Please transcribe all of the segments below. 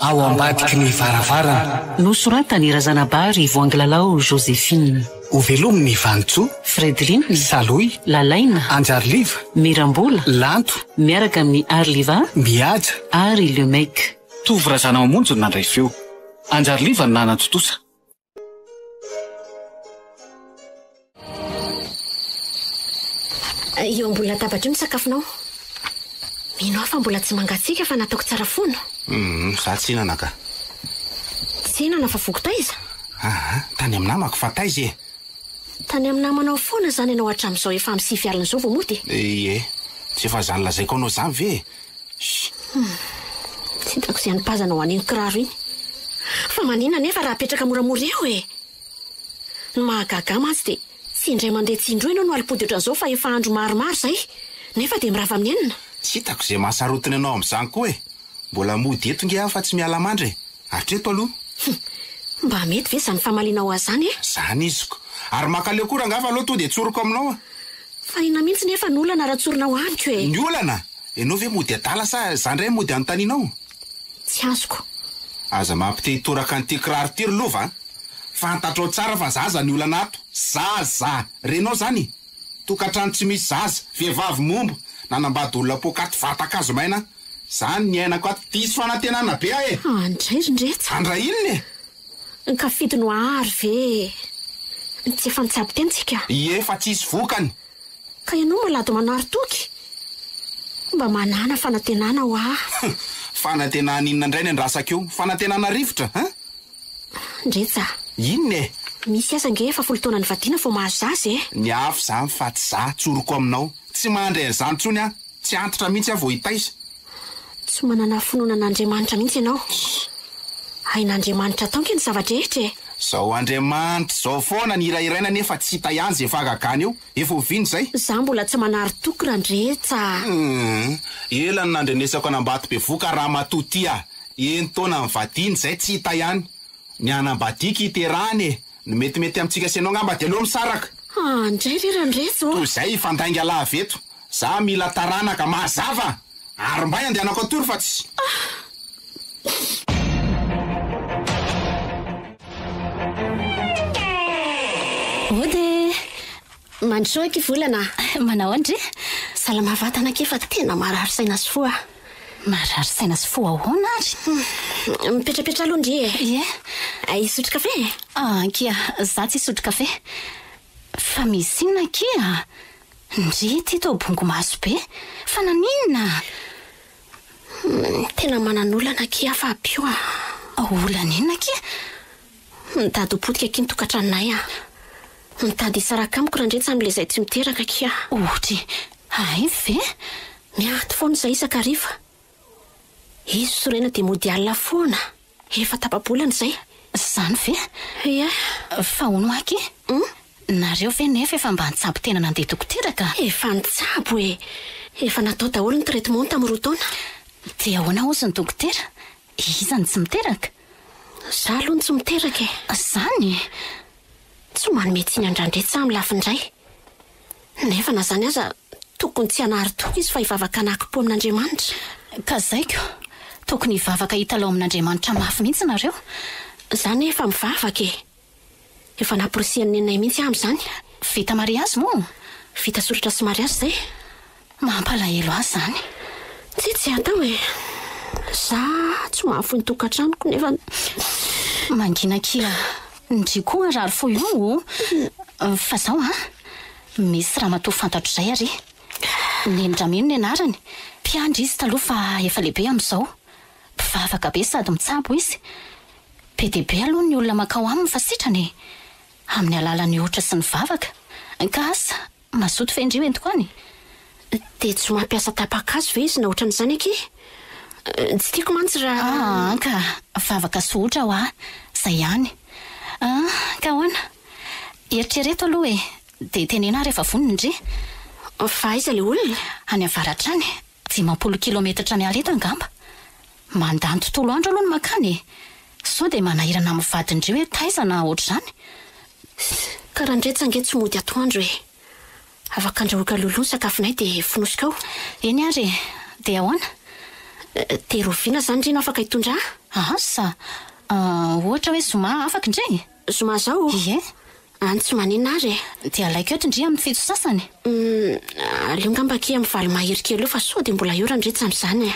Ao ambadiky ny varavarana. Nosoratan'i Razanabary Voangilalao Joséphine. Hovelomin'i Vanintsoa. Fredeline. Salohy. Lalaina. Anjariliva. Mirambola. Lanto. Miaraka amin'i Arliva. Mihaja. Ary Le Mec. Tovo Razanamamonjy no nandray feo. Anjariliva no nanatontosa. Eo ambony latabatra eo ny sakafonao. Mino aho fa mbola tsy mangatsiaka fa nataoko tsara foana. Hum, za tsy hinana ka. Tsy hinana fa voky taiza? Aa, tany amin'ny namako fa taiza e? Tany amin'ny namanao foana izany ianao hatramin'izao efa amin'ny sivy alina izao vao mody e? Ie, tsy efa izany lazaiko anao izany ve e? Shh. Hum, tsy hitako izay anipazanao an'iny kiraro iny. Fa maninona anefa raha apetraka moramora eo e? Ny mahagaga ahy mantsy dia tsy indray mandeha tsy indroa ianao no alim-pody ohatran'izao fa efa andro maromaro izay, nefa dia mirava amin'ny enina. Tsy hitako izay mahasarotiny anao amin'izany koa e! Mbola mody eto nge aho fa tsy miala mandry e! Hatreto aloha. Hum! Mba mety ve izany famalianao ahy izany e? Izany iziko. Ary mankaleo koa rangahy fa aleo tonga dia tsoriko aminao a! Fa inona mihitsy nefa ny olana raha tsorinao amiko e? Ny olana? Ianao ve mody adala sa izaho indray mody anontanianao? Tsy azoko. Aza mampite hitoraka an'ity kiraro ity ry lova a! Fantatrao tsara fa zaza ny olana ato. Zaza! Renao zany? Tokantrano tsy misy zaza, vehivavy momba, nanambady olona poakaty vatan-kazo maina. Zany ny iainako ato. Diso fanantenana be aho e! Andray ry ndretsa! Andray inona e? Ka fidy no ahary ve e? Tsy efa nitsabo teny tsika? Ie, fa tsisy vokany. Ka ianao malady manary toky? Mba manàna fanantenana hoa. Fanantenana inona indray ny andrasako eo? Fanantenana rivotra, hein? Ndretsa. Inona e? Misy aza ange efa folo taona nivadiana vao mahazo zaza e! Ny hafa izany fa tsy za, tsoriko aminao. Tsy mandry an'izany intsony aho. Tsy antitra mihitsy aho vao hitaiza. Tsy manana finoana an'Andriamanitra mihitsy ianao. Hain'Andriamanitra atao ange ny zava-drehetra e! Zao Andriamanitra zao foana ny hirahiraina nefa tsy hita ihany ze fahagagana eo. Efa oviana izay? Za mbola tsy manary toky Randretsa a! Humm. Ela no nandrenesako an'Ambatobevoka ramatoa ty a! Enin-taona nivadiany izay tsy hita ihany. Ny hanambadiako hiterahany e! Ny metimety amintsika sy ianao angamba dia aleo misaraka! Ah ndray re Randretsa ô! Toy izay hifandainga lava eto. Za mila taranaka mazava! Ary mbay andehanako hatory fa tsy. Ody e! Mandrosoa aky volana a! Manao ahoana dry? Salama vatana aky fa tena marary saina sy fo aho. Marary saina sy fo ahoana ary? Mipetrapetra aloha ndry e! Ie. Hisotro kafe e? Ankia, za tsy hisotro kafe. Fa misy inona akia? Ndry ity toa bongo maso be. Fa naninona? Tena manan'olana akia Fabio a! Olana inona akia? Mitady ho potika akia ny tokantranonay a! Mitady hisaraka amiko Randretsa amin'ilay izay tsy miteraka akia. Ohatry hay ve? Miady foana izahay isan-kariva. Izy sorena dia mody alina foana. Efa tapa-bolana izay. Izany ve? Ie. Fa hono aky? Hum? Nareo ve nefa efa mba nitsabo tena nandeha dokotera ka? Efa nitsabo e! Efa natao daholo ny traitement tamin'ny roa taona. Dia ahoana hozy ny dokotera? Iza no tsy miteraka? Za aloha no tsy miteraka e! Izany? Tsy manome tsiny an-dRandretsa amin'ny lafiny iray. Nefa na izany aza, tokony tsy hanary toky izy fa hivavaka an'akim-po amin'Andriamanitra. Ka zaiko, tokony hivavaka hitalaho amin'Andriamanitra mafy mihitsy nareo. Za anie efa mivavaka e! Efa namporisihan'i neninay mihitsy aho amin'izany. Vita mariazy moa? Vita soratra sy mariazy izay. Mampalahelo ahy izany. Tsia tsy atao e! Za tsy mahafoy ny tokantranoko nefa. Mangina akia ndry koa harary fo io o! Fa zao an! Misy ramatoa fantatro izay ary. Neny Ramino ny anarany. Mpiandry izy taloha fa efa lehibe amin'izao. Mpivavaka be sady mitsabo izy. Be dia be aloha ny olona mankao aminy fa sitrana e! Amin'ny alalan'ny otra sy ny vavaka. Ka asa, mazoto ve ndry ho entiko any? Dia tsy mampiasa tapa-kazo ve izy na ohatran'izany akia? Tsy tiako mantsy raha. Aa ka, vavaka sy otra hoa, zay ihany. Aa ka ahoana? Eritrereto aloha e, dia teneno aho rehefa vonona ndry. Fa aiza ilay olona? Any avaratra any, 50 kilometatra miala eto angamba. Mandany tontolo andro aloha ny mankany e! Sao dia manahirana amin'ny vadin-dry hoe taiza na ohatr'izany? Ka Randretsa ange tsy mody atoandro e! Afaka andrahoiko aloloha ny sakafonay dia fonosiko ao. Eny ary e! Dia ahoana? Dia rahoviana izany ry no afaka hitondra ahy? Asa! Ohatra hoe zoma afaka ndry? Zoma zao? Ie. Any tsy maninona ary e. Dia alaiko eto ndry amin'ny 7 sasany. Hum, aleo angamba akia amin'ny 8 mahery kely eo fa sao dia mbola eo Randritsy amin'izany e.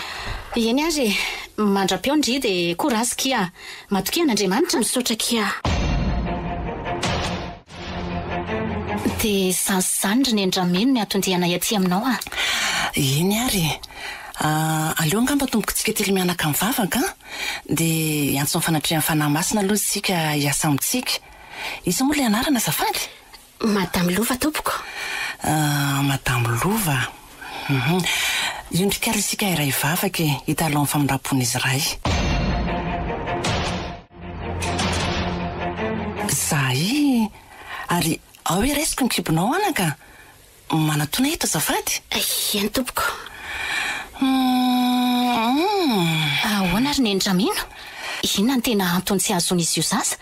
Eny ary e. Mandra-peo ndry dia courage kia. Matokia an'Andriamanitra. Misaotra kia. Dia izany sy izany ry Neny Ramino ny anton-dianay aty aminao a! Eny ary e! Aleo angamba atombokintsika telo mianaka mivavaka an! Dia hiantso ny fanatrehan'ny Fanahy Masina aloha isika hiasa amintsika. Iza moa ilay anarana azafady? Madame Lova tompoko. Madame Lova. Hum. Hiondrika ary isika hiray vavaka e, hitalaho ny famindram-pon'izy Ray. Zahay! Ary ao hoe raisiko ny kibonao anaka! Manatona eto azafady! Eny tompoko. Humm. Ahoana ry Neny Ramino? Inona no tena antony tsy ahazoan'izy io zaza?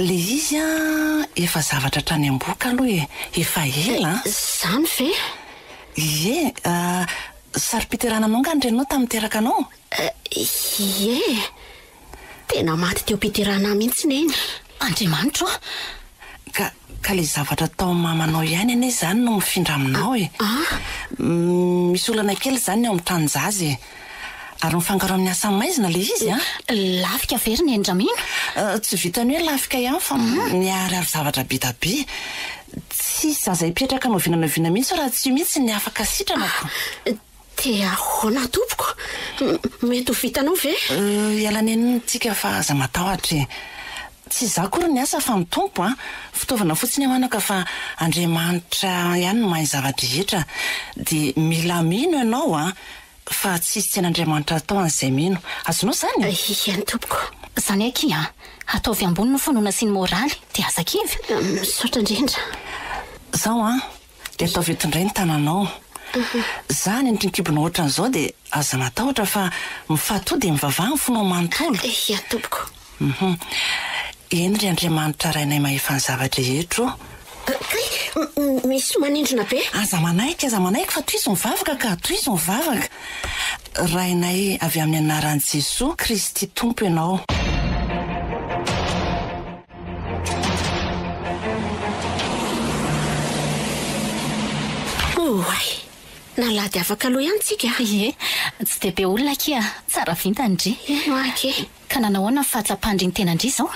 Le izy an, efa zavatra hatrany am-bohoka aloha e! Efa ela an! Izany ve? Ie, saro-piterahana anao nga ny reninao tamin'ny niteraka anao? Ie! Tena maty teo am-piterahana ahy mihitsy Neny. Andriamanitro a! Ka, ka le zavatra tao amin'ny mamanao ihany anie izany no mifindra aminao e! Misy olana kely izany ao amin'ny tranon-jaza e! Ary mifangaro amin'ny asa maizina ilay izy an! Lafika ve ry Neny Ramino? Tsy vitan'ny hoe lafika ihany fa miharihary zavatra be da be. Tsy hisy zaza hipetraka n'oviana n'oviana mihitsy raha tsy io mihitsy ny afaka sitranako. Dia ahoana tompoko? Mety ho vitanao ve? Hiala nenina tsika fa aza matahotra e! Tsy izaho akory ny asa fa ny Tompo a! Fitaovana fotsiny aho anaka fa Andriamanitra ihany no mahay ny zava-drehetra. Dia mila mino ianao a! Fa tsisy tsy hain'Andriamanitra atao an'izay mino. Azonao izany? Eny tompoko. Izany akia a! Ataovy ambony ny finoana sy ny moraly dia aza kivy. Misaotra indrindra. Izao an! Dia ataovy eto indray ny tananao. Za any amin'ny kibonao ohatran'izao dia aza matahotra fa mifatoa dia mivavaha ny fonao manontolo. Ia tompoko. Hum. Eny ry Andriamanitra Rainay mahefa ny zava-drehetra o. Kay, misy manindrona be. Aza manaiky, aza manaiky fa tohizo mivavaka ka, tohizo mivavaka. Rainay avy amin'ny anaran'i Jesoa Kristy Tompo ianao. Oay! Nalady afaka aloha ihany tsika a! Ie, tsy dia be olona akia, tsara vintana ndry. Eny hoa akia. Ka nanao ahoana ny fahatsapan-dry ny tenan-dry izao?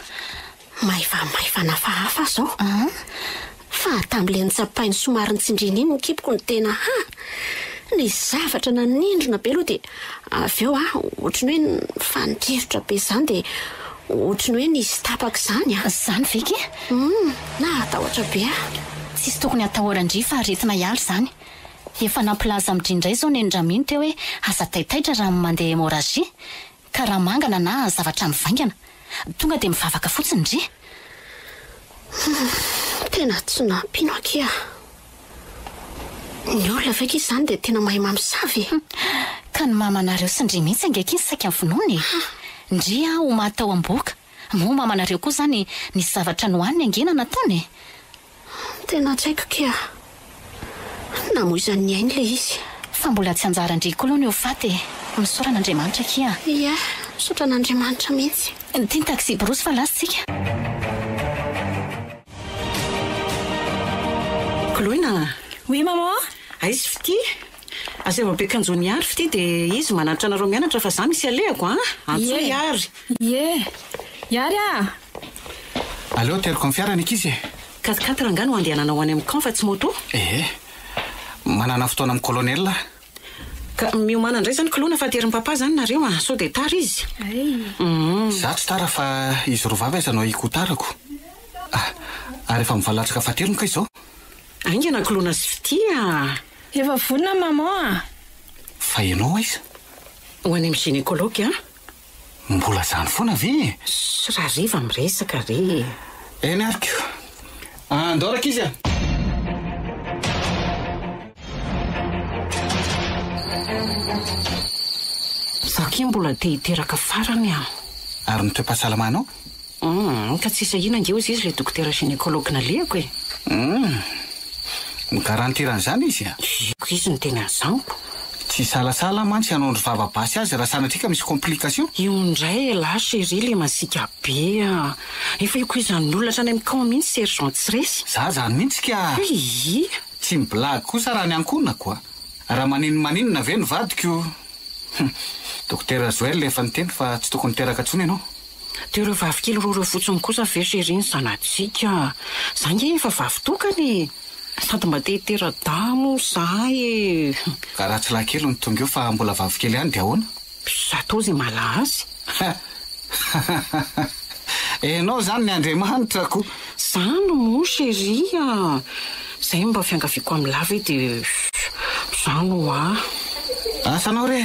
Maivamaivana hafahafa aho izao. Fa tamin'ilay notsapainy somary nitsindriana iny ny kiboko no tena ha! Nisy zavatra nanindrona be aloha dia avy eo aho ohatry ny hoe nifanindrirotra be izany dia ohatry ny hoe nisy tapaka izany an! Izany ve kay? Hum! Nahatahotra be aho. Tsisy tokony hatahoran-dry fa aretina hiala izany. Efa nampilaza amin-dry indray izao Neny Ramino teo hoe aza taitaitra raha mandeha hémorragie. Ka raha mangana na zavatra mivaingana, tonga dia mivavaka fotsiny ndry. Humm, tena tsy nampino akia. Ny olona ve akia izany dia tena mahay mamosavy e? Humm, ka ny mamanareo sy ndry mihitsy ange akia saika vonoina e! Ndry aho maty tao am-bohoka, moa mamanareo koa izany nisy zavatra nohaniny ange na nataony e? Tena tsy haiko kia. Namoizany ny ainy ilay izy. Fa mbola tsy anjaran-dry koa aloha ny ho faty e. Misaora an'Andriamanitra akia. Ie, misaotra an'Andriamanitra mihitsy. Ity ny taxi-brousse fa lasa tsika. Koloina a! Oui maman! Aiza Fitia? Asaivo ampiakanjoan'i Ihary Fitia dia izy manatitra anareo mianatra fa za misy alehako a! Antsoy Ihary! Ie! Ihary a! Aleo ateriko amin'ny fiara ny ankizy e! Quatre quatre angaha no andehananao any amin'ny camp fa tsy moto? Ee. Manana fotoana amin'ny colonel aho. Ka miomàna indray izany Koloina fa aterin'i Papa izany nareo a! Sao dia tara izy. Za tsy tara fa izy roa vavy aza no ahiako ho tarako. Ah! Ary efa mivalatraka fahatelo kay izao. Haingana Koloina sy Fitia a! Efa vonona maman a! Fa ianao aiza? Ho any amin'ny gynécologue aho. Mbola zany foana ve e? Ssy Rariva miresaka re e! Eny ary ko! Andao rankizy a! Za akia mbola te hiteraka farany a! Ary ny toe-pahasalamanao? Hum, ka tsisy ahiana ange hozy izy ilay dokotera gynécologue nalehako e! Hum, mi-garantir an'izany izy a? Eko izy no tena zanko. Tsy hisalasala aho mantsy hanao ndry vava basy azy raha sanatria ka misy complication. Io indray elah chérie le masiaka be a! Efa ikoizan'ny olona hatrany amin'ny camp mihitsy sergent tsy resy. Za zany mihitsy ka! Hii! Tsy mi-blague kosa raha ny ankohonako a! Raha maninomaninona ve ny vadiko? Hum! Dokotera Joël efa niteny fa tsy tokony hiteraka intsony ianao. Dia ireo vavy kely roa ireo fotsiny kosa ve chérie ny zanatsika? Za nge efa vavy tokana e! Sady mba te hitera-dahy moa za e! Ka raha tsy lahy kely no tonga eo fa mbola vavy kely ihany dia ahoana? Atao izay maha-lahy azy. Enao izany ny Andriamanitra ko! Zany moa chérie a! Zay no mba fiangaviako amin'lah ve dia zany hoa! Asanao re!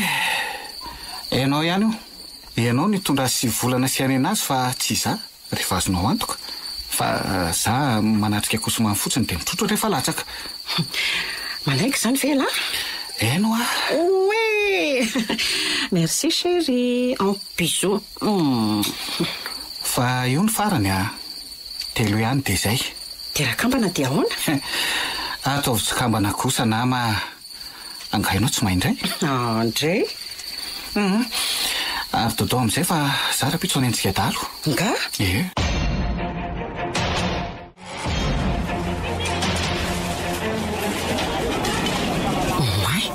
Enao ihany io! Ianao no hitondra azy sy volana sy harena azy fa tsy izaho, rehefa azonao antoka. Fa za manatrika kosomamy fotsiny dia mitrotro rehefa latsaka. Manaiky izany ve ialahy? Eny hoa. Oe! Merci chérie, un bisou. Fa io ny farany a! Telo ihany dia izay. Dia raha kambana dia ahoana? Ataovy tsy kambana kosa nama a! Angaha ianao tsy mahay indray? André? Hum. Ary dodao amin'izay fa za rahampitso hanenjika dahalo. Nga? Ie. Oay!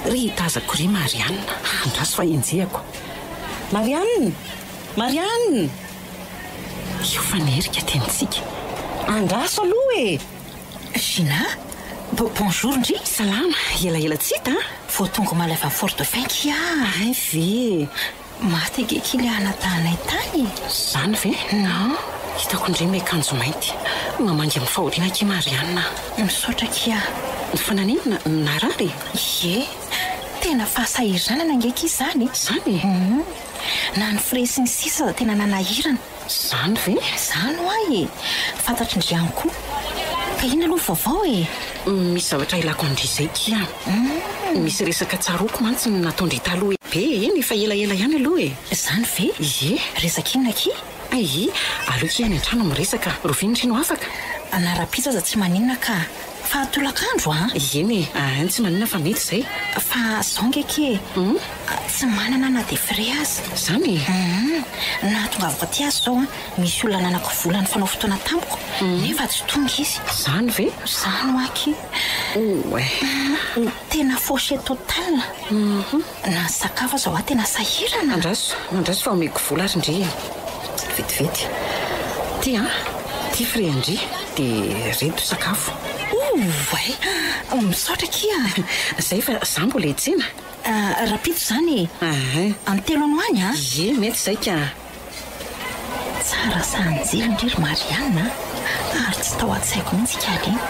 Ry tazako ry Marianne. Andraso fa enjehako. Marianne! Marianne! Io fa nerika tenintsika. Andraso aloha e! Gina, Bo bonjour ndry! Salama, elaela tsy hita an! Vao tonga omaly avy any Fort Dauphin kia a! Hay ve? Maty ange ilay anadahinay tany e! Zany ve? Non. Hitako indray miakanjo mainty. Mamangy amin'ny fahoriana akia Marianne a! Misaotra akia. Fa naninona? Narary? Ie. Tena fahasahiranana ange akia izany e! Zany e? Hum. Na ny frais sy ny sisa aza tena nanahirana. Zany ve? Zany hoa e! Fantatry ndry ihany koa. Ka inona aloha ny vaovao e? Misy zavatra ilako an-dry izay kia. Misy resaka tsaroako mantsy ny nataon-dry taloha be e, eny efa elaela ihany aloha e. Zany ve? Ie. Resaka inona akia? Ai, aleo kia any an-trano miresaka, rovina ndry no afaka? Na rahampitso aza tsy maninona ka. Fa tolakandro an! Eny e, ein tsy maninona fa mety izay. Fa zao nge akia e, tsy manana na dia frais aza. Zany e? Hum, nahatongavako aty aza zao an, misy olona nanako vola nifanao fotoana tamiko, nefa tsy tonga izy. Zany ve? Zany hoa akia. Oay. Tena fauché total. Na ny sakafo aza hoa tena sahirana. Andraso, andraso fa omeko vola ary ndry e. Vetivety. Ty an, ty frais an-dry, dia reto sakafo. Oay! Misaotra akia a! Zay fa za mbola hiantsena. Rahampitso izany e! Amin'ny telo any ho any an! Ie, mety izay ka! Tsara sa anjely ndry ry Marianne a! Ary tsy tao an-tsaiko mihitsy ikaly iny.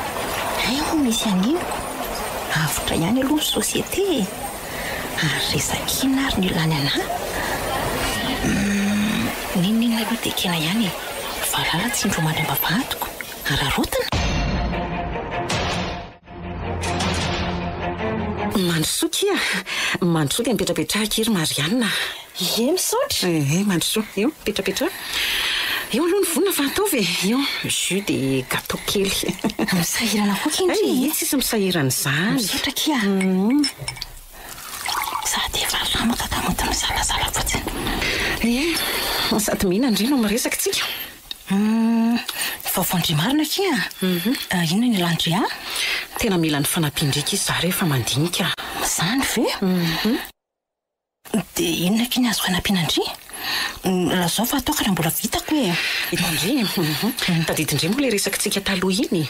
Hay moa misy an'iny ko! Avotra ihany aloha ny société e! Ary resaka inona ary no ilany anà? Humm, n'inon'inona aloha dia ekena ihany e! Valala tsindromandry am-bavahadiko, araraotina? Mandrosoa kia! Mandrosoa dia mipetrapetraha akia ry Marianne a! Ie, misaotra! Ee, mandrosoa. Eo, mipetrapetraha. Eo aloha ny vonona fa ataovy e! Eo, jus dia gâteau kely. Misahirana koa kia ndry e! Ee, tsisy misahirana izany. Misaotra kia! Sady efa ramaka ka mody mizarazara fotsiny. Ie, sady mihinana ndry no miresaka tsika. Humm, vaovao ndry marina akia a! Inona ny ilan-dry ahy? Tena mila ny fanampian-dry akia za rehefa mandinika. Zany ve? Dia inona akia ny azoko anampiana an-dry? Lazao fa ataoko raha mbola vitako e! Hitan-dry e! Tadidin-dry moa ilay resakitsika taloha iny?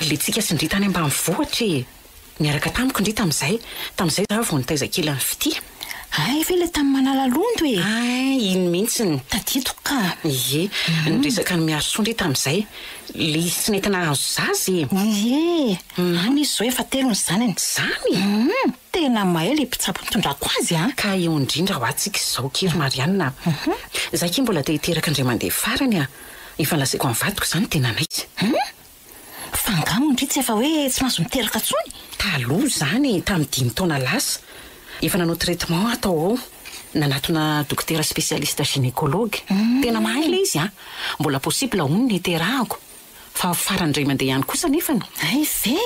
Ilay tsika sy ndry tany ambanivohitra e! Niaraka tamiko ndry tamin'izay. Tamin'izay za vao nitaiza kely an'i Fitia. Hay ve ilay tamin'i Manalalondo e! Hay, iny mihitsiny. Tadidiko ka. Ie, niresaka an'i Miharisoa ndry tamin'izay. Ilay izy tsy nety nahazo zaza e! Ie, any izy izao efa telo ny zanany. Zany? Hum, tena mahay ilay mpitsabo nitondrako azy an! Ka eo indrindra hoa tsika izao ki ry Marianne a! Za ki mbola te hiteraka indray mandeha farany a! Efa lazaiko amin'ny vadiko izany dia nanaiky. Hum! Fa angaha moa ndry tsy efa hoe tsy mahazo miteraka intsony? Taloha izany e, tamin'ny dimy taona lasa. Efa nanao traitement aho tao ao. Nanatona dokotera spécialiste gynécologue. Tena mahay ilay izy an! Mbola possible hono ny hiterahako. Fa farany indray mandeha ihany kosa anefany. Hay ve?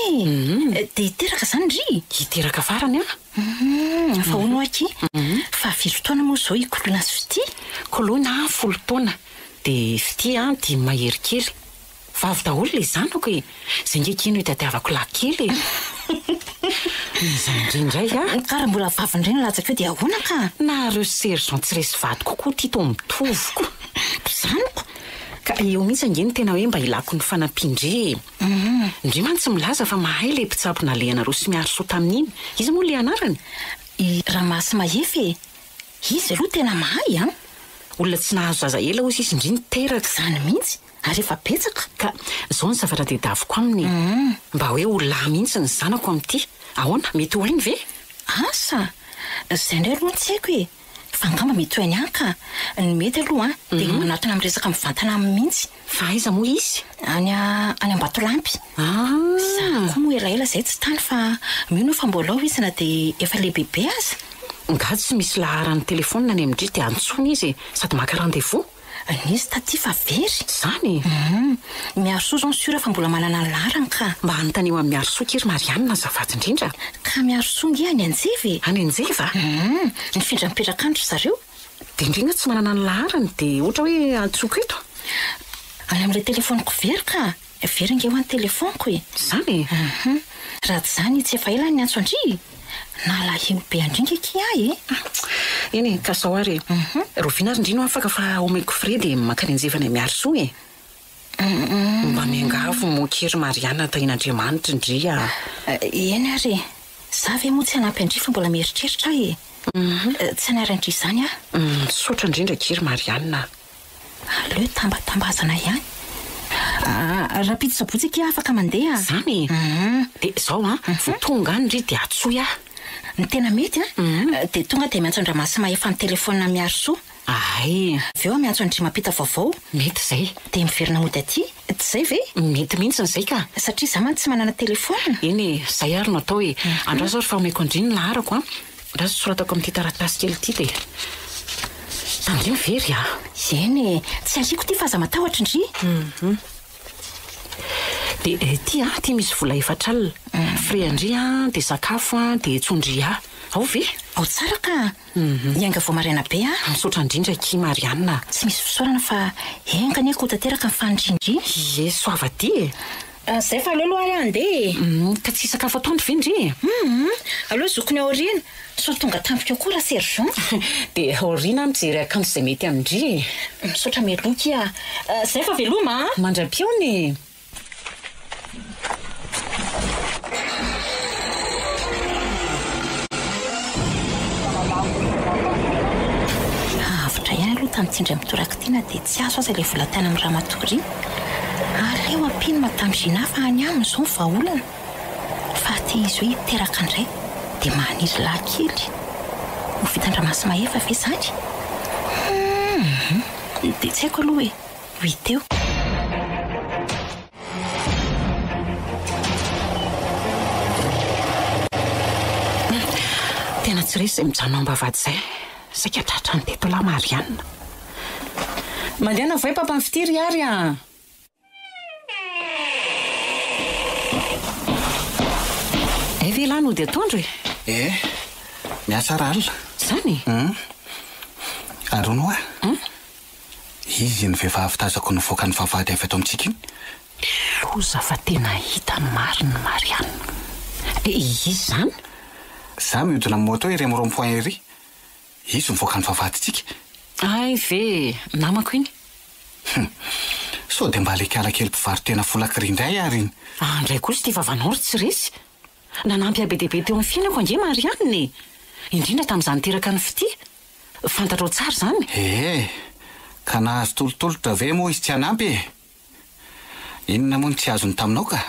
Dia hiteraka izany ndry? Hiteraka farany aho. Humm, fa hono hoa akia, fa firy taona moa izao i Koloina sy Fitia? Koloina folo taona, dia Fitia dimy mahery kely. Vavy daholo ilay zanako e! Izay nge akia no itadiavako lahy kely e! Iza indray indray a? Ka raha mbola vavy indray no latsaka eo dia ahoana ka? Nareo sergent tsy resy vady kokoa ity toa mitovy ko! Zanako? Ka eo mihitsy ange no tena hoe mba ilako ny fanampian-dry e! Ndry mantsy milaza fa mahay ilay mpitsabo nalehanareo sy Miarisoa tamin'iny. Iza moa ilay anarany? I Ramasy Mahefa e! Izy aloha tena mahay an! Olona tsy nahazo zaza ela hozy izy ndry niteraka. Izany mihitsy, ary efa betsaka. Ka izao ny zavatra tadiaviko aminy e! Mba hoe ho lahy mihitsy ny zanako amin'ity. Ahoana? Mety ho hainy ve? Asa! Izay indray aloha no tsy haiko e! Fa angamba mety ho hainy ihany ka! Ny mety aloha an, dia ny manatona miresaka mivantana aminy mihitsy. Fa aiza moa izy? Any any Ambatolampy. Ah! Za koa moa elaela izay tsy tany fa mino aho fa mbola ao izy na dia efa lehibebe aza. Nga tsy misy laharan'ny telephone any amin-dry dia antsoina izy e! Sady maka rendez-vous. Nisy taty fa very. Zany e! Hum! Miarisoa zao ny sûr fa mbola manana ny laharany ka. Mba anontanio amin'i Miarisoa akia ry Marianne azafady indrindra. Ka Miarisoa nge any Anjeva e! Any Anjeva? Hum! Nifindra mipetraka any ry zareo. Dia ndry nga tsy manana ny laharany dia ohatra hoe antsoiko eto? Any amin'ilay telefaoniko very ka! Very ange hoa ny telefaoniko e! Izany e? Hum! Raha tsy izany tsy efa ela ny niantso an-dry e! Nalahelo be an-dry nge akia ahy e! Eny e, ka zao ary e! Rahoviana ary ndry no afaka fa omeko frais dia mankany Anjeva any Miarisoa e! Mba miangavy moa akia ry Marianne tahian'Andriamanitra ndry a! Eny ary e! Za ve moa tsy hanampy an-dry fa mbola mieritreritra aho e! Tsy hanary an-dry izany aho. Misaotra indrindra akia ry Marianne a! Aleo tambatambazana ihany. Rahampitso sabotsy akia afaka mandeha a! Izany e? Dia izao an, vao tonga any ndry dia antsoy aho. Ny tena mety an, dia tonga dia miantso an-dRamasy Mahefa amin'ny telefaonina Miarisoa. Hay! Avy eo miantso an-dry Mampita vaovao. Mety izay. Dia miverina mody aty. Tsy izay ve? Mety mihitsy izay ka. Satria izaho mantsy tsy manana telefaonina. Eny e, izay ary no atao e. Andraso ary fa omeko an-dry ny laharako an. Andraso soratako amin'ity taratasy kely ity dia. Tandremo very a! Eny e, tsy ariako ity fa aza matahotra ndry. Dia ity an, ity misy vola efatr'alina. Frais an-dry an, dia sakafo an, dia tsondry ahy. Ao ve? Ao tsara ka! Hiainga vao maraina be aho. Misaotra indrindra akia Marianne a! Tsy misy fisaorana fa enga anie ka ho tanteraka ny fanirian-dry. Ie, soava aty e! Zay fa aleo aloha ary handeha e! Ka tsy hisakafo atoandro ve ndry e? Hum! Aleo zokiny aoriana, sao tonga tampoka eo koa ra sergent. Dia aoriana aho mijery akanjo izay mety amin-dry e! Misaotra mialoha akia a! Zay fa veloma a! Mandra-pihaona e! Avotra ihany aloha tamin'ity indray mitoraka ity na dia tsy azo aza ilay vola tany amin'ny ramatoa ry. Aleo ampiany madame Gina fa any aminy izao ny vahaolana. Fa aty izy hoe hiteraka indray dia maniry lahy kely. Ho vitan-dRamasy Mahefa ve izany? Hum! Dia tsy haiko aloha e! Ho hita eo. Tena tsy resy izay mijanona ao am-bavahady izay. Saika tratran'ny teto lahy Marianne. Mandehana voay papa Fitia ry Ary a! Hay ve lahy nody atoandro e? Eh, miasa rahalina. Izany e? Hum. Ary hono hoa? Hum? Izy iny vehivavy tazako nivoaka ny vavahady avy ato amintsika iny. Loza fa tena hita ny marina Marianne. Eh, iza izany? Za mihodina amin'ny moto ery amin'ny rond point ery. Izy mivoaka ny vavahadintsika. Hay ve e! Namako iny. Hum. Sao dia mba le kala kely mpivaro-tena folak'ry indray ary iny. Andray kosa ity vavanao ry tsy resy. Nanampy ahy be dia be teo amin'ny fiainako ange Marianne e! Indrindra tamin'izaho niteraka an'i Fitia. Fantatrao tsara izany. Ee, ka nahazo tolotolotra ve moa izy tsy hanampy e? Inona moa no tsy azony taminao ka?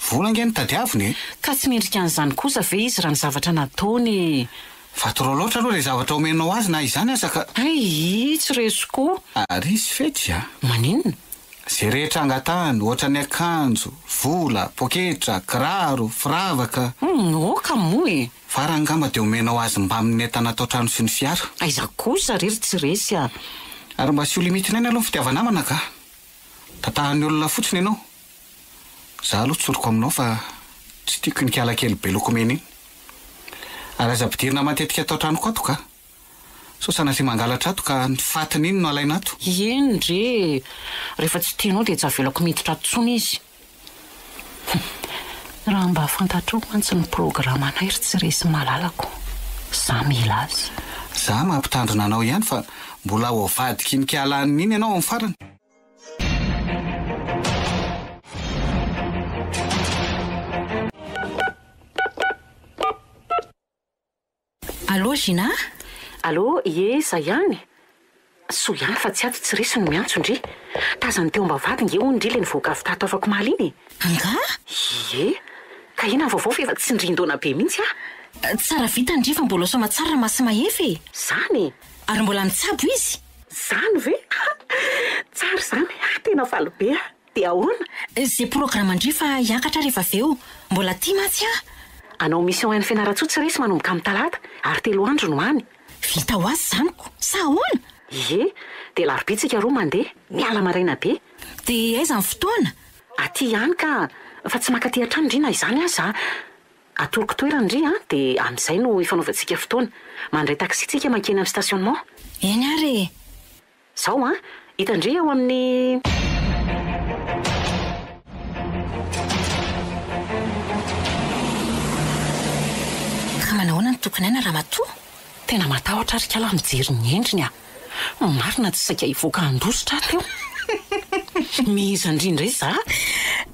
Vola ange no tadiaviny e! Ka tsy mendrika an'izany kosa ve izy raha ny zavatra nataony e? Fa trop loatra aloha ilay zavatra omenao azy na izany aza ka. Hay, tsy resy koa. Ary izy fetsy a! Maninona? Izay rehetra angatahany, ohatran'ny akanjo, vola, poketra, kiraro, firavaka. Hum, ok moa e! Farany angamba dia omenao azy mbamin'ny entana ato an-trano sy ny fiara. Aiza kosa re ry tsy resy a! Ary mba asio limite-ny ihany aloha ny fitiava-namana ka! Tatahan'ny olona fotsiny ianao. Za aloha tsoriko aminao fa tsy tiako iny kala kely be loko mena iny. Ary aza ampidirina matetika ato an-tranoko ato ka. Sao sanatria mangalatra ato ka ny fatiny iny no alaina ato. Eny re e! Rehefa tsy tianao dia tsy avelako miditra ato intsony izy. Hum! Raha mba fantatrao mantsy ny programanay ry tsy resy malalako. Za mila azy. Za mampitandrina anao ihany fa mbola ho avadik'iny kala iny ianao amin'ny farany. Allô Gina? Allô, ie, za ihany. Soa ihany fa tsy ato tsy resy no miantso ndry. Tazany teo ambavahady nge hono ndry le nivoaka avy tato afakomaly iny e. Angaha? Ie. Ka inona ny vaovao fa efa tsindrin-daona be mihitsy aho. Tsara vita ndry fa mbola ao soamatsara Ramasimahefa e. Zany e? Ary mbola mitsabo izy. Zany ve? Tsara izany, tena faly be aho. Dia ahoana? Ze programme-ndry fa hiakatra rehefa avy eo. Mbola aty mantsy aho. Hanao mission any Fianarantsoa tsy resy manomboka amin'ny talata, ary telo andro no any. Vita ho azy izany ko! Sa ahoana? Ie, dia alarobia tsika roa mandeha, miala maraina be. Dia aiza ny fotoana? Aty ihany ka, fa tsy maka aty an-trano ndry na izany aza a! Atoroko toerana ndry an, dia amin'izay no ifanaovantsika fotoana. Mandray taxi tsika mankeny amin'ny stationnement. Eny ary e! Zao an! Hitan-dry ao amin'ny. Ka manahoana ny tokin'aina ramatoa? Tena matahotra ary kala mijery ny endriny ah! Marina tsy saika hivoaka handositra aho teo. Miheza-ndry indray za.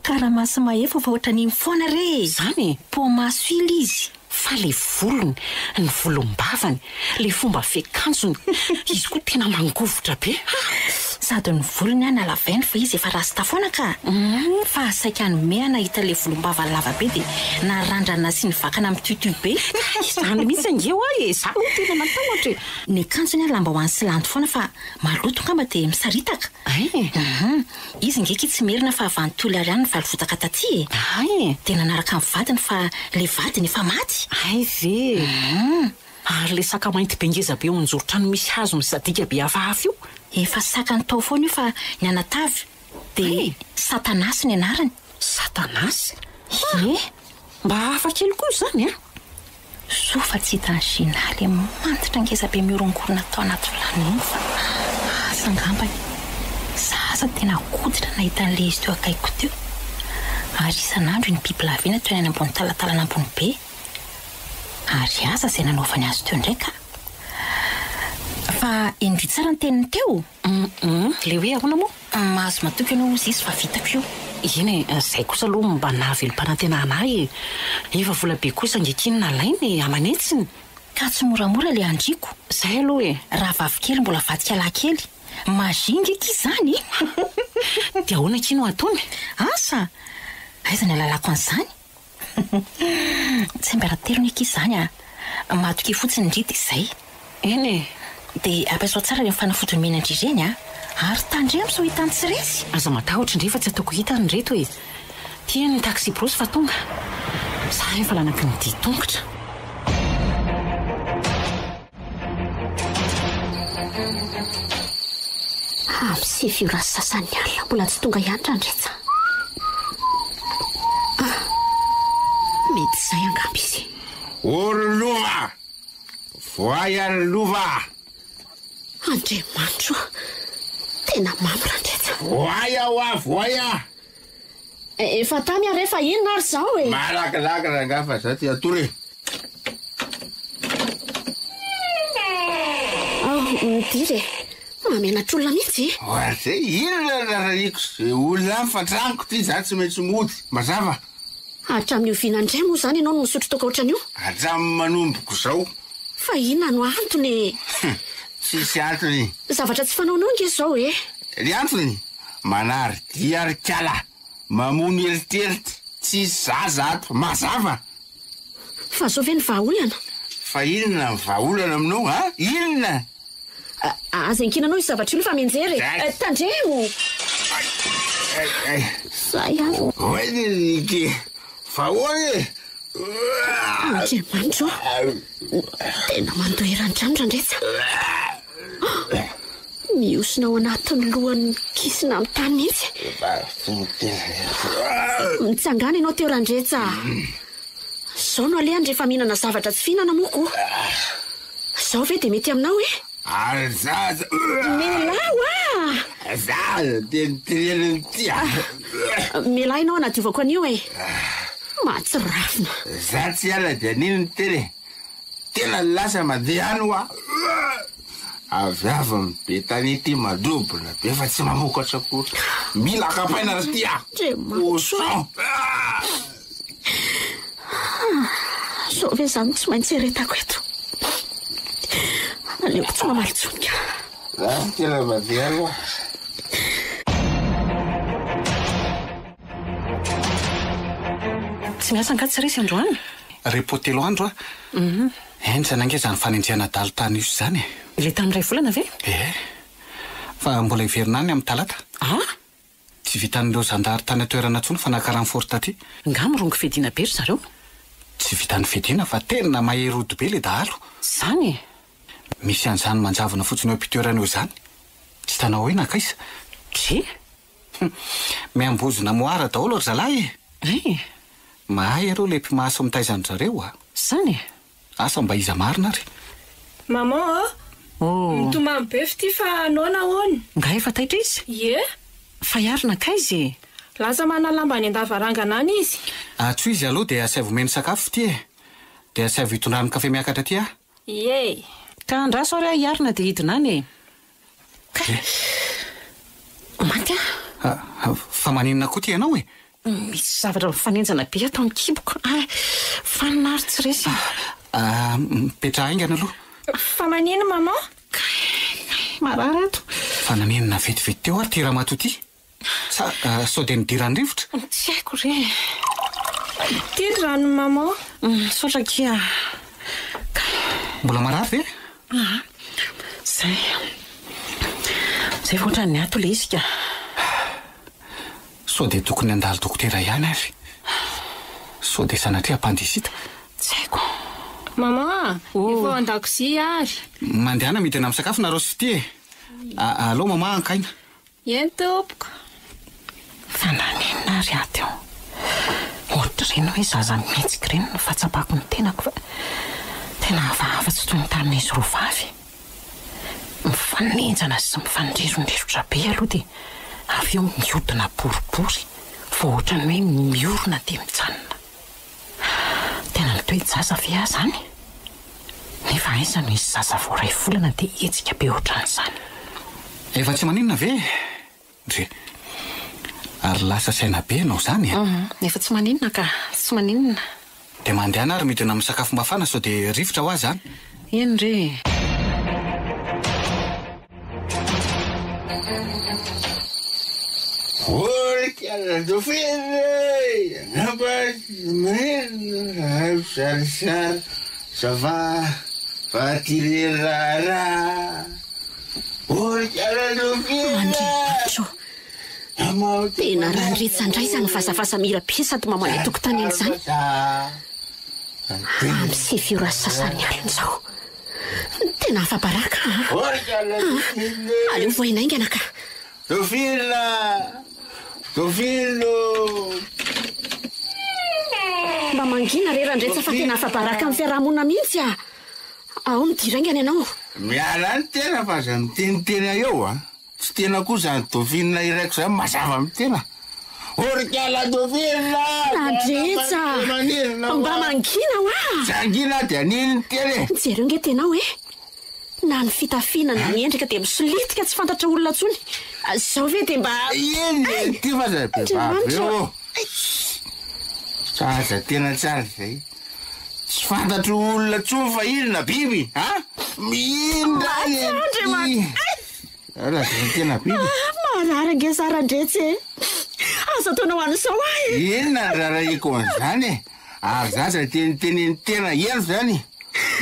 Ka ramaso mahefa fa ohatran'iny foana re e! Zany e! Poa-maso ila izy. Fa le volony, ny volombavany, le fomba fiakanjony, izy koa tena mangovitra be ha! Sady ny volony an nalavainy fa izy efa rasta foana ka! Fa saika hanome aho nahita le volombavany lava be dia narandrana sy nivakana mitutu be. Hay izany mihitsy ange hoa e! Za aloha tena natahotra e! Ny akanjony an lambahoany sy landy foana fa maloto angamba dia misaritaka. Hay e! Hum! Izy nge ki tsy merina fa avy any Toliary any nivaly votaka taty e! Hay e! Dia nanaraka ny vadiny fa le vadiny efa maty. Hay ve e! Hum! Ary le saka mainty be ngeza be eo anjoron-trano misy hazo misadika be hafahafa io? Efa sakany tao foana io fa nianatavy dia Satanasy ny anarany. Satanasy? Ie! Mba hafa kely koa izany an! Soa fa tsy hitan'i Gina ilay manditra ngezabe mihorongorona tao anaty vilany iny fa asa angambany. Za aza tena koditra nahita an'ilay izy teo akaikiko teo. Ary isan'andro iny bibilava iny ataony any ambony talatalana ambony be. Ary asa izay nanaovany azy teo indray ka. Fa henon'dry tsara ny teniny teo? Hum, le hoe ahoana moa? Mahazo matoky ianao hozy izy fa vitako io. Eny e, zay kosa aloha mba nahavelom-panantenana ahy e. Efa vola be kosa ange ity no nalainy e, aman'hetsiny. Ka tsy moramora le andriako. Zay aloha e. Rahavavy kely mbola vadika lahy kely. Magie nge ity zany e. Dia ahoana akia no ataony? Asa! Aiza ny ahalalako an'izany? Tsiambaratelo ny ankizy izany a! Matokia fotsiny ndry dia izay. Eny e! Dia ampiasao tsara ireny fanafody nomena an-dry ireny a! Ary tandremo sao hitan'ny tsy resy! Aza matahotra ndry fa tsy ataoko hitany ireto e! Ty ny taxi-brousse fa tonga. Za efa lanaky ny dian-tongotra. Amin'ny sivy ora sy sasany alina mbola tsy tonga ihany Randretsa. Ah, mety izay angamba izy. O ry Lova! Voay ary Lova! Andriamanitro o! Tena mamo Randretsa. Voay aho ah, voay ah! Efa tamy aho re fa inona ary izao e? Malakilaky rangahy fa za te hatory e! Ao, midira e! Mahamenatr'olona mihitsy e! Oa zay, inona no rarahiko ze olona any fa tranoko ty, za tsy maintsy mody, mazava? Hatramin'ny oviana indray moa izany ianao no misotro toaka ohatran'io? Hatramin'ny manomboka izao. Fa inona no antony e? Tsisy antony. Zavatra tsy fanaonao ange izao e! Ny antony? Manary dia ry kala! Mamono eritreritra! Tsisy zaza ato! Mazava! Fa zao ve ny vahaolana? Fa inona ny vahaolana aminao a? Inona? Aza enkinanao io zavatra io fa mianjera e! Tandremo! Zay ary. Oay ry Niki! Fa ahoana e? Andriamanitra ô! Tena mandoa eran'ny trano Randretsa. Mihosina ao anatin'ny lohany mikisina amin'ny tany mihitsy. Mitsangàna ianao teo Randretsa a! Izao no alehany rehefa mihinana zavatra tsy fihinana moa ko. Izao ve dia mety aminao e? Ary zaza. Mialà hoa! Zaza teniteneniny ity a! Mialà ianao hanadiovako an'io e! Mahatsiravina. Za tsy hiala dia an'iny ny tena e! Tena lasa mandeha any hoa! Avy avy ny be tanety mandrobona be fa tsy mamokatra akory. Mila kapaina ry ty a! Andriamanitra! Zao ve zany tsy maintsy eretako eto? Aleoko tsy mamaly intsony ka. Za tena mandeha aloha. Tsy miasa angaha tsy resy androany? Repos telo andro aho. Henjana ange izany fanenjehana adalo tany Ihosy izany e. Ilay tamin'ny iray volana ve? Ee. Fa mbola hiverina any amin'ny talata. Ah! Tsy vitan'ireo zandary tany an-toerana intsony fa naka renfort taty. Nga mirongo fiadiana be ry zareo? Tsy vitan'ny fiadiana fa tena mahery ody be le dahalo. Zany e! Misy an'izany manjavona fotsiny eo am-pitoerana eo izany. Tsy hitanao hoe nankaiza? Dre! Hum! Miambozona moara daholo ry zalahy e! Hay! Mahay areo le mpimasy mitaiza an-dry zareo a! Zany e! Asa mba iza marina ary? Maman a! Oh! Mitomany be fitia fa noana hono. Nga efa taitra izy? Ie! Fa i Ary nankaiza e? Lasa manalamba any an-davarangana any izy. Antsoy izy aloha dia asaivo omeny sakafo fitia e! Dia asaivo hitondrany kafe miakatra aty aho. Ie! Ka andraso ary aho hiarina dia hidina any e! Kay! Maty aho! Fa maninona koa ity ianao e? Misy zavatra mifanenjana be ato amin'ny kiboko. Ah! Fanina ary tsy resy e! Ah! Mipetraha haingana aloha. Fa manino maman? Kay! Kay! Marary ato. Fa naninona vetivety teo ary ity ramatoa ity? Sa sao dia nidiran'ny rivotra? Tsy haiko re. Ity ny ranon'i maman. Misaotra akia. Kay. Mbola marary ve? Aa. Zay. Zay vao ohatran'ny ato ilay izy ka. Sao dia tokony handalo dokotera ihany ary? Sao dia sanatria appendicite? Tsy haiko. Maman a! Efa ao an-dakozia ary. Mandehana midina misakafo nareo sy Fitia e! Aleo maman hankaina. Eny tompoko. Fa naninona ary aho teo? Ohatr'ireny hoe zaza mihetsika ireny no fahatsapako ny tenako fa tena hafahafa tsy toy ny tamin'izy roa vavy. Mifanenjana sy mifandrirodrirotra be aloha dia avy eo mihodina boribory vao ohatran'ny hoe miorina dia mijanona. Tena mitoe-jaza ve aho izany? Nefa aiza no hisy zaza vao iray volana dia hetsika be ohatran'izany? Efa tsy maninona ve dry? Ary lasa saina be ianao izany e? Efa tsy maninona ka, tsy maninona. Dia mandehana ary midina amin'ny sakafo mafana sao dia rivotra hoa izany. Eny re e. Andriamanitra ô! Tena randretsa indray izany vazafaza mira be sady mamany an-tokotany eny izany. Amin'ny sivy ora sy sasany alina izao. Tena afa-baraka an! Aleo vohaina haingana ka! Dofina! Dofino! Mba mangina re Randretsa fa tena afa-baraka amin'ny fiaraha-monina mihitsy a! Ao midira haingana ianao. Miala any tena fa aza miteniteny ahy eo a! Tsy tena koa izany Dofina iraiko izany mazava amin'ny tena. Orikala Dofina! Randretsa! Mba mangina hoa! Tsy hangina aho dia anino ny tena e! Jereo nge tena ao e! Na ny fitafiana na ny endrika dia misolitika tsy fantatra olona intsony. Izao ve dia mba. Eny e, ity fa aza be vava eo. Sahaza tena tsara izay. Tsy fantatro olona intsony fa inona biby a? Mihinda ety. Lazaina tena biby. Marary ange za Randretsy e. Aza ataonao an'izao ahy e. Inona ny rarahiko an'izany e? Ary zaza tenitenen'ny tena helo zany e!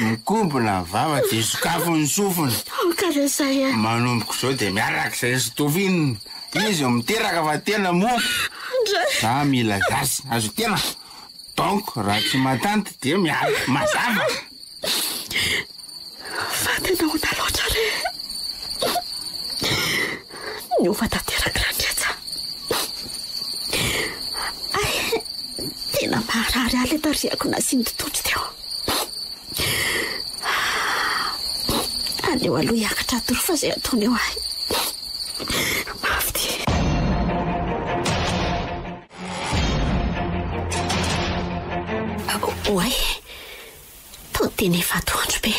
Mikombona ny vava dia sokafy ny sofina. Aoka re zay e! Manomboka izao dia miaraka izay sy Dofina. Izy no miteraka fa tena moa. Ndray. Za mila zaza azo tena. Donc raha tsy matanty dia miala. Mazava. Fa tena ahoana loatra re? Niova tanteraka Randriatsa. Ay, tena maharary ahy ilay tarehako nasian'ny totohondry teo. Aleo aloha hiakatra hatory fa izay ataony eo ahy. Mafy ty. Oay, toa tena efa atoandro be.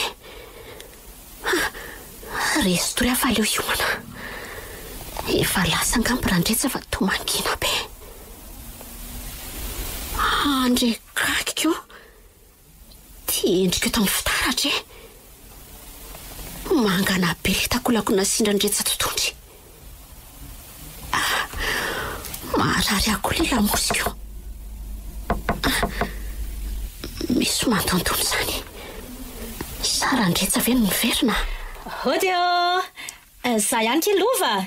Resy tory aho fa aleo hiomana. Efa lasa angamba Randretsa fa toa mangina be. Andre gagiko ô! Ty endriko eto amin'ny fitaratra e! Mangana be ilay takolako nasian-dRandretsa totohondry. Ah, maharary ahy koa ilay lamosiko. Ah, misy mantontona izany. Sa Randretsa ve no niverina? Hody ô! Za ihany ki Lova!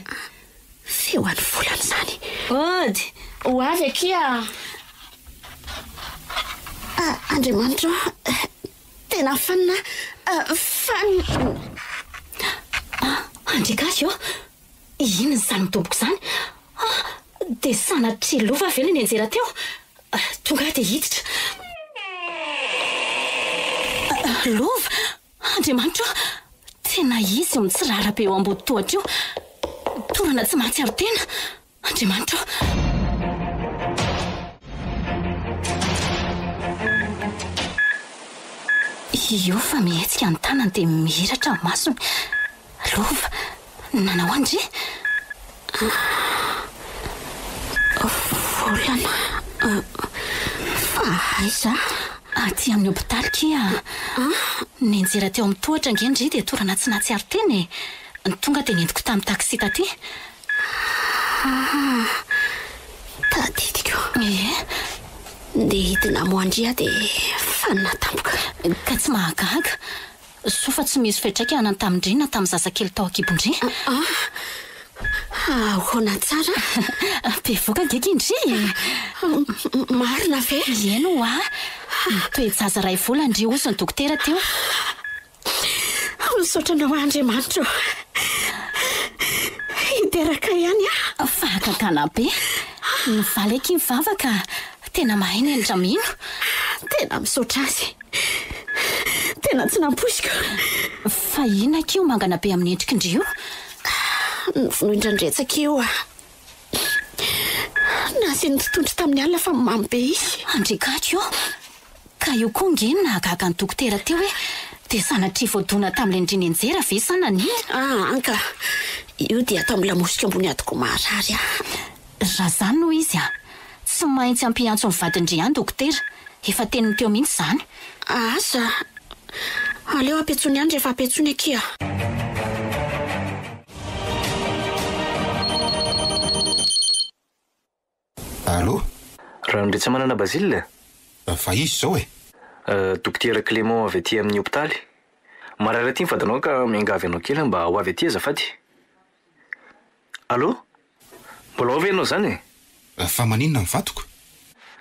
Feo an'i Volana izany. Hody! Ho avy akia! Ah, Andriamanitra ô! Tena fanina fan. Ah, Andriagasy ô! Inona izany midoboka izany? Ah, dia sanatria lova ve ilay nianjera teo? Tonga aho dia hiditra. Lova! Andriamanitra ô! Tena izy io mitsirara be eo ambody tohatra io. Torana tsy mahatsiaro tena. Andriamanitra ô! Io fa mihetsika ny tanany dia mihiratra ny masony. Lova, nanao ahoana ndry? Volana, fa aiza? Aty amin'ny hopitaly kia. Nianjera teo amin'ny tohatra ange ndry dia torana tsy nahatsiaro tena e. Tonga dia nentiko tamin'ny taxi taty. Ah, tadidiko. Ie. Ndeha hidina hamoha an-dry aho dia fanina tampoka. Ka tsy mahagaga. Soa fa tsy misy fiantraikany na tamin-dry na tamin'ny zazakely tao an-kibon-dry. Ah, ahoana tsara? Bevoka ange ky ndry e! Marina ve? Eny ho'a. Mitoe-jaza iray volana ndry hozy ny dokotera teo. Misaotra anao Andriamanitra ô. Hiteraka ihany aho. Fahagagana be. Nivaly akia ny vava ka tena mahay ny Andramino. Tena misaotra azy. Tena tsy nampoiziko. Fa inona akia io mangana be amin'ny endriky ndry io? Novonoin-dRandretsaka io aho. Nasian'ny mpitondra tamin'ny alina fa mamy be izy. Andriakatro ô! Ka io koa nge no nahagaga ny dokotera teo hoe dia sanatria voadona tamin'ilay ndry nianjera ve sa naninona? Ah an ka! Io dia atao amin'ny lamosiko ambony ato koa marary aho. Raha izany no izy an! Tsy maintsy hampiantso ny vadin-dry ihany dokotera, efa teniny teo mihitsy izany. Asa! Aleo ampiantsoiny ihany rehefa ampiantsoiny akia. Allô? Randriatsimanana Basile? Fa iza izao e? Dokotera Clément avy aty amin'ny hopitaly. Marary aty ny vadinao ka miangavy anao kely mba ho avy aty azafady. Allô? Mbola ao ve ianao izany e? Fa maninona ny vadiko?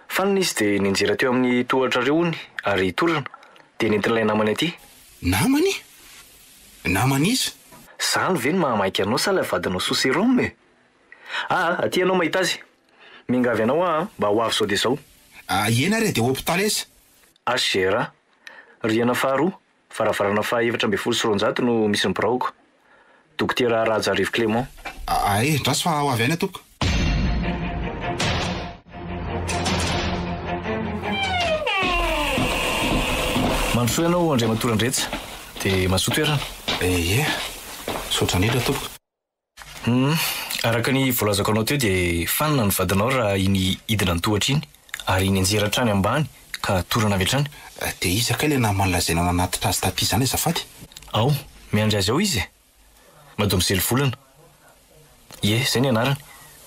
Fanina izy dia nianjera teo amin'ny tohatrareo hono ary torana dia nentin'ilay namany aty. Namany? Naman'iza? Izany ve no mahamaika anao sa ilay vadinao sous sérum e? Aa, aty ianao mahita azy. Miangavy anao aho an, mba ho avy izao dia izao. Eny ary e, dia hopitaly aiza? HGRA, rihana faharoa, varavarana faha 214 no misy ny biraoko. Dokotera Rahajarivo Clément. Ay, andraso fa ho avy any aho tompoko. Mandrosoa ianao Andriamatoa Randretsa, dia mazoto toerana. Ie, misaotra indrindra tompoko. Humm, araka ny voalazako anao teo dia fanina ny vadinao raha iny hidina ny tohatra iny, ary nianjera hatrany ambany ka torana avy hatrany. Dia iza kay ilay namany lazainao nanatitra azy taty izany azafady? Ao, miandry azy ao izy e! Mademoiselle Volana. Ie, izay ny anarany.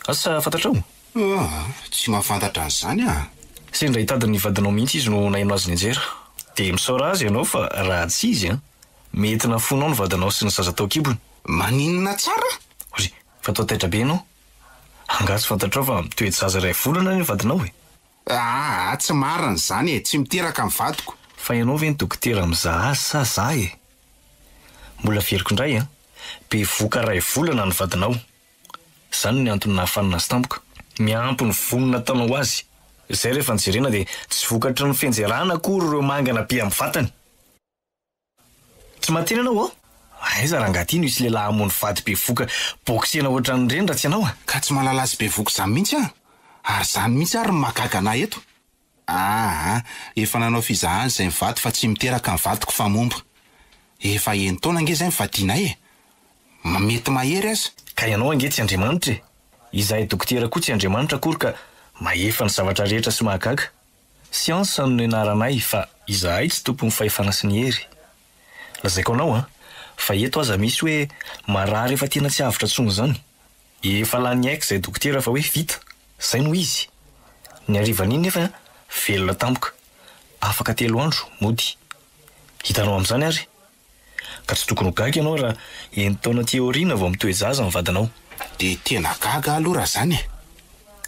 Asa fantatrao? Aa, tsy mahafantatra an'izany aho. Sendra hitady ny vadinao mihitsy izy no naheno azy nianjera. Dia misaora azy ianao fa raha tsy izy an! Mety nafoinao ny vadinao sy ny zaza tao an-kibony. Maninona tsara? Ry, fa toa taitra be ianao. Angaha tsy fantatrao fa mitoe-jaza iray volana anie ny vadinao e? Aa, tsy marina izany e, tsy miteraka ny vadiko. Fa ianao ve ny dokotera mizaha azy sa za e? Mbola averiko indray an, bevohoka iray volana ny vadinao. Izany ny antony nahafanina azy tampoka. Miampy ny vono nataonao azy. Izay rehefa nojerena dia tsy vokatry ny fianjerana akory ireo mangana be amin'ny vatany. Tsy mahateny ianao ô? Aiza rangahy ity no hisy lehilahy hamono vady bevoka boxena ohatran'ireny raha tsy ianao a? Ka tsy mahalala azy bevoka izany mihitsy aho. Ary izany mihitsy ary no mahagaga anah eto. Aa, efa nanao fizahana izay mivady fa tsy miteraka ny vadiko fa momba. Efa enin-taona ange izay nivadianay e! Mety mahery aza. Ka ianao ange tsy Andriamanitra e! Izahay dokotera koa tsy Andriamanitra akory ka mahefa ny zavatra rehetra sy mahagaga. Siansa no nianaranay fa izahay tsy tompon'ny fahefana sy ny hery. Lazaiko anao an, fa eto aza misy hoe marary efa tena tsy avotra tsony izany. Efa lany aiko izay dokotera fa hoe vita, zay no izy. Ny harivan'iny nefa velona tampoka. Afaka telo andro, mody. Hitanao amin'izany ary? Ka tsy tokony ho gaga ianao raha enin-taona aty aoriana vao mitoe-jaza ny vadinao. Dia tena gaga aho aloha raha izany e!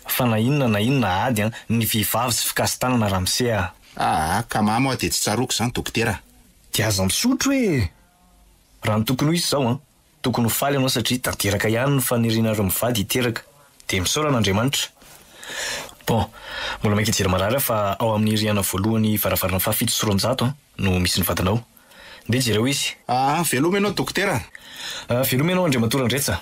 Fa na inona na inona ady an, ny vehivavy tsy fikasi-tanana ramose a! Aa, ka mamo aho dia tsy tsaroako izany dokotera a! Dia aza misotro e! Raha ny tokony ho izy izao an, tokony ho faly ianao satria tanteraka ihany ny fanirianareo mivady hiteraka. Dia misaora an'Andriamanitra. Bon, mbola maika hijery marary aho fa ao amin'ny rihana voalohany varavarana faha207 an, no misy ny vadinao. Ndeha jereo izy. Aa, veloma ianao dokotera. Aa, veloma ianao Andriamatoa Randretsa.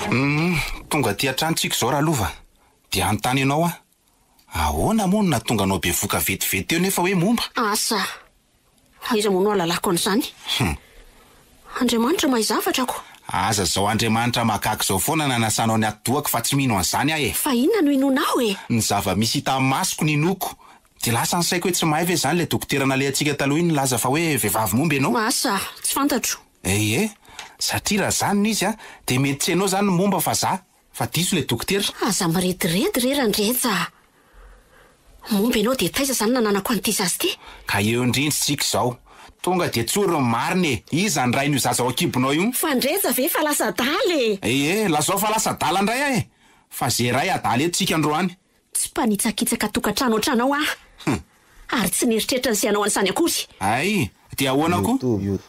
Humm, tonga aty an-trano tsika izao Ralova, dia hanontany anao aho. Ahoana moa no nahatonga anao bevoka vetivety teo nefa hoe momba? Asa! Aiza moa no ahalalako an'izany? Hum. Andriamanitra mahay zavatra ko! Aza izao Andriamanitra mahagaga izao foana nanasanao ny atidohako fa tsy mino an'izany aho e! Fa inona no inoanao e? Ny zava-misy hita amin'ny masoko no inoako. Dia lasa ny saiko hoe tsy mahay ve izany ilay dokotera nalehantsika taloha iny nilaza fa hoe vehivavy momba ianao? Asa! Tsy fantatro. Ie, satria raha izany no izy an, dia mety tsy ianao izany no momba fa za. Fa diso ilay dokotera. Aza mirediredy re Randretsa a! Momba ianao dia taiza izany nananako an'ity zaza ity? Ka eo indrindra isika izao. Tonga dia tsory ny marina e! Iza ny rain'io zaza ao an-kibonao io? Fa Ndretsa ve efa lasa adala e! Ee, lazao fa lasa adala indray aho e! Fa ze ray adala eto tsika androany. Tsy mpanitsakitsaka tokantrano ohatranao aho. Ary tsy nieritreritra ny sy hanao an'izany akory. Hay, dia ahoana koa?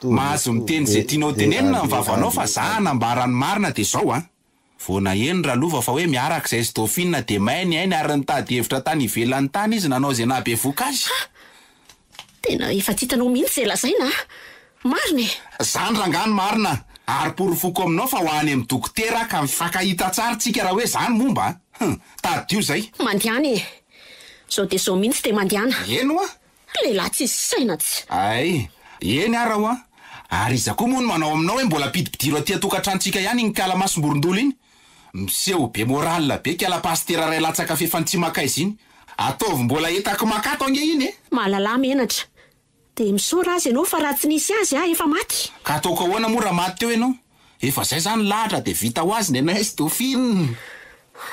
Mahazo miteny ze tianao tenenina ny vavanao fa za hanambara ny marina dia zao an! Vao naheno Ralova fa hoe miaraka izay sy Dauphine dia may ny ainy ary nitady hevitra tany ivelany tany izy nanao izay nahabevoka azy. Ha! Tena efa tsy hitanao mihitsy izay lazaina a! Marina e! Zany rangahy ny marina ary porofoko aminao fa ho any amin'ny dokotera aho ka mifankahita tsara tsika raha hoe zany momba a! Hum! Tadidio zay. Mandehana e! Zao dia zao mihitsy dia mandehana. Eny hoa! Lehilahy tsisy saina tsy. Hay! Eny ara hoa! Ary iza koa moa no manao aminao hoe mbola ampidipidiro aty an-tokantranontsika ihany iny kala masom-borondolo iny? Miseho be morale be kala pasitera ray latsaka fefany tsy makaiza iny. Ataovy mbola entaky makato ange iny e! Mahalalà menatra. Dia misaora azy ianao fa raha tsy nisy azy aho efa maty. Ka ataoko ahoana moa raha maty teo ianao? Efa zay zany lahatra dia vita ho azy nenay sy Dauphine.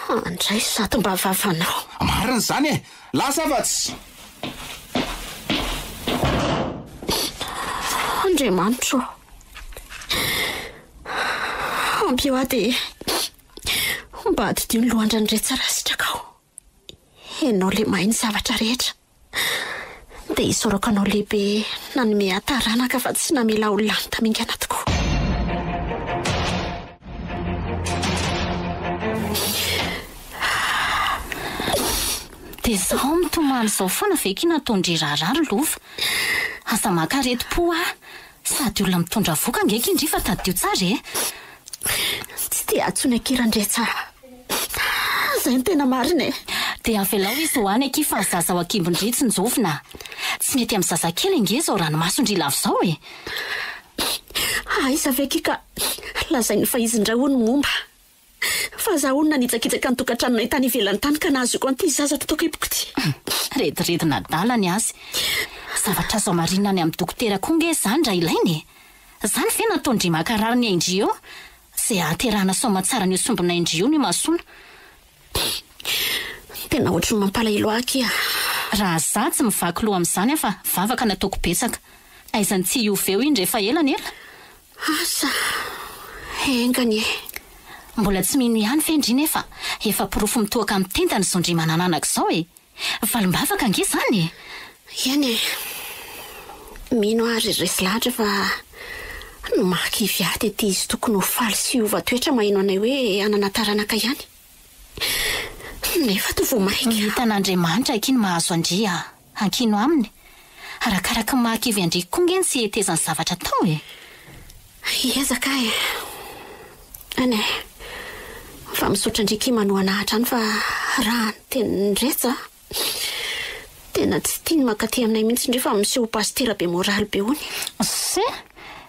Andraiso zato mba vavanao. Marina izany e! Lasa aho fa tsy. Andriamanitro ô! Ampio ahy dia mba adidio ny lohan-dRandretsa raha sitrakao. Ianao ilay mahay ny zavatra rehetra. Dia isaorako anao lehibe nanome ahy taranaka fa tsy namela ho lany tamingana tokoa. Dia izao mitomany izao foana ve ky nataon-dry raharaha ry Lova? Aza maka aretim-po aho. Sady olona mitondra voka ange ky ndry fa tadidio tsara e! Tsy te hahatsony aky Randretsa a! Zay no tena marina e! Dia avelao izy ho any akia fa ny zaza ao an-kibon-dry tsy njovina a! Tsy mety amin'ny zazakely ange izao ranomason-dry lava izao e! Aiza ve akia ka lazainy fa izy indray hono momba. Fa za hono nanitsakitsaka ny tokantranonay tany ivelany tany ka nahazoako an'ity zaza tato an-kiboko ity. Rediredin'adala ny azy. Zavatra azo hamarinina any amin'ny dokotera koa nge izany raha ilaina e! Izany ve nataon-dry mankarary ny ain-dry eo? Izay hahaterahana soamatsara an'io sombin'ain-dry io no imasoana. Tena ohatry ny mampalahelo ahy akia. Raha za tsy mivaky loha amin'izany aho fa vavaka no ataoko betsaka. Aiza ny tsy hiova eo iny rehefa ela ny ela? Asa! Enga anie. Mbola tsy mino ihany ve ndry nefa efa porofo mitohaka amin'ny tendany izao ndry manananaka izao e! Valim-bavaka ange izany e! Eny e! Mino aho ary resy lahatra fa Ny mahakivy ahy dia ity izy tokony ho faly sy hiova toetra maheno anay hoe hanana taranaka ihany. Nefa toa vao mainka. Hitan'Andriamanitra akia ny mahazo an-dry a! Ankino aminy. Arakaraky ny mahakivy an-dry koa nge ny tsy hetezan'ny zavatra atao e! Hiezaka aho e! Any e! Fa misaotra an-dry akia manohana ahy hatrany fa raha ny tenin'i Reja a! Tena tsy tia ny mankaty aminay mihitsy ndry fa miseho ho pasitera be moraly be hono. Se!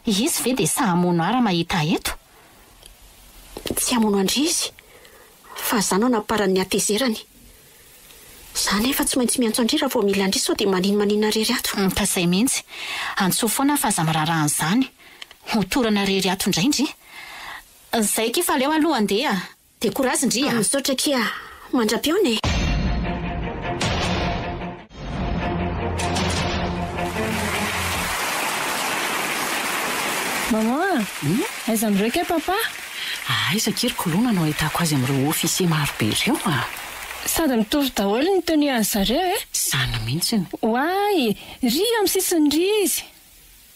Izy ve dia sahy hamono ahy raha mahita ahy eto? Tsy hamono an-dry izy, fa za no anaparan'ny hatezerany. Za nefa tsy maintsy miantso an-dry raha vao mila an-dry sao dia maninomaninona rery ato. Ka zay mihitsy. Antsoy foana fa aza miraharaha an'izany. Ho torana rery ato indray ndry. Zay akia fa aleo aloha handeha. Dia courage ndry a! Misaotra akia a! Mandra-pihaona e! Maman a! Aiza amin'ireo kay papa? Aiza akia ry Koloina no ahitako azy amin'ireo officier maro be ireo a! Sady mitovy daholo ny tenue an'i zareo e! Izany mihitsiny. Oay! Ry amin'ny sisiny ry izy!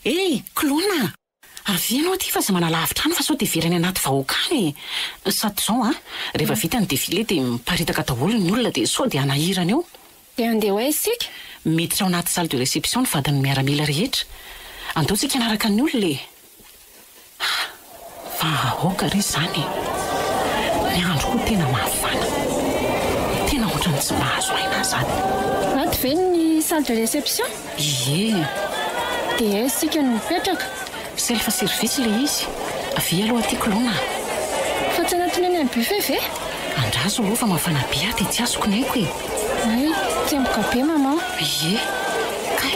Hey! Koloina! Avia ianao aty fa aza manalavitra any fa sao dia very any anaty vahoaka any e! Sady izao an, rehefa vita ny défilé dia miparitaka daholo ny olona dia sao dia hanahirana eo. Dia handeha ho aiza isika? Miditra ao anaty salle de réception ny vadin'ny miaramila rehetra. Andao tsika hanaraka ny olona e! Ha! Fa aoka re izany e! Ny andro koa tena mafana. Tena ohatran'ny tsy mahazo aina aho izany. Ato ve ny salle de réception? Ie. Dia aiza isika no mipetraka? Self service ilay izy. Avia aloha aty Koloina a. Fa tsy hanatona eny amin'ny buffet ve? Andraso aloha fa mafana be aho dia tsy azoko ny aiko e. Hay, tsemboka be maman. Ie. Kay.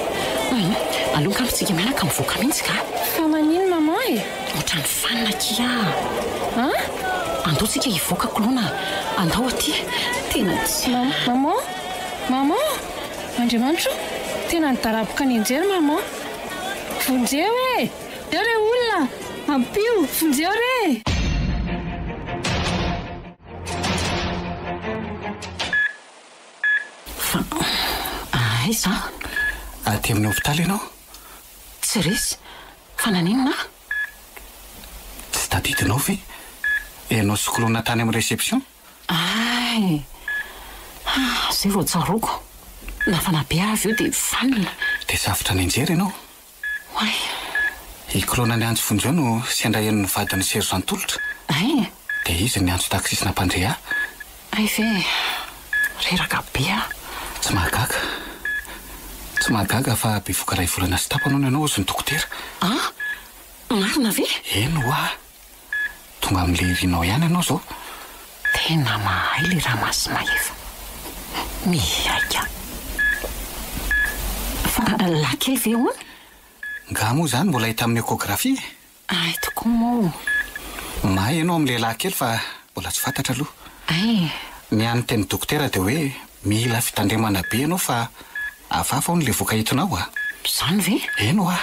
Hum. Aleo angamba tsika mianaka mivoaka mihitsy ka. Fa manino maman e? Ohatran'ny fanina akia a. An? Andao tsika hivoaka Koloina a. Andao aty. Tena tsy. Maman? Maman? Andriamanitra o! Tena nidaraboka nianjera maman! Vonjeo e! Eo re olona! Ampio! Vonjeo re! Fa aiza aho? Aty amin'ny hopitaly ianao? Tsy resy. Fa naninona aho? Tsy tadidinao ve? Ianao sy Koloina tany amin'ny réception? Hay! Ah, zay vao tsaroako. Nafana be aho avy eo dia vanona. Dia safotra nianjera ianao? Oay! I Koloina niantso vonjeo no sendra henon'ny vadin'i Sergent Tolotra. Hay! Dia izy no niantso taxi sy nampandre ahy. Hay ve e! Reraka be aho. Tsy mahagaga. Tsy mahagaga fa bevoka iray volana sy tapany hono ianao hozy ny dokotera. An! Marina ve? Eny hoa! Tonga amin'ilay irinao ihany ianao izao. Tena mahay ilay Ramasimahefa. Mihaika. Fa lahy kely ve hono? Nga moa izany mbola hita amin'ny échographie e? Hay tokoa moa. Mahay ianao amin'ilay lahy kely fa mbola tsy fantatra aloha. Hay. Ny an'ny tenin'ny dokotera dia hoe mila fitandremana be ianao fa hafahafa hono ilay voka entinao a! Izany ve? Eny hoa.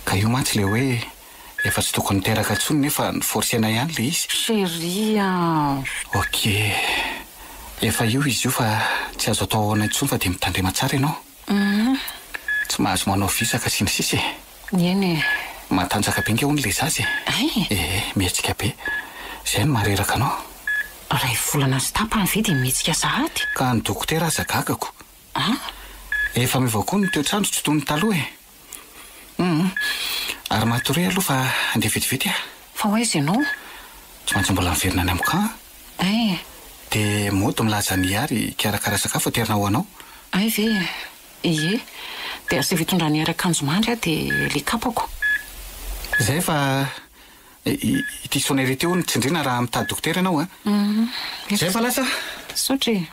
Ka io mantsy ilay hoe Efa tsy tokony niteraka intsony nefa ni-forcer-na ihany ilay izy. Chérie a! Ok. Efa io izy io fa tsy azo atao ahoana intsony fa dia mitandrema tsara ianao. Tsy mahazo manao visaka sy ny sisa e. Eny e. Matanjaka be nge hono ilay zaza e. Hay? Ee, mihetsika be. Izay no mahareraka anao. Iray volana sy tapany ve dia mihetsika sahady? Ka ny dokotera aza gagako. An? Efa miova koa ny toetr'andro tsy toy ny taloha e. Humm. Ary matoria aloha fa handeha vetivety aho. Fa ho aiza ianao? Tsy maintsy mbola miverina any amiko an. Hay. Dia mody milaza an'i Hiary hikarakara sakafo aterina ho anao. Hay ve? Ie. Dia asaivo hitondran'i Hiary akanjo mandry aho dia ilay kapako. Izay fa ity sonnerie ity hono tsindriana raha mitady dokotera ianao an. Izay fa lasa. Misaotra e.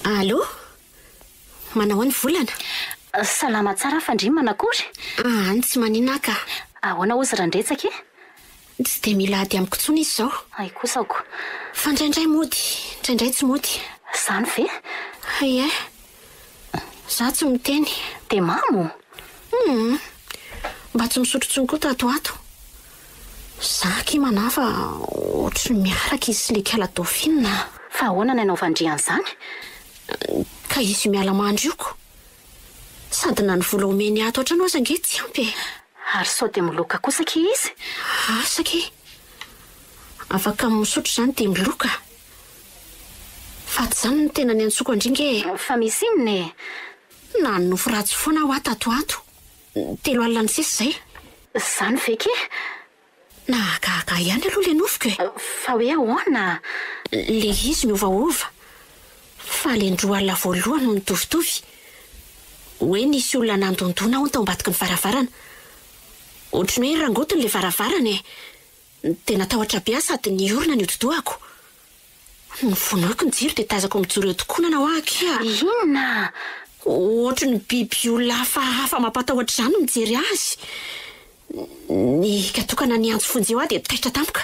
Allô? Manao ahoana Volana? Salama tsara fa ndry manakory? Any tsy manina aho ka. Ahoana hozy Randretsaka e? Tsy dia mila ady amiko intsony izy izao. Hay kosa ko. Fa indraindray mody, indraindray tsy mody. Izany ve? Ie. Za tsy miteny. Dia mamo? Humm. Mba tsy misotro intsony koa tato ho ato. Za akia manahy fa ohatry ny miaraka izy sy le kala Dauphine. Fa ahoana ny hanaovan-dry an'izany? Ka izy miala mandry io ko. Sady na ny vola omeny ato an-trano aza ange tsy ampy e. Ary sao dia miloka kosa akia izy? Asa akia. Afaka misotro izany dia miloka. Fa tsy izany no tena niantsoako an-dry nge e. Fa misy inona e? Nanonofy ratsy foana aho tato ho ato. 30 alina nisesy izay. Izany ve kia? Nahagaga ahy ihany aloha ilay nofiko e! Fa hoe ahoana? Ilay izy miovaova. Fa ilay indroa alina voalohany no nitovitovy. Hoe nisy olona nandondona hono tao ambadiky ny varavarana. Ohatry ny hoe rangotiny ilay varavarana e! Dia natahotra be aho sady niorina ny hodi-dohako. Novonoiko ny jiro dia tazako mijoro eo tokonana hoa akia. Inona? Ohatry ny biby olona hafahafa mampatahotra izany mijery azy. Nikatokana niantso vonjeo aho dia taitra tampoka.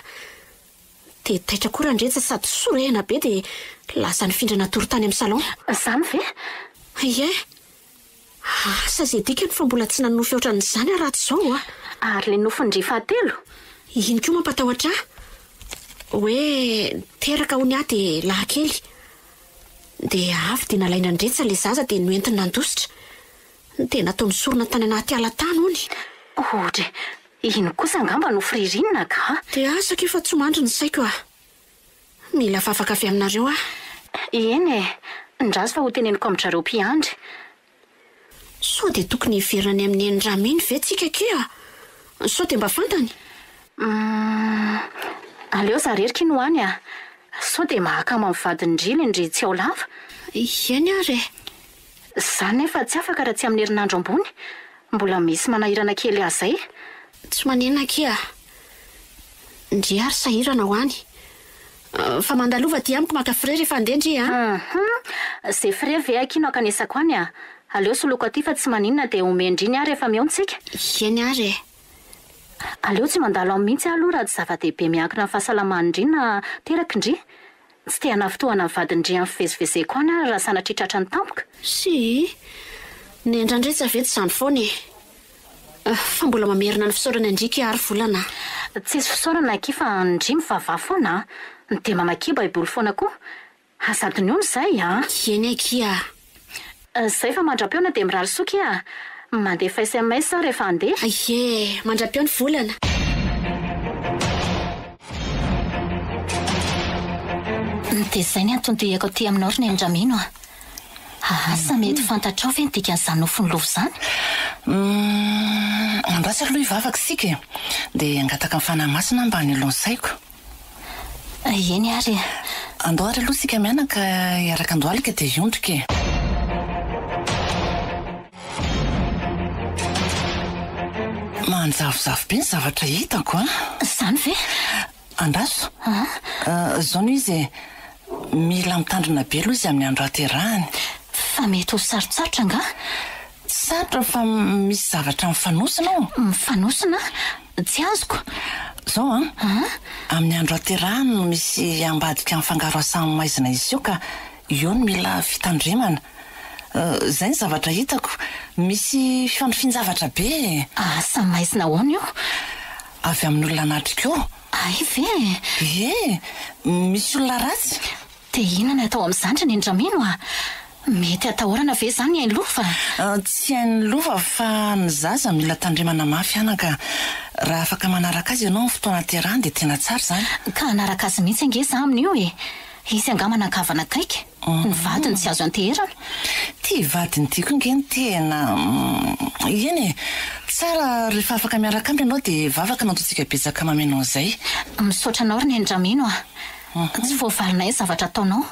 Dia taitra koa Randretsa sady sorehina be dia lasa nifindra natory tany amin'ny salon. Izany ve? Ie. Asa izay dikany fa mbola tsy nanonofy ohatran'izany aho raha tsy izao a! Ary ilay nofin-dry fahatelo? Iny koa mampatahotra ahy. Hoe teraka hono aho dia lahy kely. Dia avy dia nalaina an-dretsa ilay zaza dia noentiny nandositra. Dia nataony sorona tany anaty ala tany hono. Odry, iny kosa angamba nofy ririnina ka! Dia asa akia fa tsy mandry ny saiko a! Mila vavaka avy aminareo aho. Eny e! Ndraso fa hoteneniko amin-dRareo mpiandry. Sao dia tokony hiverina any amin'i Neny Ramino ve tsika akia? Sao dia mba fantany? Humm, aleo za rery ky no any a! Sao dia mahakamo amin'ny vadin-dry ilay ndry tsy ao lava? Eny ary e! Za nefa tsy afaka raha tsy amin'ny herinandro ambony. Mbola misy manahirana kely ahy zay. Tsy maninona akia. Ndry ary sahirana ho any. Fa mandalova aty amiko maka frais rehefa handeha ndry a! Hum, ze frais ve akia no ankanesako any a! Aleo soloiko aty fa tsy maninona dia omen-dry ny ahy rehefa mihaona tsika. Eny ary e! Aleo tsy mandalo any mihitsy aho aloha raha tsy zava-dehibe miankina amin'ny fahasalaman'ndry na teraky ndry. Tsy te hanafintohana ny vadin-dry amin'ny fivezivezeko any aho raha sanatria tratrany tampoka. Tsia, ny an-dRandretsa ve tsy izany foana e! Fa mbola mamerina ny fisaorana an-dry ki ary volana a! Tsisy fisaorana akia fa ndry mivavaha foana a! Dia mamakia baiboly foana koa. Aza adinoina izay a! Eny akia a! Izay fa mandra-pihaona dia mirary soa kia a! Mandefa sms aho rehefa handeha. Ie, mandra-peo ny volana. Dia izay ny anton-diako aty aminao ry Neny Ramino a! Asa mety fantatrao ve ny dikan'izany nofin'ny lova izany? Humm, andraso aloha hivavaka isika e! Dia hangataka ny Fanahy Masina mba hanilo ny saiko. Eny ary e! Andao ary aloha isika mianaka hiaraka andohalika dia hiondrika e! Manjavozavo be ny zavatra hitako an! Izany ve? Andraso. Izao no izy e! Mila mitandrina be aloha izy amin'ny andro hahaterahany. Fa mety ho sarotsarotra angaha? Tsy sarotra fa misy zavatra mifanosona ao. Mifanosona? Tsy azoko. Izao an, amin'ny andro haterahany no misy ambadika mifangaro asa maizina hiseho ka eo no mila fitandremana. Izay ny zavatra hitako. Misy fifandrifian-javatra be e! Asa maizina ahoana io? Avy amin'ny olona anatrika eo. Hay ve e! Ie! Misy olona ratsy. Dia inona ny atao amin'izany ry Neny Ramino a? Mety atahorana ve izany ny ain'i Lova? Tsy ain'i Lova fa ny zaza mila tandremana mafy anaka. Raha afaka manaraka azy ianao amin'ny fotoana aterahany dia tena tsara izany. Ka hanaraka azy mihitsy ange za amin'io e! Izy angaha manan-kavana akaiky? Ny vadiny tsy azo anteherana. Ity vadiny ity koa nge no tena. Eny e! Tsara rehefa afaka miaraka aminy ianao dia vavaka no ataontsika betsaka mameno an'izay. Misaotra anao ry Neny Ramino a! Tsy voavalinay ny zavatra ataonao.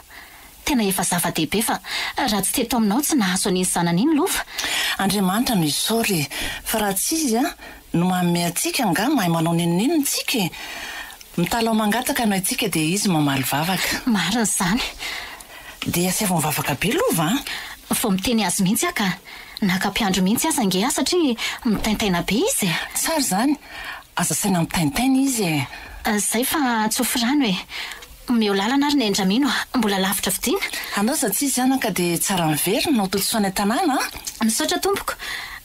Tena efa zava-dehibe fa raha tsy teto aminao tsy nahazo an'iny zanany iny Lova. Andriamanitra no isaory e! Fa raha tsy Izy no manome antsika angaha mahay manao n'inon'inona tsika e! Mitalaho mangataka no haintsika dia Izy mamaly vavaka. Marina izany. Dia asaivo mivavaka be Lova an! Vao miteny azy mihitsy aho ka. Naka mpiandry mihitsy aza ange aho satria mitaintaina be izy e! Tsara izany. Aza asaina mitaintaina izy e! Izay fa tsofy rano e! Omeo lalana ary Nendramino a! Mbola lavitra fidina. Anao za tsisy anaka dia tsara miverina ho todisoa any an-tanàna a! Misaotra tompoko.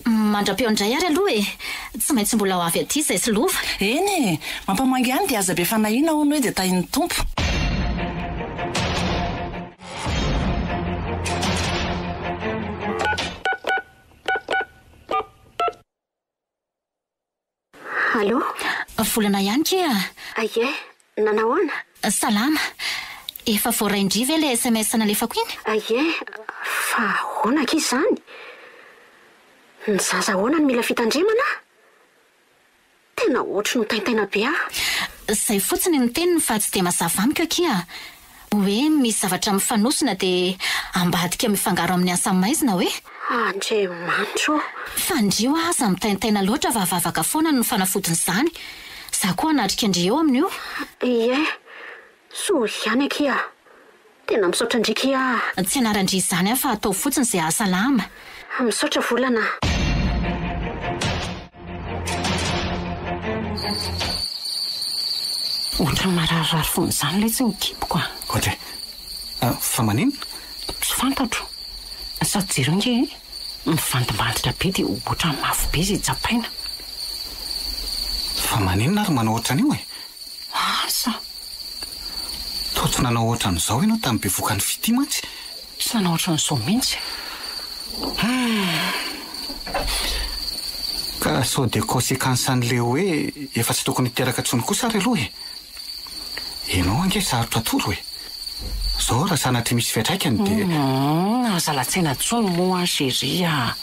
Mandra-peo indray ary aloha e! Tsy maintsy mbola ho avy aty izay sy Lova. Eny e! Mampamangy ihany dia aza be fanahiana hono hoe dia tahin'ny Tompo. Allô? Volana ihany ke a! Ie, nanahoana? Salama. Efa voarain-dry ve ilay sms nalefako iny? Ie, fa ahoana akia izany? Ny zaza ahoana no mila fitandremana? Tena ohatry ny mitaintaina be aho. Zay fotsiny ny teniny fa tsy dia mazava amiko akia. Hoe misy zavatra mifanosona dia ambadika mifangaro amin'ny asa maizina hoe? Andriamanitra ô! Fa ndry hoa aza mitaintaina loatra fa vavaka foana no fanafodin'izany. Za koa hanatrika ndry eo amin'io. Ie, soa ihany akia. Tena misaotra ndry kia a! Tsy anaran-dry izany aho fa ataovy fotsiny izay hahasalama. Misaotra Volana a! Ohatran'ny mararirary foana izany letsy ny kiboko a! Ohatra e! Fa maninona? Tsy fantatro. Sady jereo ange e! Mivandimbanditra be dia ohatran'ny mafy be izay tsapaina. Fa maninona ary manao ohatran'io e? Asa! Toa tsy nanao ohatran'izao ianao tamin'ny bevokan'i Fitia mantsy. Tsy nanao ohatran'izao mihitsy. Hum. Ka sao dia conséquence an'ilay hoe efa tsy tokony hiteraka intsony kosa ary aloha e! Ianao ange sarotra atoro e! Zao raha sanatria misy fiantraikany dia. Humm, aza lazaina intsony moa chérie a!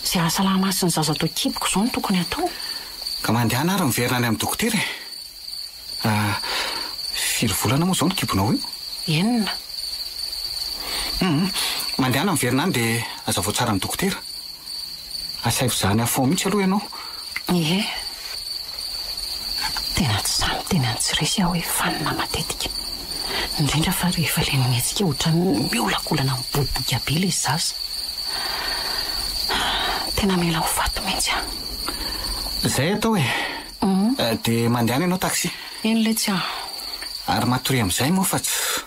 Izay hahasalama ahy sy ny zaza ato an-kiboko izao no tokony hatao. Ka mandehana ary miverina any amin'ny dokotera e! Ah, firy volana moa izao ny kibonao io? Enina. Hum, mandehana miverina any dia hazavao tsara amin'ny dokotera. Asaivo zahany à fond mihitsy aloha ianao. Ie. Tena tsy sahy miteny an'i Tsiresy aho hoe fanina matetika. Indrindra fa rehefa ilay mihetsika ohatran'ny miolakolana miboiboika be ilay zaza. Tena mila ho faty mihitsy aho. Izay atao e. Dia mandehana ianao taxi. Eny letsy ah. Ary matoria amin'izay moa fa tsy.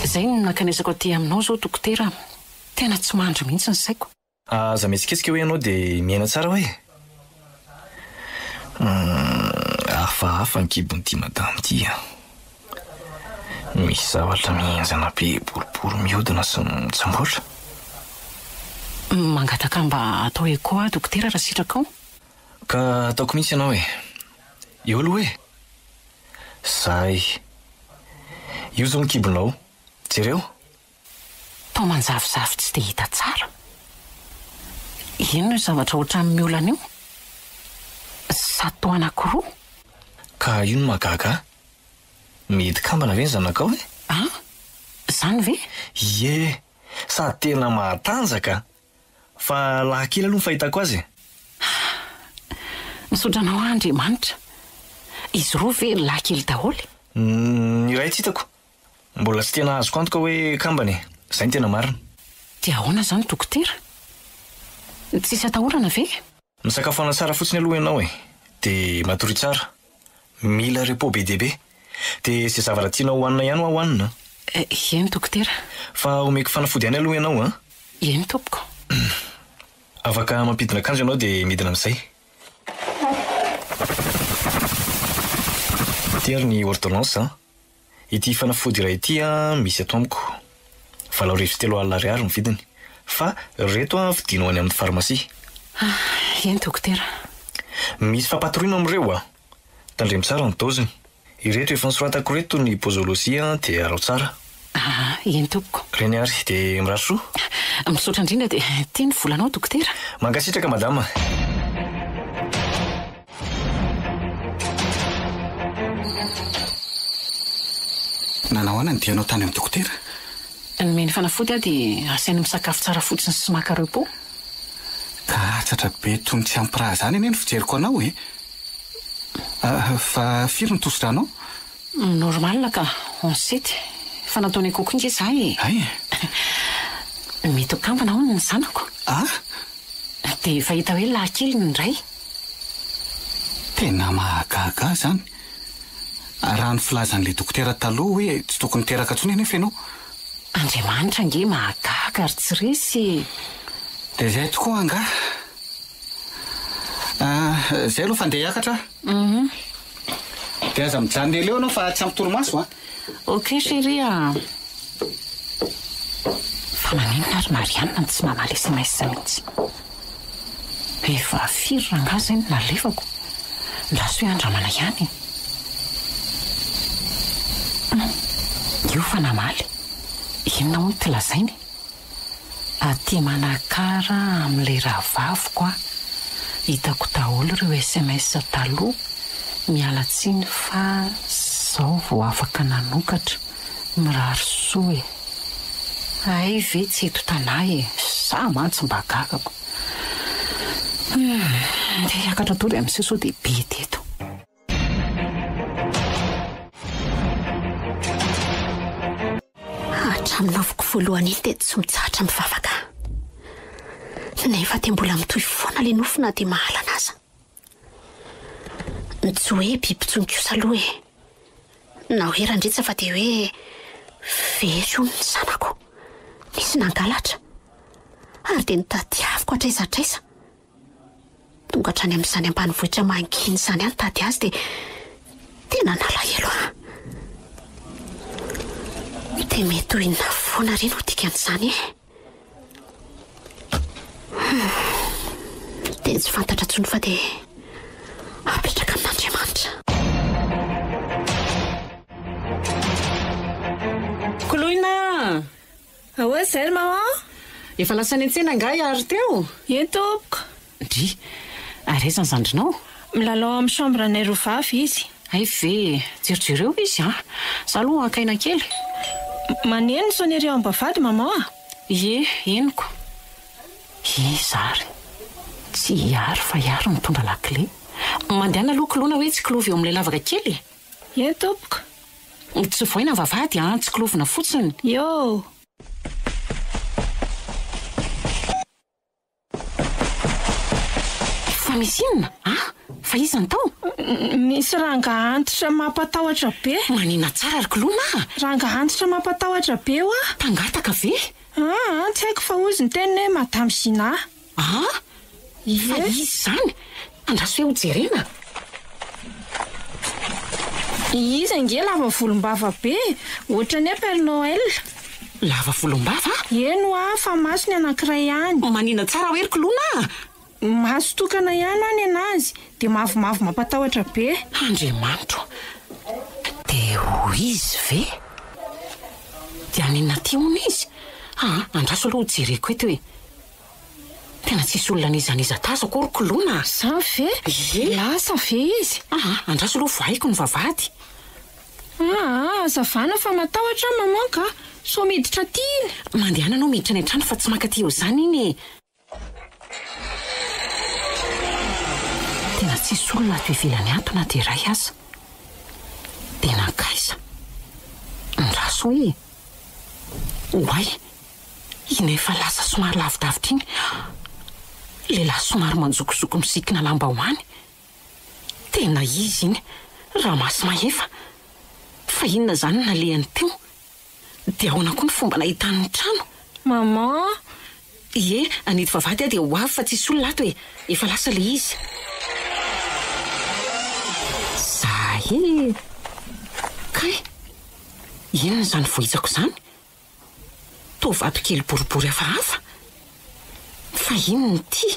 Izay no nankanesako aty aminao izao dokotera a. Tena tsy mandry mihitsy ny saiko. Aza mihetsiketsika hoe ianao dia miaina tsara hoe? Humm, hafahafa ny kibon'ity madama ity an. Misy zavatra mihenjana be boribory mihodina sy mitsamboatra. Mangataka mba atao echo aho dokotera raha sitrakao. Ka ataoko mihitsy ianao e. Eo aloha e. Zay. Io izao ny kibonao. Jereo. Toa manjavozavo tsy dia hita tsara. Inona io zavatra ohatran'ny miolana io? Sady toa anankiroa? Ka io no mahagaga ahy. Mety kambana ve ny zanakao e? An? Izany ve? Ie! Sady tena mahatanjaka! Fa lahy kely aloha ny fahitako azy e! Misaotra anao aho Andriamanitra. Izy roa ve lahy kely daholo? Ny iray tsy hitako. Mbola tsy tena azoko antoka hoe kambana e! Izay no tena marina. Dia ahoana izany dokotera? Tsisy atahorana ve? Misakafoana tsara fotsiny aloha ianao e! Dia matoria tsara. Mila repos be dia be. Dia izay zavatra tianao hohanina ihany hoa hohanina an! Eny dokotera. Fa omeko fanafody ihany aloha ianao an! Eny tompoko. Afaka mampidina akanjo ianao dia midina amin'izay. Ity ary ny ordonnance an! Ity fanafody iray ity an misy ato amiko. 38 alina ariary ny vidiny. Fa ireto an vidianao any amin'ny farmasia. Ah, eny dokotera. Misy fampatoriana amin'ireo an. Tandremo tsara ny doziny. Ireto efa nosoratako ireto ny posologie an dia araho tsara. Ah, eny tompoko. Reny ary, dia mirary soa. Misaotra indrindra dia ity ny volanao dokotera. Mankasitraka madama. Nanao ahoana ny dianao tany amin'ny dokotera? Nomeny fanafody aho dia asainy misakafo tsara fotsiny sy maka repos. Ka hatsatra be toy ny tsy ampy raha izany anie ny fijeriko anao e! Fa firy ny tosidranao? Normal ka, 11 sept. Efa nataony echo koa nge za e! Hay e! Mety ho kambana hono ny zanako. Ah! Dia efa hita hoe lahy kely ny iray. Tena mahagaga ahy izany. Raha ny filazan'ilay dokotera taloha hoe tsy tokony hiteraka intsony anefa ianao. Andriamanitra ange mahagaga ry tsy resy e! Dia izay tokoa angaha. Ah, izay aloha fa ndeha hiakatra aho. Dia aza mijanona ela eo ianao fa tsy ampy torimaso an! Ok chérie a! Fa Fa maninona ary Marianne no tsy mamaly sms mihitsy? Efa firy rangahy izay no nalefako? Ndraso hoe andramana ihany e! Hum, io fa namaly. Inona hono ty lazainy? Aty Manakara amin'ilay rahavaviko aho. Hitako daholo ireo sms taloha, miala tsiny fa zao vao afaka nanokatra. Mirary soa e! Hay ve tsy eto Tanà e! Za mantsy mba gagako. Humm, ndeha hiakatra atory amin'izay sao dia be teto. Hatramin'ny nofiko voalohany iny dia tsy mitsahatra mivavaka aho. Nefa dia mbola mitohy foana ilay nofy na dia mahalana aza. Tsy hoe biby intsony kosa aloha e. Na hoe randritsa fa dia hoe very hono ny zanako. Nisy nangalatra. Ary dia notadiaviko hatraiza hatraiza. Tonga hatrany amin'izany ambanivohitra mangina izany aho nitady azy dia tena nalahelo aho. Dia mety ho inona foana re no dikan'izany e? Hum, dia tsy fantatra intsony fa dia apetraka amin'Andriamanitra. Koloina! Ahoana izay ry maman? Efa lasa niantsena angaha i Ary teo? Eny tompoko. Ndry! Ary aiza ny zandrinao? Milalao amin'ny chambre-nay roa vavy izy. Hay ve! Jerijereo izy an! Za aloha haka aina kely. Maneno ny sonnerie ao am-bavahady maman a! Ie, henoko. Iza ary? Tsy i Ary fa i Ary mitondra lakile. Mandehana aloha koloina hoe tsikilovy eo amin'ilay lavaka kely e! Eny tompoko. Tsy voaina ny vavahady an, tsikilovina fotsiny. Eo! Fa misy inona? Ah! Fa iza no tao? Misy rangaha antitra mampatahotra be. Manina tsara ry Kilona a! Rangaha antitra mampatahotra be hoa. Mpangataka ve? Aa, tsy haiko fa hozy ny teniny hoe Madame Gina. Ah! Fa iza izany? Andraso hoe ho jerena. Izy ange lava volombava be e! Ohatran'ny hoe Père Noël. Lava volombava? Eny hoa, fa maso ny anankiray ihany. Manina tsara hoe ry Kilona a! Maso tokana ihany hoa ny anazy, dia mavomavo mampatahotra be. Andriamanitro! Dia ho izy ve? Dia haninona aty hono izy? Aa, andraso aloha ho jereko eto e! Tena tsisy olona n'iza n'iza tazako ry Koloina a! Zany ve? Ie! Lasa ve izy? Aa, andraso aloha vohaiko ny vavahady. Aa, hazavana fa matahotra aho maman ka! Sao miditra aty iny! Mandehana anao miditra any an-trano fa tsy mankaty eo izany iny e! Tena tsisy olona ato ivelany ato na dia iray aza. Dia nankaiza? Andraso hoe! Oay! Iny efa lasa somary lavidavitra iny, lehilahy somary manjokozoko misikina lambahoany. Tena izy iny, Ramasy Mahefa. Fa inona izany no nalehany teo? Dia ahoana koa ny fomba nahitany ny trano? Maman! Ie, hanidy vavahady aho dia ho avy fa tsisy olona ato e! Efa lasa ilay izy. Zahay e! Kay! Inona izany vohitsako izany? Toa vato kely boribory hafahafa. Fa inona ity?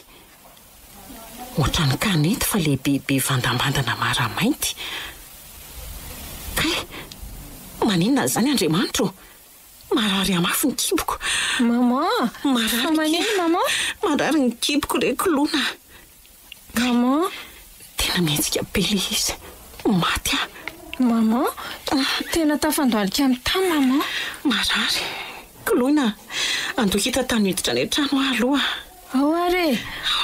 Ohatran'ny kanety fa lehibebe vandambandana mara mainty. Kay! Maninona izany Andriamanitra ô? Marary ahy mafy ny kiboko. Maman! Marary Fa maninona maman? Marary ny kiboko re Koloina. Maman! Tena mihetsika be ilay izy. Maty aho. Maman! Tena tafandohalika amin'ny tany maman. Marary. Koloina, andeha hita tany hiditra any an-trano aho aloha. Ao ary e!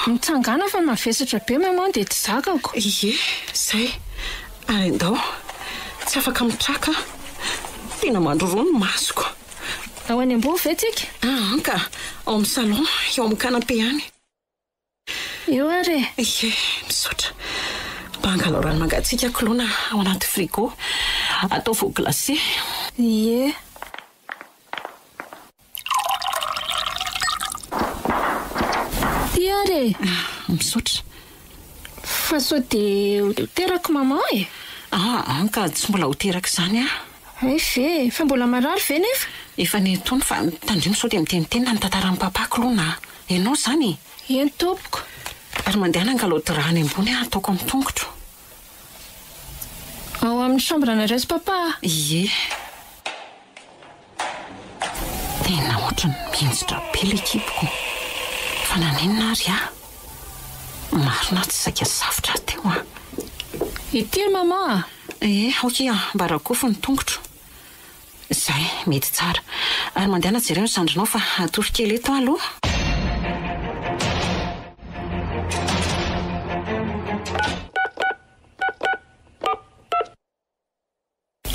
Mitsangàna fa mavesatra be maman dia tsy zakako. Ie, izay. Ary andao. Tsy afaka mitraka aho. Tena mandroroa ny masoko. Ao any ambony ve tsika? Aa ka. Ao amin'ny salon, eo amin'ny canapé any. Eo ary e! Ie, misaotra. Mba angalao rano mangatsiaka koloina ao anaty frigo. Ataovy au glacé. Ie. Ty ary e! Misaotra. Fa sao dia ho teraka maman e? Aa, ka tsy mbola ho teraka izany aho. Hay ve e! Fa mbola marary ve nefa? Efa nentony fa tandremo sao dia miteniteny na mitantara amin'i Papa k'lou na ianao izany e! Eny tompoko. Ary mandehana angalao drap any ambony aho ataoko amin'ny tongotro. Ao amin'ny chambre nareo sy Papa a! Ie. Tena ohatran'ny mihinjitra be ilay kiboko. Fa naninona ary aho? Marina aho tsy saika safotra aho teo an! Ity ry maman a! Ie, ok a, mba rakofy ny tongotro. Izay, mety tsara. Ary mandehana jereo ny zandrinao fa hatory kely eto aho aloha.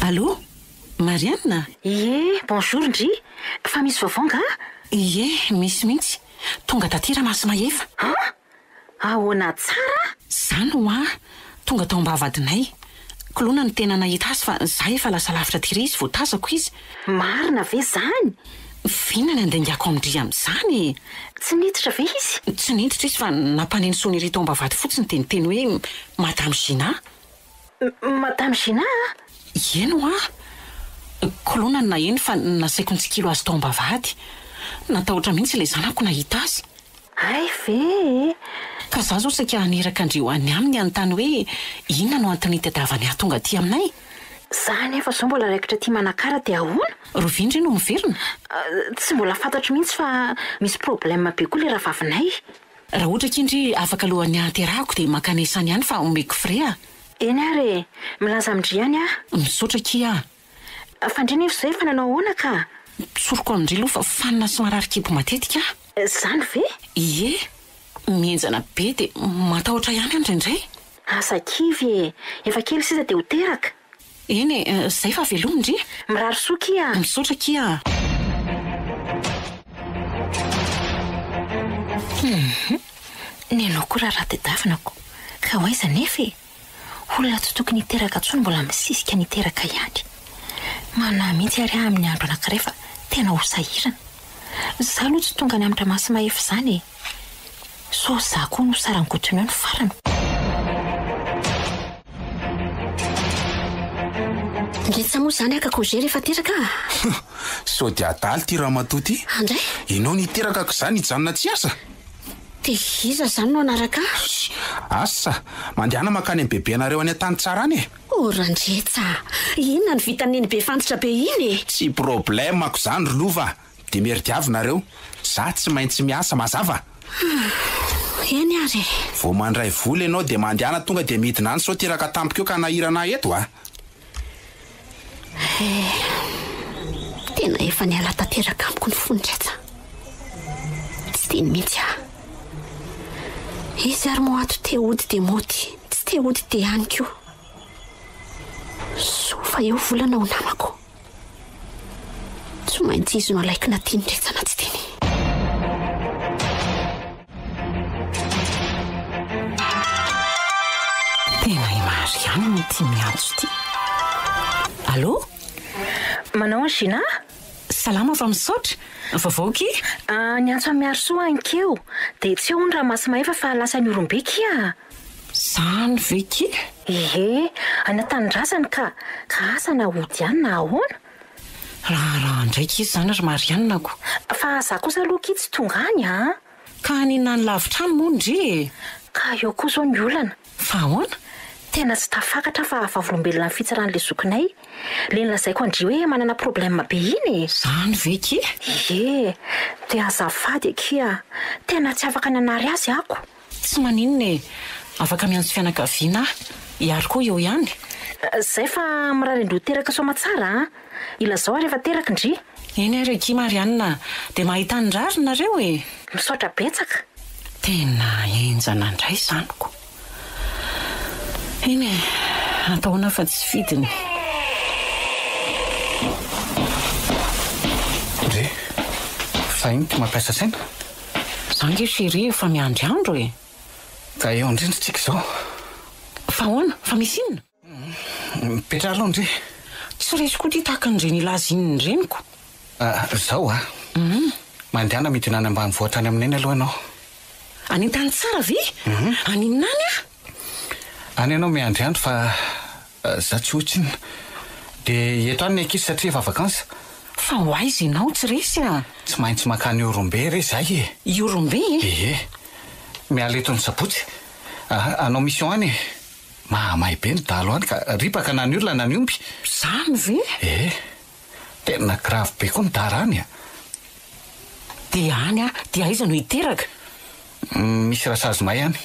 Allô? Marianne? Ie, bonjour ndry! Fa misy vaovao nga? Ie, misy mihitsy. Tonga taty Ramasimahefa. An? Ahoana tsara? Zany hoa! Tonga tao am-bavahadinay. Koloina no tena nahita azy fa za efa lasa lavitra tery izy vao tazako izy. Marina ve zany? F'inona ny andaingako amin-dry amin'izany e? Tsy niditra ve izy? Tsy niditra izy fa nampaneno sonnerie tao am-bavahady fotsiny dia niteny hoe Madame Gina. Madame Gina a! Eny hoa! Koloina no naheno fa nasaiko nitsikilo azy tao am-bavahady. Natahotra mihitsy ilay zanako nahita azy. Hay ve e! Ka za zao saika haniraka an-dry ho any aminy hanontany hoe inona no antony itadiavany ahy tonga aty aminay? Za anefa zao mbola raikitra aty Manakara dia ahoana? Rovia ndry no miverina? Tsy mbola fantatro mihitsy fa misy problème be koa le rahavavinay. Raha ohatra akia ndry afaka alohan'ny hahaterahako dia mankanesa any ihany fa omeko frais ah! Eny ary e! Milaza amin-dry ihany aho. Misaotra akia ah! Fa ndry nefa izao efa nanao ahoana ka? Tsoriko amin-dry aloha fa fanina sy marary kibo matetika aho. Izany ve? Ie! Mihenjana be dia matahotra ihany aho indraindray. Aza kivy e! Efa kely sisa dia ho teraka. Eny e, zay fa veloma ndry. Mirary soa kia a! Misaotra kia a! Hum! Nenao koa raharaha tedavina ko! Ka ho aiza nefa e? Olona tsy tokony hiteraka intsony mbola misisika ny hiteraka ihany. Manahy mihitsy ary aho amin'ny andro anankiray fa tena ho sahirana. Za aloha tsy tonga any amin-dRamasimahefa izany e! Sao za koa no sarangotiny eo ny farany. Ngetsa moa izany haka congé rehefa teraka a! Sao dia adala ity ramatoa ity? Andray! Ianao niteraka ko izany hijanona tsy hiasa? Dia iza izany no hanaraka ahy? Asa! Mandehana mankany amin'ny bebenareo any an-tany tsara any e! Oh Randretsa a! Inona no vitan'i Neny be fantitra be iny e? Tsy problème-ko izany ry Lova a! Dia mieridiavy nareo. Za tsy maintsy miasa, mazava? Hum, eny ary e! Vao mandray vola ianao dia mandehana tonga dia midina any sao teraka tampoka eo ka hanahirana ahy eto a! Eh, tena efa niala tanteraka amiko ny fon-dRetsa. Tsy tiany mihitsy aho. Izy ary moa ato te hody dia mody, tsy te hody dia any koa. Soa fa eo volana ho namako. Tsy maintsy izy no alaiko na tiany Retsa na tsy tiany. Tena i Marianne ity miantso ity. Allô? Manao an Gina? Salama fa misaotra. Vaovao ki? Ah, niantso an'i Miarisoa aho ankeo. Dia tsy eo hono Ramasimahefa fa lasa any Ihorombe ki ah. Zany ve ki? Ie, any an-tanindrazany ka. Ka asa na hody ihany na ahoana? Raharaha indray ki izany ry Marianne ko. Fa za kosa aloha ki tsy tonga any an! Ka haninona any lavitra any moa ndry e? Ka eo koa izao ny olana. Fa ahoana? Tena tsy tafakatra fa vavolombelona ny fitsaran'ilay zokinay. Le nolazaiko an-dry hoe manana problème be iny e! Zany ve ki? Ie! Dia azafady akia! Tena tsy afaka nanary azy ako! Tsy maninona e! Afaka miantso fianakaviana aho. Hiary koa eo ihany. Zay fa mirary an-dry ho teraka soamatsara a! Ilazao ary efa teraka ndry. Eny ary akia Marianne a! Dia mahita ny rariny nareo e! Misaotra betsaka. Tena henjana indray izany ko! Eny e! Atao ahoana fa tsy fidiny. Ndry! Fa ino ty mampiasa saina? Za nge chérie efa miandry andro e! Ka eo indrindra tsika izao. Fa ahoana? Fa misy inona? Mipetraha aloha ndry. Tsy resy koa ty tahaka an'ireny hilaza iny ny reniko. Zao a! Mandehana midina any ambanivohitra any amin'i Neny aloha ianao. Any an-tany tsara ve? Any inona any aho? Any ianao miandry andro fa za tsy ho tsinona. Dia eto any ny ankizy satria efa vacances. Fa ho aiza ianao tsy resy a? Tsy maintsy mankany Ihorombe re zay e! Ihorombe e? Ie. Miala eto ny sabotsy. Hanao mission any e! Mahamay be ny dahalo any ka ripaka na ny olona na ny omby. Zany ve? Ie. Tena grave be koa ny dara any a! Dia any a, dia aiza no hiteraka? Misy rasazy may any.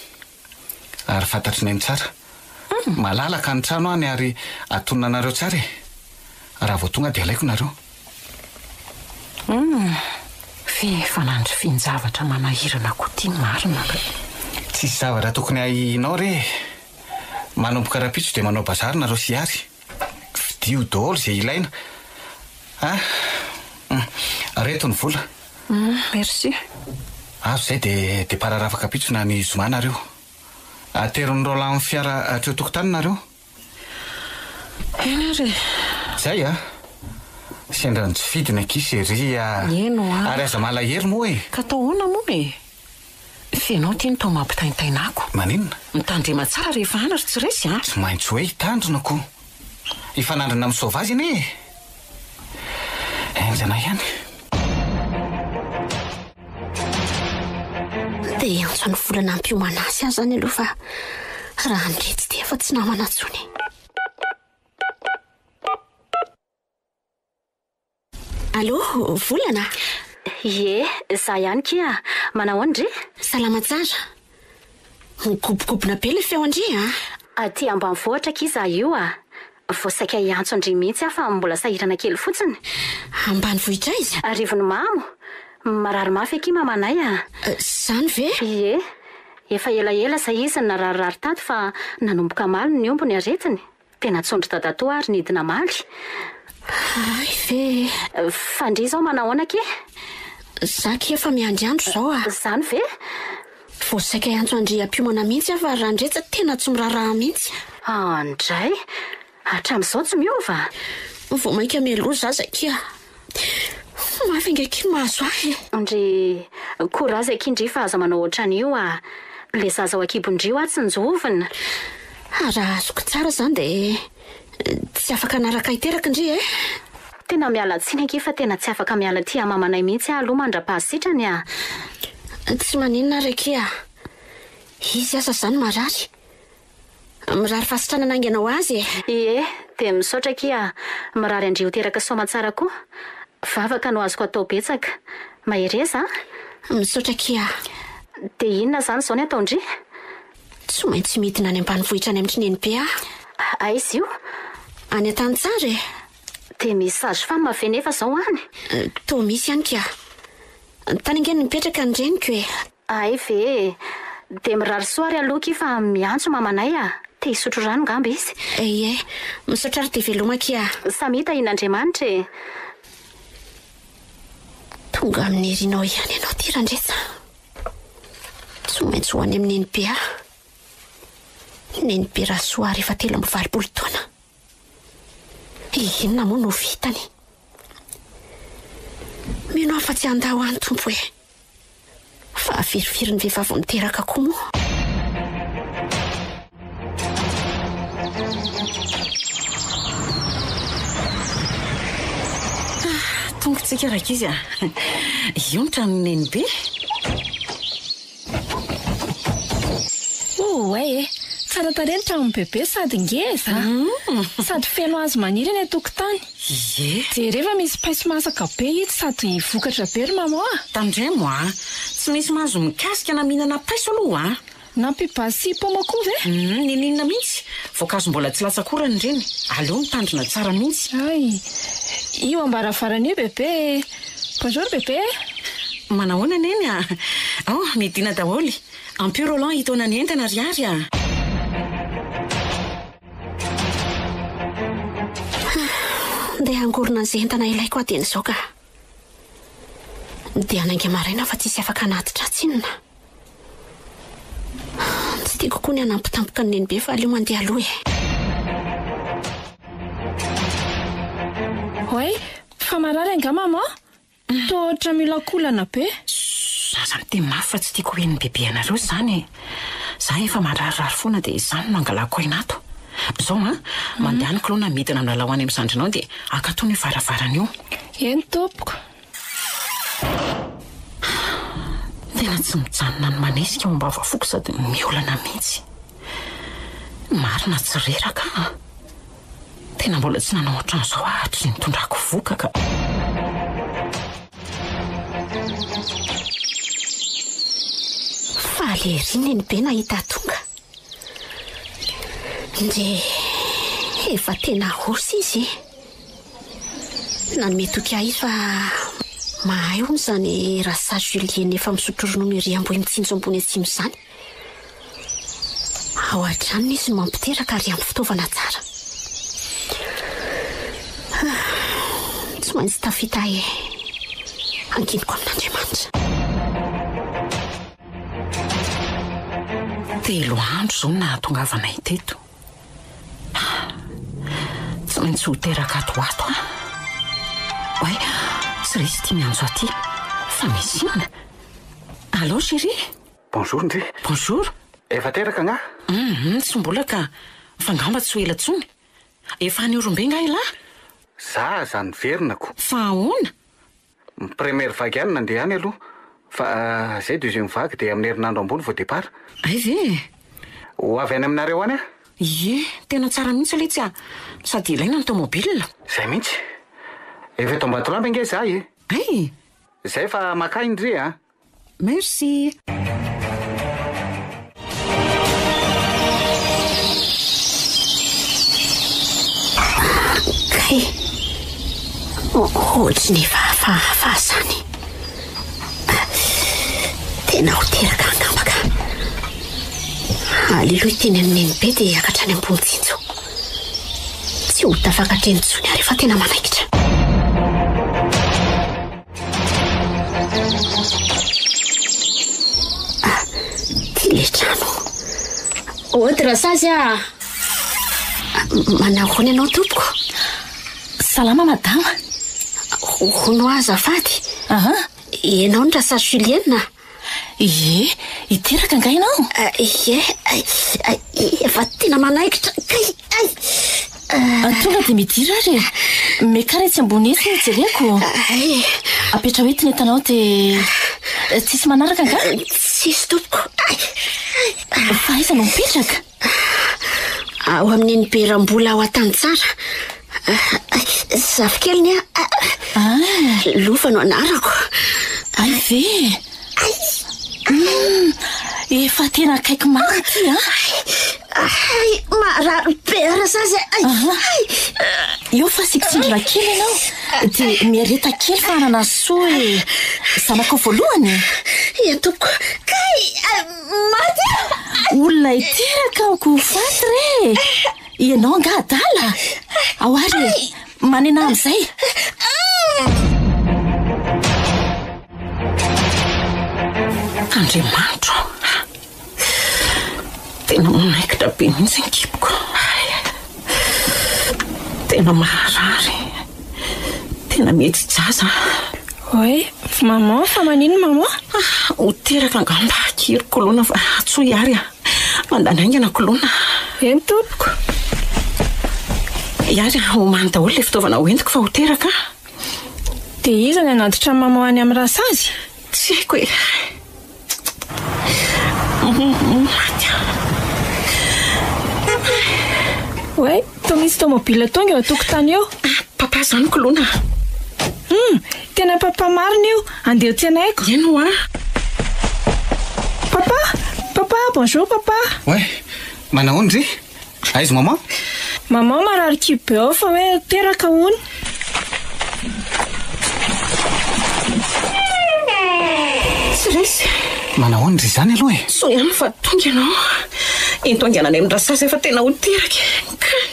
Ary fantatry Neny tsara. Malalaka ny trano any ary atonina anareo tsara e! Raha vao tonga dia alaiko nareo. Humm, f'efa nandrifin-javatra manahirana koa ty marina ka. Tsisy zavatra tokony ahiahinao re e! Manomboka rahampitso dia manao bazary nareo sy Ihary. Fidio daholo izay ilaina. Ah! Hum, reto ny vola. Hum, merci. Azo izay dia départ rafakampitso na ny zoma nareo. Aterin'i Roland amin'ny fiara hatreo tokotany nareo. Eny ary e. Zay a! Sendra ny tsy fidiny akia chérie a! Eny hoa. Ary aza malahelo moa e! Ka atao ahoana moa e? F'ianao ity no toa mampitaintaina ako. Maninona? Mitandrema tsara rehefa any ry tsy resy a! Tsy maintsy hoe hitandrina ko! Hifanandrina amin'ny sauvage anie e! Henjana ihany. Te hiantso an'i Volana hampiomana azy aho izany aloha fa raha andretsy dia efa tsy namana intsony. Allô, Volana? Ie, za ihany kia. Manahoana ndry? Salama tsara. Migobogobona be ilay feo an-dry a! Aty ambanivohitra akia za io a! Vao saika hiantso an-dry mihitsy aho fa mbola sahirana kely fotsiny. Ambanivohitra aiza? Arivonimamo. Marary mafy akia mamanay a! Izany ve? Ie. Efa elaela izay izy no nararirary tato fa nanomboka omaly ny omby ny aretiny. Dia natsondry dadatoa ary nidina omaly. Hay ve e! Fa ndry izao manahoana akia? Za akia efa miandry andro izao a! Izany ve? Vao saika hiantso an-dry hampiomana mihitsy aho fa Randretsa tena tsy miraharaha mihitsy. An dray! Hatramin'izao tsy miova? Vao mainka mialoha zaza akia. Mafy ange akia ny mahazo ahy e! Ndry, courage akia ndry fa aza manao ohatran'io a! Le zaza ao an-kibon-dry hoa tsy njovina. Raha azoko tsara izany dia tsy afaka hanaraka hiteraka ndry e! Tena miala tsiny akia fa tena tsy afaka miala aty amamanay mihitsy aho aloha mandra-pahasitrany a! Tsy maninona ary akia a! Izy aza izany marary. Mirary fahasitranana haingana ho azy e! Ie, dia misaotra akia a! Mirary an-dry ho teraka soamantsara koa. Vavaka no azoko atao betsaka. Mahereza a! Misaotra akia a! Dia inona izany izao ny ataon-dry? Tsy maintsy midina any ambanivohitra any amin-dry Nenibe aho. Aiza io? Any Antanitsara e! Dia misy sage femme ve nefa izao any? Toa misy ihany ka. Tany ange no mipetraka ny reniko e! Hay ve e! Dia mirary soa ary aloha akia fa miantso mamanay a! Te hisotro rano ngamba izy. Ie, misaotra ary dia veloma akia. Samia tahian'Andriamanitra e! Tonga amin'ny herinao ihany ianao ity Randresa. Tsy maintsy ho any amin'i Nenibe aho. Nenibe Rasoary efa 83 taona. Inona moa no vitany? Mino aho fa tsy handao ahy ny Tompo e! Fa firifiry ny vehivavy miteraka koa moa? Ah, tonga tsika rankizy a! Io ny tranon'i Nenibe. Oay e! Tsara tarehy ny tranon'i Bebe sady ngeza a! Sady feno hazo maniry eny an-tokotany. Ie. Jereo fa misy paiso masaka be ito sady vokatra be ry maman a! Tandremo a! Tsy misy mahazo mikasika na mihinana paiso aloha a! Na pibasy sy paoma koa ve? Humm, niniana mihitsy. Voankazo mbola tsy latsak'orana ireny. Aleo mitandrina tsara mihitsy. Hay! Io am-baravarana io Bebe e! Bonjour Bebe! Manahoana Neny a! Ao, midina daholo. Ampio Roland hitaona ny entana ry Ary a! Ndeha hangorona an'izay entana ilaiko aho dieny izao ka. Dia hanainga maraina fa tsisy afaka hanatitra ahy tsinona. Tsy tiako koa ny hanampy tampoka an'i Nenibe fa aleo mandeha aloha e. Oay, fa marary angaha maman? Toa ohatra miolakolana be. Shh, aza miteny mafy fa tsy tiako ho henon'i Bebe anareo izany e. Za efa mararirary foana dia izany no angalako aina ato. Izao an, mandehana k'lou na midina milalao any amin'ny zandrinao dia akatony io varavarana io. Eny tompoko. Tena tsy mijanona ny manesika ao am-bavafoko sady miolana mihitsy. Marina tsy reraka aho an. Tena mbola tsy nanao ohatran'izao aho hatry ny nitondrako vohoka ka. Faly ery Nenibe nahita ahy tonga. Ndry efa tena osa izy e. Nanome toky ahy izy fa mahay hono izany Rasa Julienne efa misotro ronono ery Ambohimitsinjo ambony atsimo izany. Ao an-tranony izy no mampiteraka ary ampy fitaovana tsara. Tsy maintsy tafita aho e. Ankiniko amin'Andriamanitra. Telo andro izao no nahatongavanay teto. Tsy maintsy ho teraka ato ho ato aho. Oay, tsy resy ity miantso aty. Fa misy inona? Allô chérie? Bonjour ndry. Bonjour. Efa teraka angaha? Hum, tsy mbola ka. Fa angamba tsy ho ela intsony. Efa any Ihorombe angaha ialahy? Za aza niverina ko. Fa ahoana? Ny première vague ihany nandeha any aloha fa zay deuxième vague dia amin'ny herinandro ambony vao départ. Hay ve e? Ho avy any aminareo any aho. Ie, tena tsara mihitsy letsy a! Sady ilaina ny tomobile. Zay mihitsy. Efa eto Ambatolampy ange za e! Hay! Zay fa maka ahy ndry a! Merci. Kay. Ohatry ny efa hafahafa izany. Tena ho teraka angamba ka. Aleo aloha hiteny amin'i Nenibe dia hiakatra any ambony tsinjo. Tsy ho tafakatra eny intsony aho rehefa tena manaikitra. Ah, ty le trano. Ody Rasazy ah! Manao ahoana ianao tompoko? Salama madama. Hono aho azafady. Aha. Ianao no Rasazy Julienne? Ie, hiteraka angaha ianao? Ie, efa tena manaikitra kay, ay! Tonga dia midira ary e! Miakara etsy ambony etsy no jereko. Apetraho eto ny entanao dia tsisy manaraka angaha? Tsisy tompoko. Fa aiza no mipetraka? Ao amin'iny Berambola ao Antanitsara. Zafikeliny aho. Ah. Lova no anarako. Hay ve? Hum, efa tena akaiky marina ity an. Ay, marary be rasazy. Ay, ay. Eo fa asiako tsindrona kely ianao. Dia miareta kely fa hanana soa e. Zanakao voalohany e. Eny tompoko. Kay, maty aho. Olona hiteraka aho ko ho faty re. Ianao angaha adala? Ao ary e. Manena amin'izay. Andriamanitro o! Tena manaikitra be mihitsy ny kiboko. Tena maharary. Tena mihetsi-jaza. Oay, maman, fa maninona maman? Ho teraka angamba aky ry Koloina fa antsoy ary a! Mandany haingana Koloina. Eny tompoko. Iary a, omany daholo ilay fitaovana hoentiko fa ho teraka aho. Dia iza no hanatitra an'i maman any amin'ny rasazy? Tsy haiko e. Maty aho. Oay, toa misy tomobile tonga eo an-tokotany eo. Papa izany Koloina. Hum, tena papa marina io. Andeha ho tsenaiko. Eny hoa. Papa! Papa, bonjour papa. Oay, manahoana ndry? Aiza maman? Maman marary kibo be ao fa hoe teraka hono. Tsy resy. Manahoana ndry izany aloha e? Soa ihany fa tonga ianao. Ento haingana any amin-dRasazy fa tena ho teraka e. Kay.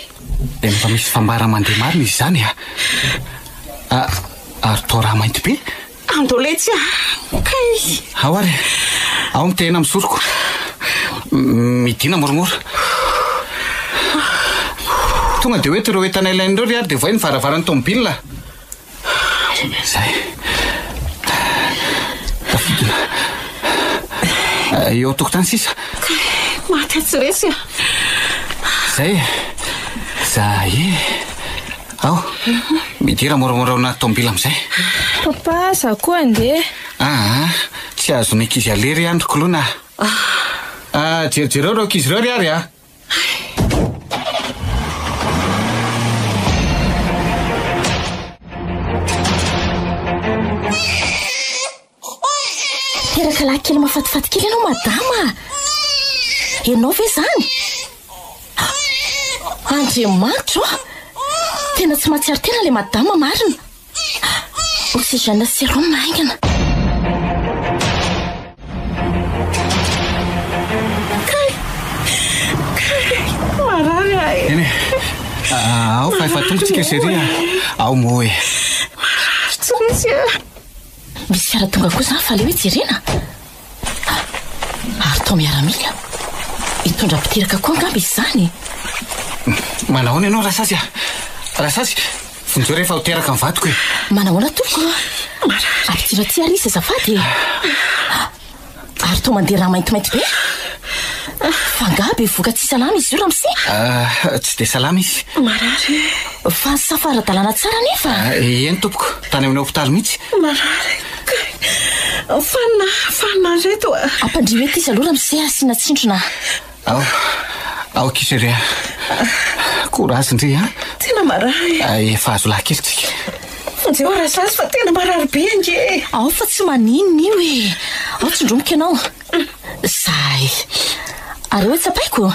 Dia mba misy fambara mandeha marina izy izany a! Ary toa raha mainty be? Andao letsy a! Kay! Ao ary e! Ao ny tehina amin'ny soroko. Midina moramora. Tonga dia hoento ireo entana ilain'ireo ry ary dia vohay ny varavaran'ny tomobilina. Izay. Tafidina. Eo an-tokotany sisa. Kay! Maty aho tsy resy a! Izay e! Zay e! Ao, midira moramora ao anaty tomobila amin'izay. Papa, za koa andeha. Aa, tsy azon'ny ankizy aleha ry andry koloina a! Ah, jerijereo ireo ankizy ireo ry ary a! Teraka lahy kely mahafatifaty kely ianao madama a! Ianao ve izany? Andriamanitro a! Tena tsy mahatsiaro tena ilay madama marina. Oxygène sérum haingana. Kay! Kay! Marary aho e! Eny e! Ao fa efa tonga tsika chérie a! Ao moa e! Marary tsy resy a! Misy fiara tonga koa izany fa aleo hoe jerena. Ary toa miaramila. Hitondra mpiteraka koa angamba izy izany e! Manahoana ianao Rasazy a! Rasazy, vonjeo rehefa ho teraka ny vadiko e! Manahoana tompoko a! Ampidiro aty ary izy azafady e! Ary toa mandeha rà maintimainty be? Fa angaha bevohoka tsy salama izy io ramose? Tsy dia salama izy. Marary e! Fa ny safa ara-dalàna tsara anefa? Eny tompoko, tany amin'ny hopitaly mihitsy. Marary kay! Fanina, fanina ireto a! Ampandrio eto izy aloha ramose asiana tsindrona. Ao, ao akia chérie a! Courage ndry a! Tena marary e! Efa azo lahy kely tsika. Vonjeo Rasazy fa tena marary be ange e! Ao fa tsy maninona io e! Ao tsindromiko ianao. Zay. Ary hoe tsapaiko?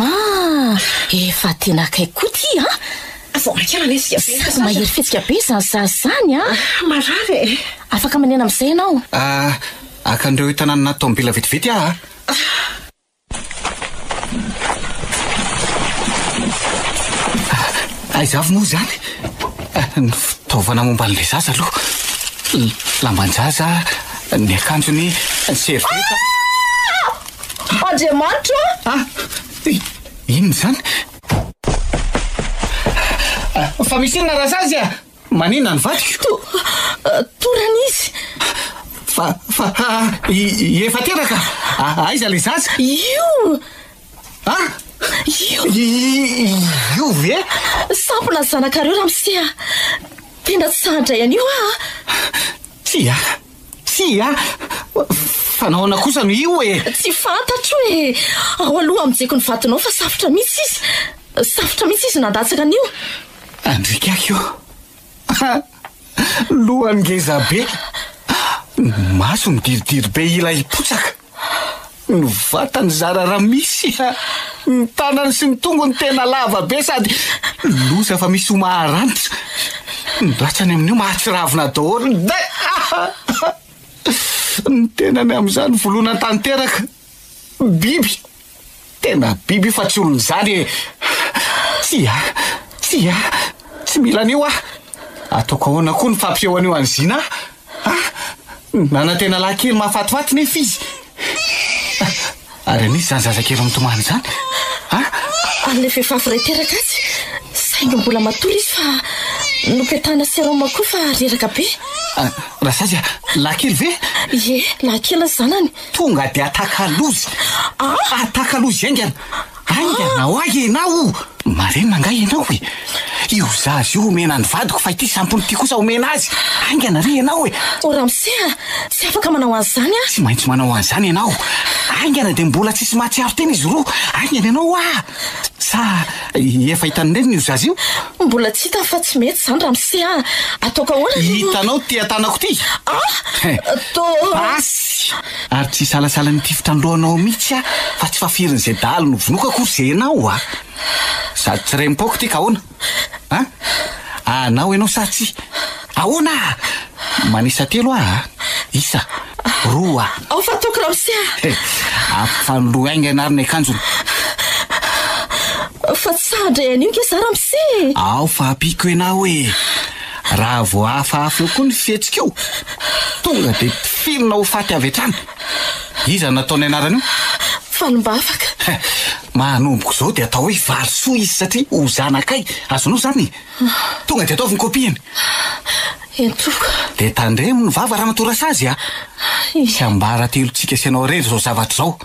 Ah, efa tena akaiky koa ity an! Vao mainka manesika be Sady mahery fihetsika be izany zaza izany an! Marary e! Afaka manena amin'izay ianao. Ah, haka an'ireo entana any anaty tomobila vetivety aho a! Aiza avy moa izany? Ny fitaovana momba an'ilay zaza aloha. Lamban-jaza, ny akanjony, ny servieta. Andriamanitro a! Ah! Inona izany? Fa misy inona Rasazy a? Maninona ny vadiko? To, torana izy. Fa, fa, efa teraka? Aiza ilay zaza? Io! Ah! Io! Io ve? Sampona ny zanakareo ramose a! Tena tsy sahy handray an'io aho a! Tsia! Tsia! Fa nahoana kosa no io e? Tsy fantatro e! Ao aloha hamonjeko ny vadinao fa safotra mihitsy izy! Safotra mihitsy izy nandatsaka an'io! Andrikaky o! Lohany ngeza be! Ny maso midiridiry be ila hipotsaka! Ny vatany zara raha misy a! Ny tanany sy ny tongony tena lava be sady loza fa misy ho maharanitra! Ny ratsany amin'io mahatsiravina daholo! Ny tenany amin'izany voloina tanteraka! Biby! Tena biby io fa tsy olona izany e! Tsia! Tsia! Tsy mila an'io aho! Ataoko ahoana koa ny fampiseho an'io an'i Zina a? Nanantena lahy kely mahafatifaty nefa izy. Ary an'iza izany zazakely mitomany izany? A? An'ilay vehivavy iray teraka atsy, saingy mbola matory izy fa nopetahana sérum koa fa reraka be. Rasazy a, lahy kely ve? Ie, lahy kely ny zanany. Tonga dia atakalozy! Atakalozy haingana! Haingana ho ahy ianao! Marenina angaha ianao e? Io zaza io omena ny vadiko fa ity sampona ity kosa omena azy! Haingana re ianao e! O ramose a! Tsy afaka manao an'izany aho! Tsy maintsy manao an'izany ianao! Haingana dia mbola tsisy mahatsiaro tena izy roa! Haingana ianao hoa! Sa efa hitan'ny reniny io zaza io? Mbola tsy hitany fa tsy mety izany ramose a! Ataoko ahoana no. Hitanao ity an-tanako ity? Ah! Toa. Basy! Ary tsy hisalasala ny hitifitra ny lohanao mihitsy aho fa tsy fafirin'izay dahalo novonoiko akory izay ianao a! Sady tsy renim-paoko ity ka ahoana? A? Anao ianao sa tsia? Ahoana? Manisa telo aho a! Isa, roa. Ao fa ataoko ramose a! Ampifanolohy haingana ary ny akanjony. Fa tsy sahy handray an'io nge za ramose e! Ao fa ampiako ianao e! Raha vao hafahafa eo koa ny fihetsikao, tonga dia tifirina ho faty avy hatrany. Iza no nataony anarana io? Valimbavaka. Manomboka izao dia atao hoe valisoa izy satria ho zanakay. Azonao izany e? Tonga dia ataovy ny kopiany. Eny tompoko. Dia tandremo ny vava ramatoa Rasazy a! Tsy ambaratelontsika sy ianao irery izao zavatra izao.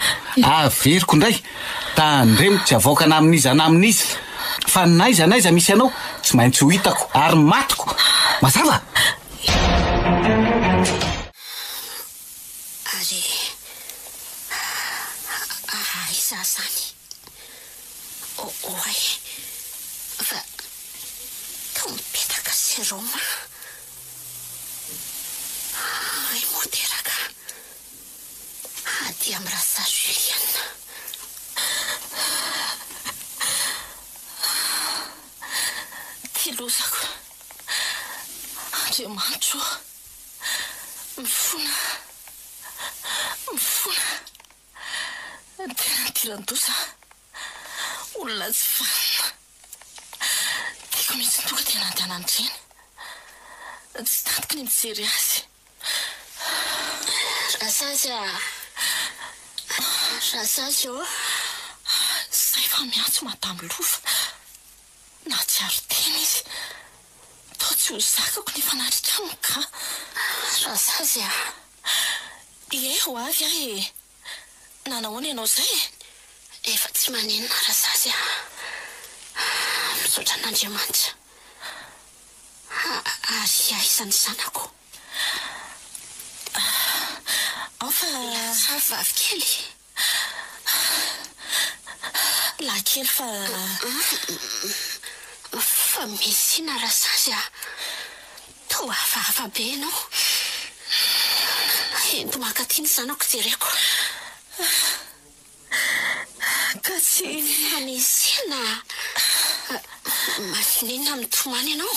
Averiko indray, tandremo tsy avoaka na amin'iza na amin'iza. Fa n'aiza n'aiza misy anao, tsy maintsy ho hitako ary matiko. Mazava? Ary aiza izany? Oay, fa toa mipetaka sérum. Hay moa teraka aty amin'i Rasa Julienne. Ty lozako. Andriamanitro ô. Mifona. Mifona. Tena nidiran-doza. Olona tsy vanona. Tiako mihitsy ny tonga dia nandehanan'ireny. Tsy tantiko ny mijery azy. Rasazy a! Rasazy ô! Zay fa miantso Madame Lova. Nahatsiaro tena izy. Toa tsy ho zakako ny hifanatrika aminy ka. Rasazy a! Ie, ho avy aho e! Nanahoana ianao izay e? Efa tsy maninona Rasazy a! Misaotra an'Andriamanitra. Ary aiza ny zanako? Ao fa. Lasa vavy kely. Lahy kely fa. Fa misy inona Rasazy a? Toa hafahafa be ianao. Ento maka aty ny zanako jereko. Ka tsy. Fa misy inona? Maninona mitomany ianao?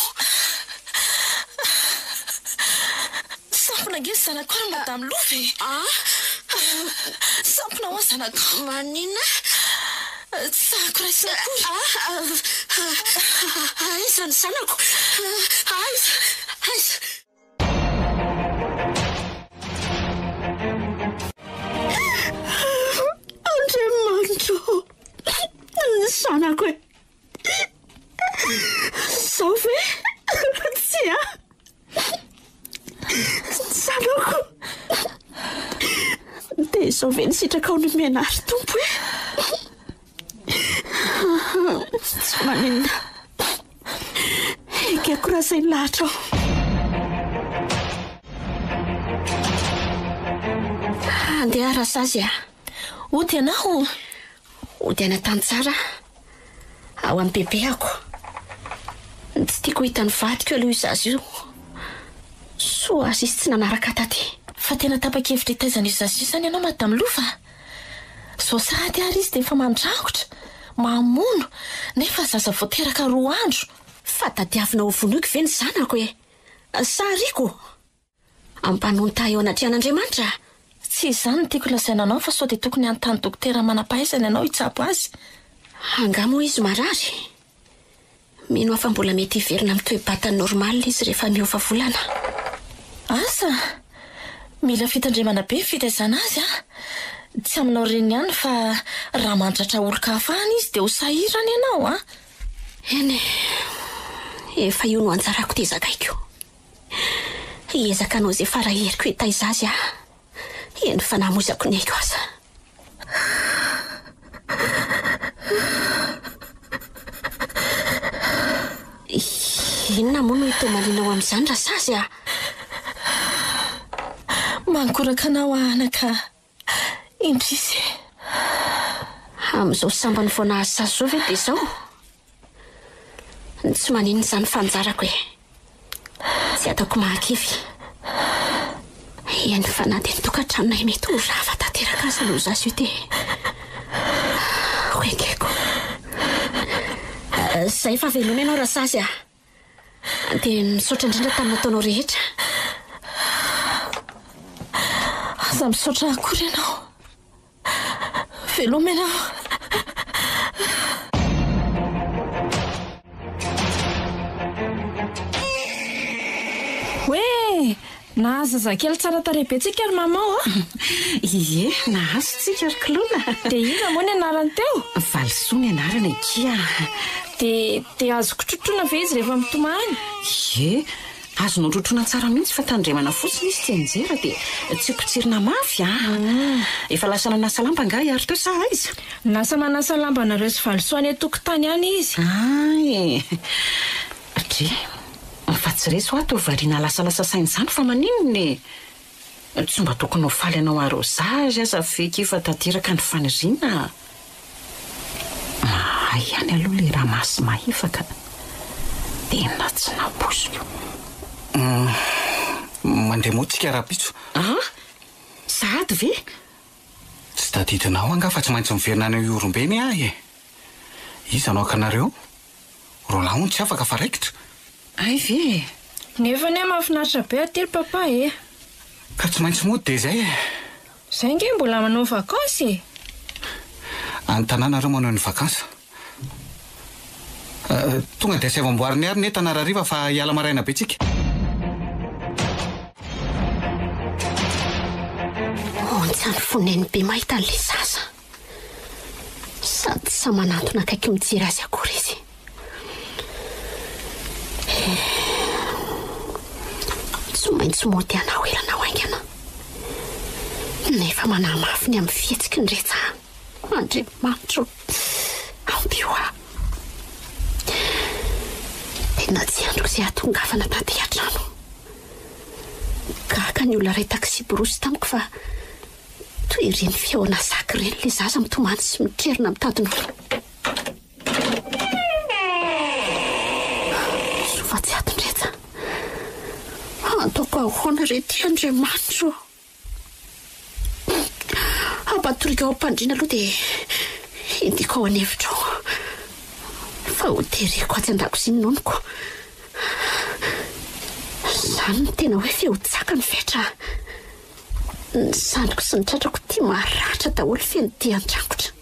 Sampona ange ny zanako ary Madame Lova e! Sampona hoa zanakao. Maninona? Tsy sahako raisina akory. Aiza ny zanako? Aiza? Aiza? Andriamanitro ô! Ny zanako e! Izao ve? Tsia! Ny zanako! Dia izao ve ny sitrakao nomena ahy ry Tompo e? Tsy maninona. Ekeko raha izay ny lahatrao. Andeha Rasazy a. Hody ianao? Hody any an-tany tsara aho. Ao amin'ny bebeako. Tsy tiako ho hitan'ny vadiko aloha io zaza io. Soa azy izy tsy nanaraka ahy taty. Fa tena tapa-kevitra hitaiza an'io zaza io izany ianao Madame Lova? Zao sahady ary izy dia efa mandrangotra, mamono, nefa zaza vao teraka roa andro. Fa tadiavina ho vonoiko ve ny zanako e? Sa ariako? Ampanonta eo anatrehan'Andriamanitra? Tsy izany no tiako lazaina anao fa sao dia tokony hanontany dokotera manam-pahaizana ianao hitsabo azy. Angaha moa izy marary? Mino aho fa mbola mety hiverina amin'ny toe-batany normal izy rehefa miova volana. Asa! Mila fitandremana be ny fitaizana azy an! Tsy aminao reniny ihany fa raha mandratra olon-kafa any izy dia ho sahirana ianao an! Eny e! Efa io no anjarako dia zakaiko. Hiezaka hanao izay fara heriko hitaiza azy aho. Eny fa namoizako ny aiko aza. Inona moa no hitomanianao amin'izany Rasazy a? Mangoraka anao aho anaka. Indrisy e. Amin'izao sambany vao nahazo sazy izao ve dia izao? Tsy maninona izany fa anjarako e. Tsy ataoko mahakivy. Eny fa na dia ny tokantranonay mety ho rava tanteraka aza aloha zaza io dia ho ekeko. Izay fa veloma ianao Rasazy a. Dia misaotra indrindra tamin'ny nataonao rehetra. Aza misaotra akory ianao. Veloma ianao. Hoe nahazo zazakely tsara tarehy be tsika ry maman a! Ie, nahazo tsika ry Kilona. Dia iza moa ny anarany teo? Valisoa ny anarany akia. Dia dia azoko trotroina ve izy rehefa mitomany? Ie, Azonao trotroina tsara mihitsy fa tandremana fotsiny izy tsy hianjera dia tsy potsirina mafy a! Efa lasa nanasa lamba angaha i Arthur sa aiza? Lasa manasa lamba anareo sy valisoa any an-tokotany any izy. Hay! Dry, fa tsy resy hoa toa variana lasalasa saina izany fa maninona e? Tsy mba tokony ho faly hanao arrosage aza ve ki fa tanteraka ny faniriana? Mahay ihany aloha le ramasy mahefa ka. Tena tsy nampoiziko. Mandeha mody tsika rahampitso. An? Sahady ve? Tsy tadidinao angaha fa tsy maintsy miverina any Ihorombe anie aho e! Iza no haka anareo? Roland hono tsy afaka fa raikitra. Hay ve e! Nefa anie mahafinaritra be aty ry papa e! Ka tsy maintsy mody dia izay e! Zay nge mbola manao vacances e! Any tanà nareo manao ny vacances. Tonga dia asaivo amboariny ary ny entana rahariva fa hiala maraina be tsika. Ontsa ny fon'i Nenibe mahita an'ilay zaza. Sady tsy sahy manantona akaiky mijery azy akory izy. Tsy maintsy mody ana ho ela na ho haingana. Nefa manahy mafy ny amin'ny fihetsiky ny retsa aho. Andriamanitro, ampio aho. Tena tsy andriko izay hahatongavana taty an-trano. Gaga ny olona iray taksiborosy tamiko fa Toy ireny fihaona sac ireny ilay zaza mitomany sy mitrerona mitady nono. Soa fa tsy ato ndretsa. Ataoko ahoana re ty Andriamanitro ô? Ampatoriko ao am-pandriana aloha dia entiko ao an'efitra ao. Fa ho tereko atsy an-dakozia ny nonoko. Izany no tena hoe feon-tsaka ny fetra. Ny sandriko sy ny tratrako ity maratra daholo feno dian-drangotra.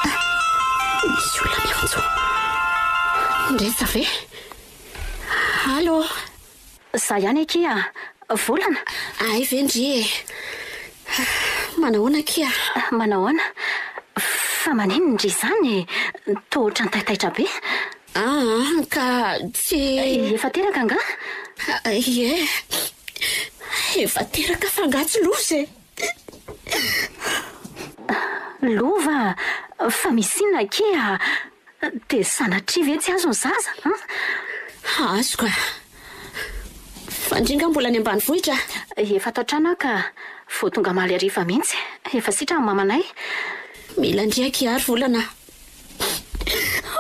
Ah, misy olona miantso. Ndretsa ve? Allô? Za ihany akia, Volana? Hay ve ndry e! Manahoana akia? Manahoana? Fa maninona ndry izany e? Toa ohatran'ny taitaitra be. Aa ka tsy. Efa teraka angaha? Ie, efa teraka fa angaha tsy loza e? Lova, fa misy inona akia? Dia sanatria ve tsy azo ny zaza an? Azoko a! Fa ndry nga mbola any ambanivohitra? Efa ato an-trano aho ka, vao tonga omaly hariva mihitsy. Efa sitrana ny mamanay. Mila ndry akia ary volana a!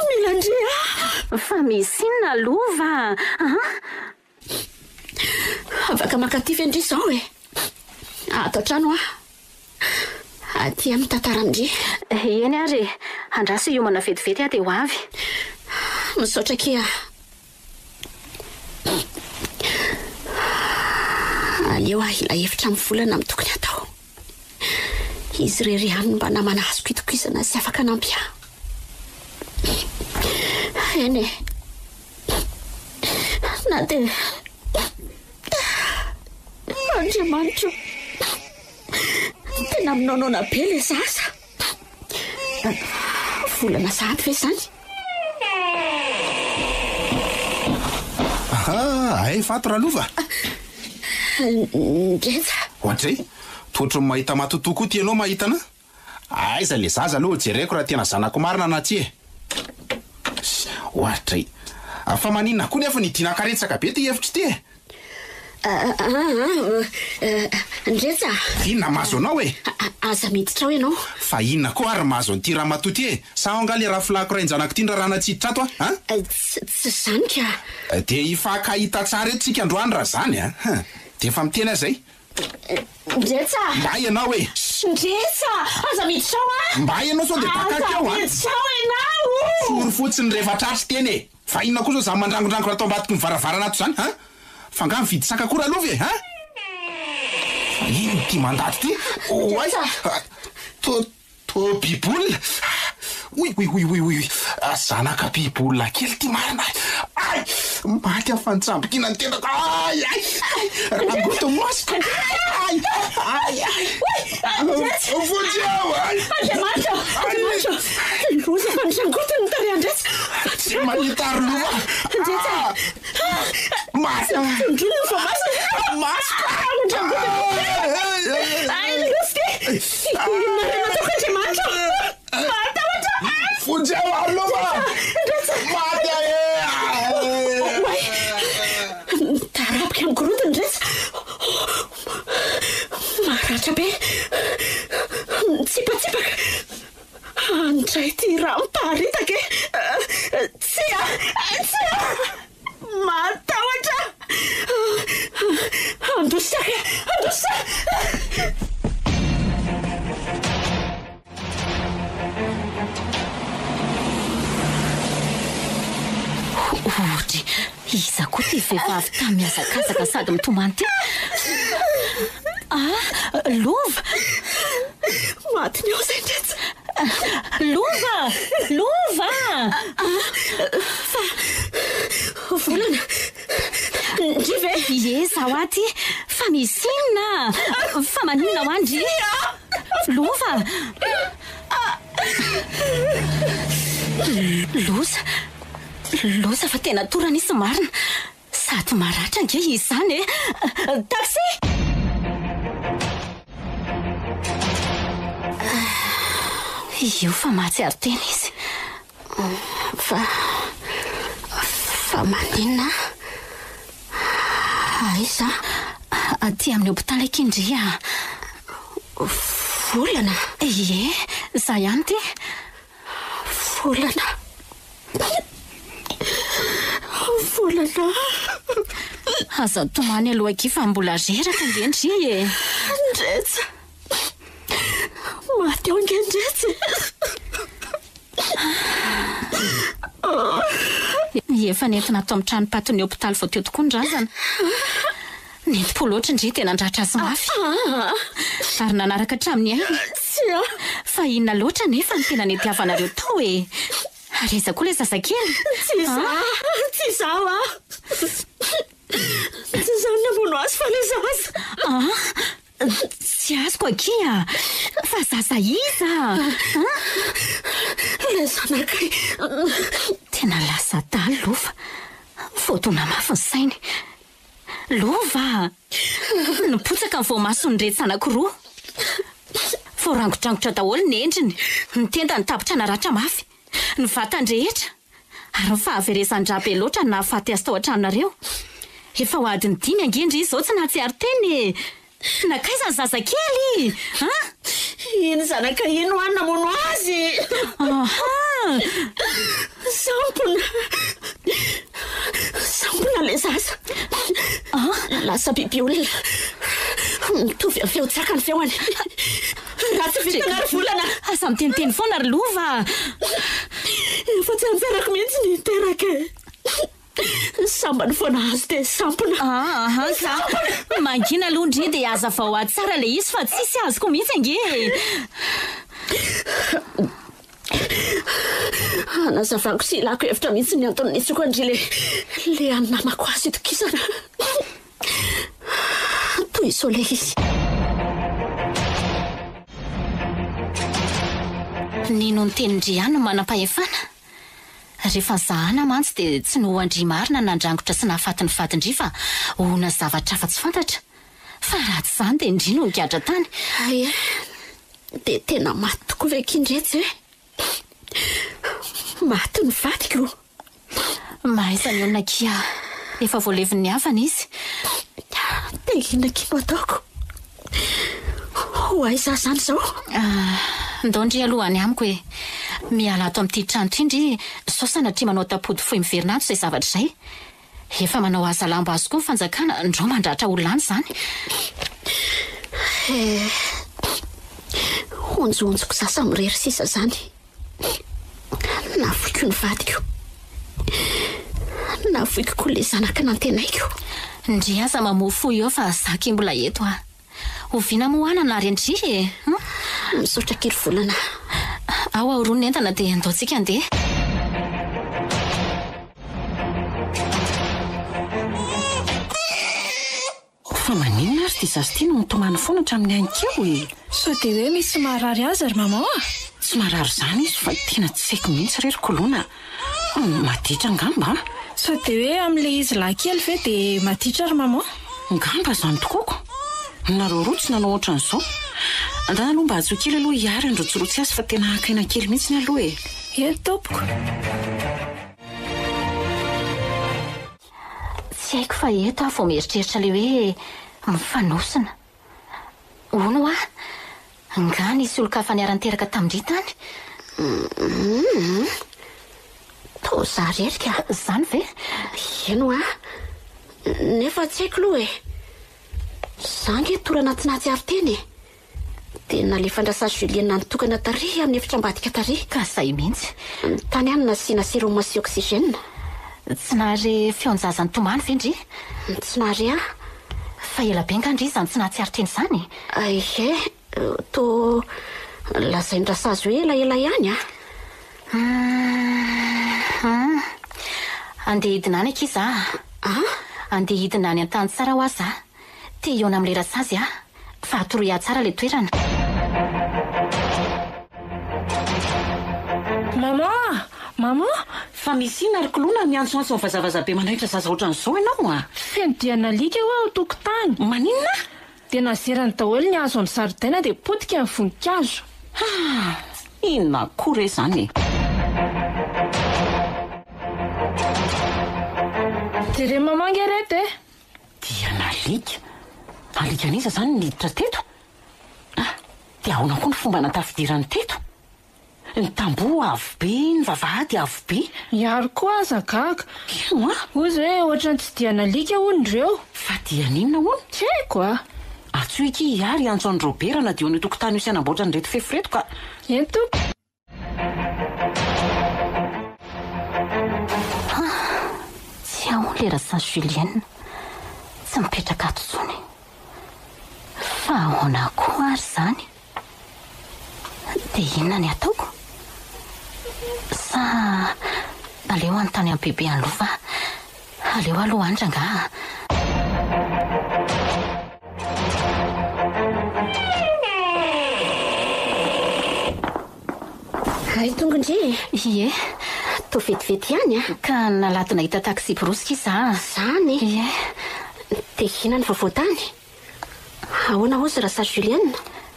Mila ndry a! Fa misy inona lova an? Afaka mankaty ve ndry izao e? Ato an-trano aho. Aty amin'ny tantaran-dry. Eny ary e! Andraso hiomana vetivety aho dia ho avy. Misaotra akia. Aleo aho hila hevitra amin'ny volana amin'ny tokony hatao. Izy irery ihany no mba namana azoko itokisana sy afaka hanampy ahy. Eny e. Na dia Andriamanitro tena minaonaona be ilay zaza. Volana sahady ve izany? Aha, hay vato Ralova. Ndretsa. Oadray, toa ohatran'ny mahita matotoa koa ity ianao mahita anà. Aiza le zaza aloha jereko raha tena zanako marina na tsia e. Oadray. Fa maninona koa nefa ny idina-karetsaka be ity hevitra ity e? Aa Ndretsa a! Inona mahazo anao e? Aza miditra ao ianao. Fa inona koa ary mahazo an'ity ramatoa ity e? Sa ao angaha le rafilahiko rain-janako ity nirarahana tsy hiditra ato a? An? Tsy izany ka! Dia hifankahita tsara eto tsika androany raha izany a! Dia efa miteny aho izay. Ndretsa! Mba ianao e! Ndretsa! Aza miditra ao a! Mba ianao sao dia dakako eo a! Aza miditra ao ianao! Tsory fotsiny rehefa tratry teny e! Fa inona koa zao zany mandrangondrangotra ato ambadiky ny varavarana ato zany an? Fa nga mividy saka koa ralova e an? Fa inona ity mandady ity? Oay! To to bibola! Oy oy oy oy oy! Zanaka bibola kely ity marina! Ay! Maty aho fa nitsambikina ny tendako! Ay ay! Rangoto masoko! Ay ay ay! Vonjeo! Ay! Andriamanitra! Andriamanitra! Loza fa nitrangoto ny tarehin-dRetsa! Tsy mahita ry lova! Ndretsa! Tsindrony ny voamasony. Masoko! Ay, losy ty! Inona re no ataoko Andriamanitra ô? Mahatahotra! Vonjeo aho Lova! Maty aho e! Oay! Mitarapoka amin'ny gorodona ndretsy. Maratra be. Mitsipatsipaka. Andray ity rà miparitaka e! Tsia! Tsia! Matahotra! Handositra aho! Handositra! Ohatry, iza koa ity vehivavy tamy mihazakazaka sady mitomany ity? Ah, Lova! Maty ny ao izay ndretsy. Lova! Lova! Fa volana. Ndry ve? Ie, izaho aty. Fa misy inona? Fa maninona hoa ndry? Lova! Loza! Loza fa tena torana izy marina. Sady maratra ange izy izany e! Taxi! Io fa mahatsiaro tena izy. Fa. Fa maninona? Aiza? Aty amin'ny hopitaly aky ndry a! Volana? Ie, za ihany ity. Volana. Volana. Aza tomany aloha akia fa mbola reraka ange ndry e. Ndretsy. Maty eo ange ndretsy. Efa nentina ato amin'ny tranom-patin'ny hopitaly vao teo tokoa ny razana. Nentim-po loatra ndry dia nandratra azy mafy. Ary nanaraka hatramin'ny ainy. Tsia. Fa inona loatra anefa no tena nitiavanareo tao e? Ary aiza koa ilay zazakely? Tsy izaho, tsy izaho aho. Tsy izaho no namono azy fa ilay zaza. Ah, tsy azoko akia. Fa zaza iza? Ilay zanakay. Tena lasa adala Lova. Voadona mafy ny sainy. Lova a! Nipotsaka ny voamason'iretsy anankiroa. Voarangotrangotra daholo ny endriny, ny tendany tapitra naratra mafy, ny vatany rehetra, ary ny fahaverezan-drà be loatra no nahafaty azy tao an-tranonareo. Efa ho adiny dimy ange ndry izao tsy nahatsiaro tena e! Nankaiza ny zazakely? An? Iny zanaka iny hoa namono azy! Aha! Sampona! Sampona ilay zaza! Lasa biby olona. Mitovy amin'ny feon-tsaka ny feony. Ratsy vintana ry volana! Aza miteniteny foana ry Lova! Efa tsy anjarako mihitsy ny hiteraka e! Sambany foana azo dia sampona. Aa ka. Mangina aloha ndry dia hazavao ahy tsara ilay izy fa tsisy azoko mihitsy ange e. Hanazavako sy ilako hevitra mihitsy ny antony nitsoko an-dry le le an'ny namako azo itokisana. Tohizo ilay izy. Nino ny tenin-dry ihany ny manam-pahefana. Rehefa nizahana mantsy dia tsy ny hoan-dry marina no nandrangotra sy nahafaty ny vadin-dry fa hoana zavatra hafa tsy fantatra. Fa raha tsy izany dia ndry no nigadra tany. Hay e! Dia tena maty tokoa ve akia ndretsy e? Maty ny vadiko. Mahaiza mionona akia. Efa voalevin'ny havana izy. Dia inona akia no ataoko? Ho aiza aho izany izao? Ndao ndry aloha any amiko e. Miala ato amin'ity trano ity ndry sao sanatria manao tampody fohy miverina ato izay zavatra izay. Efa manao hazalambo azy koa ny fanjakana, ndrao mandratra olona any izany. Eh, honjohonjoko za samirery sisa izany. Nafoiko ny vadiko. Nafoiko koa ilay zanaka nantenaiko. Ndry aza mamoa fo eo fa za ki mbola eto a. Oviana moa hanana ary ndry e? Hum? Misaotra kely volana. Ao aoroa ny entana dia ndao tsika andeha. Fa maninona ary ity zaza ity no mitomany foana hatramin'ny aninkeo e? Sao dia hoe misy maharary azy ry maman a? Tsy marary izany izy fa tena tsy haiko mihitsy re ry Koloina a! Maditra angamba a! Sao dia hoe amin'ilay izy lahy kely ve dia maditra ry maman? Ngamba izany tokoa ko! Nareo roa tsy nanao ohatran'izao. Andana aloha mba antsoy kely aloha i Hary handrotsirotsy azy fa tena haka aina kely mihitsiny aloha e! Eny tompoko. Tsy haiko fa eto aho vao mieritreritra ilay hoe mifanosona. Hono hoa, nga nisy olon-kafa niara-niteraka tamin-dry tany? Humm. Toa za irery ka. Zany ve? Eny hoa. Nefa tsy haiko loha e. Za nge torana tsy nahatsiaro tena e. Dia nalefan-dRasazy Julienne nitokana tary amin'ny efitra ambadika tary. Ka zay mihitsy. Tany ihany nasiana sérum sy oxygène. Tsy nahare feon-jaza nitomany ve ndry? Tsy nahare aho. Fa ela be nga ndry izany tsy nahatsiaro tena izany e? Ie, toa lazain-dRasazy hoe elaela ihany an. Hum. Andeha hidina any akia za a. Andeha hidina any an-tany tsara hoa za. Te hihaona amin'ilay rasazy aho. Fa atoroy ahy tsara ilay toerana. Maman! Maman! Fa misy inona ry Koloina miantsoantso mivazavaza be manaitra zaza ohatran'izao ianao a? Feno dian'alika ho'a ao tokotany. Maninona? Dia nazerany daholo ny hazo amin'ny zaridaina dia potika ny voninkazo. Ah! Inona koa re izany e? Jereo maman nge reto e! Dian'alika? Alika an'iza izany no niditra teto? Ah! Dia ahoana koa ny fomba nahatafidirany teto? Ny tamboho avo be, ny vavahady avo be. Iary koa aza gaga. Ino an? Hozy hoe ohatran'ny tsy dian'alika hono ireo. Fa dian'inona hono? Tsy haiko a! Antsoy akia i Iary hiantso an'i Robert hanadio an'io tokotany io sy hanamboatra an'ireto fefy ireto ka. Eny tompoko. Tsy ao ilay Rasazy Julienne, tsy mipetraka ato intsony. Fa ahoana koa ary izany? Dia inona ny ataoko? Sa aleo hanontany an'i Bebe an'i Lova aho? Aleo aloha any rangaha a! Hay tonga ndry e! Ie. Toa vetivety ihany a! Ka nalady nahita taxi-brousse iza a! Zany e! Ie. Dia inona ny vaovao tany? Ahoana hozy Rasazy Julienne?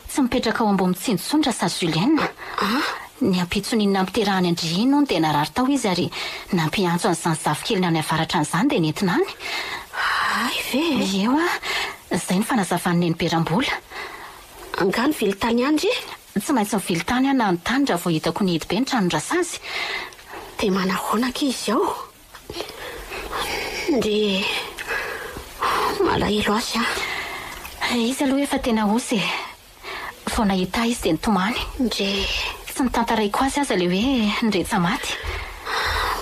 Tsy mipetraka ao Ambohimitsinjo intsony Rasazy Julienne. Ny ampitson'iny nampiterahany an-dry iny hono dia narary tao izy ary nampiantso an'izany zafikeliny any avaratra any izany dia nentina any. Hay ve e? Ie hoa, izay ny fanazavan'i Nenibe Rambola. Angaha nivily tany ihany ry? Tsy maintsy nivily tany aho nanontany raha vao hitako nihidy be ny tranon-dRasazy. Dia manahoana akia izy ao? Ndry malahelo azy aho. Izy aloha efa tena osa e. Vao nahita ahy izy dia nitomany. Ndry. Tsy notantaraiko azy aza ilay hoe niretsa maty.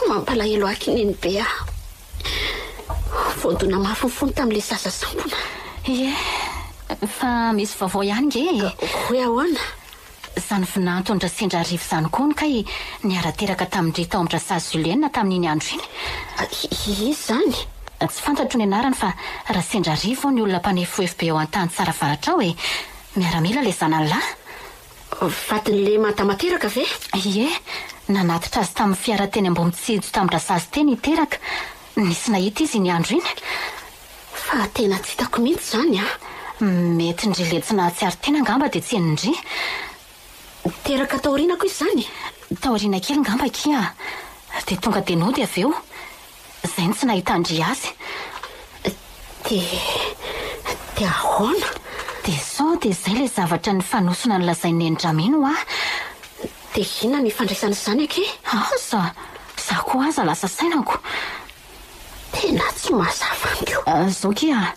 Mampalahelo ahy ky nenibe a. Voadona mafy ny fony tamin'ilay zaza sampona. Ie, fa misy vaovao ihany nge e. Hoe ahoana? Izany vinanton-dRasendraharivo izany koa hono kay niara-teraka tamin-dry tao amin-dRasazy Julienne tamin'iny andro iny. Iza izany? Tsy fantatro ny anarany fa Rasendraharivo hono olona mpanefoefo be ao an-tany Tsaravaratra ao e! Miaramila ilay zanany lahy. Vadin'ilay madama teraka ve? Ie, nanatitra azy tamin'ny fiara teny Ambohimitsinjo tamin-dRasazy teny hiteraka. Nisy nahita izy iny andro iny. Fa tena tsy hitako mihitsy izany an! Mety ndry le tsy nahatsiaro tena angamba dia tsy henondry. Teraka taoriana koa izy izany? Taoriana kely ngamba akia. Dia tonga dia nody avy eo. Izay no tsy nahitan-dry azy. Dia. Dia ahoana? Dia sao dia izay ilay zavatra nifanosona nolazain'i Neny Dramino hoa. Dia inona no ifandraisan'izany akia? Aza! Izaho koa aza lasa sainako. Tena tsy mazava amiko. Zao kia a!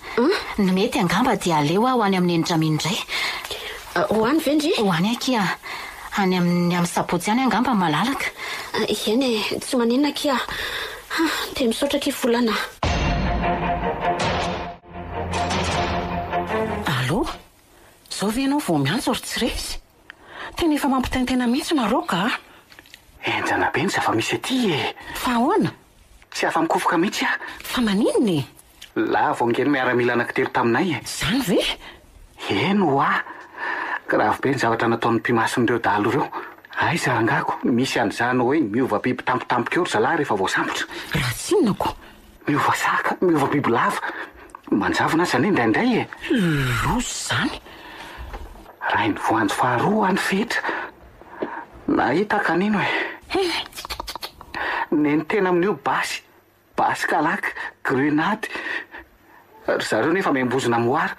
Ny mety angamba dia aleo aho any amin'i Neny Dramino indray. Ho any ve ndry? Ho any akia. Any amin'ny amin'ny sabotsy any angamba malalaka. Eny e, tsy maninona akia. Dia misaotra akia Volana a. Allô? Zao ve ianao vao miantso ry tsy resy? Tena efa mampitaintaina mihitsy nareo ka! Henjana be ny zava-misy aty e! Fa ahoana? Tsy afa-mikofoka mihitsy aho. Fa maninona e? Lavo ange ny miaramila anankitelo taminay e! Izany ve? Eny ho'a! Grave be ny zavatra nataon'ny mpimasin'ireo dahalo ireo. Aiza rangako misy an'izany hoe miova biby tampotampoka eo ry zalahy rehefa voasambotra. Raha tsy inona ko. Miova saka, miova bibilava. Manjavona aza anie indraindray e. Loza izany. Rainivoanjo faharoa any Fetra. Nahita kanino e. Nentena amin'io basy, basy kalaky, grenady. Ry zareo nefa miambozona moara.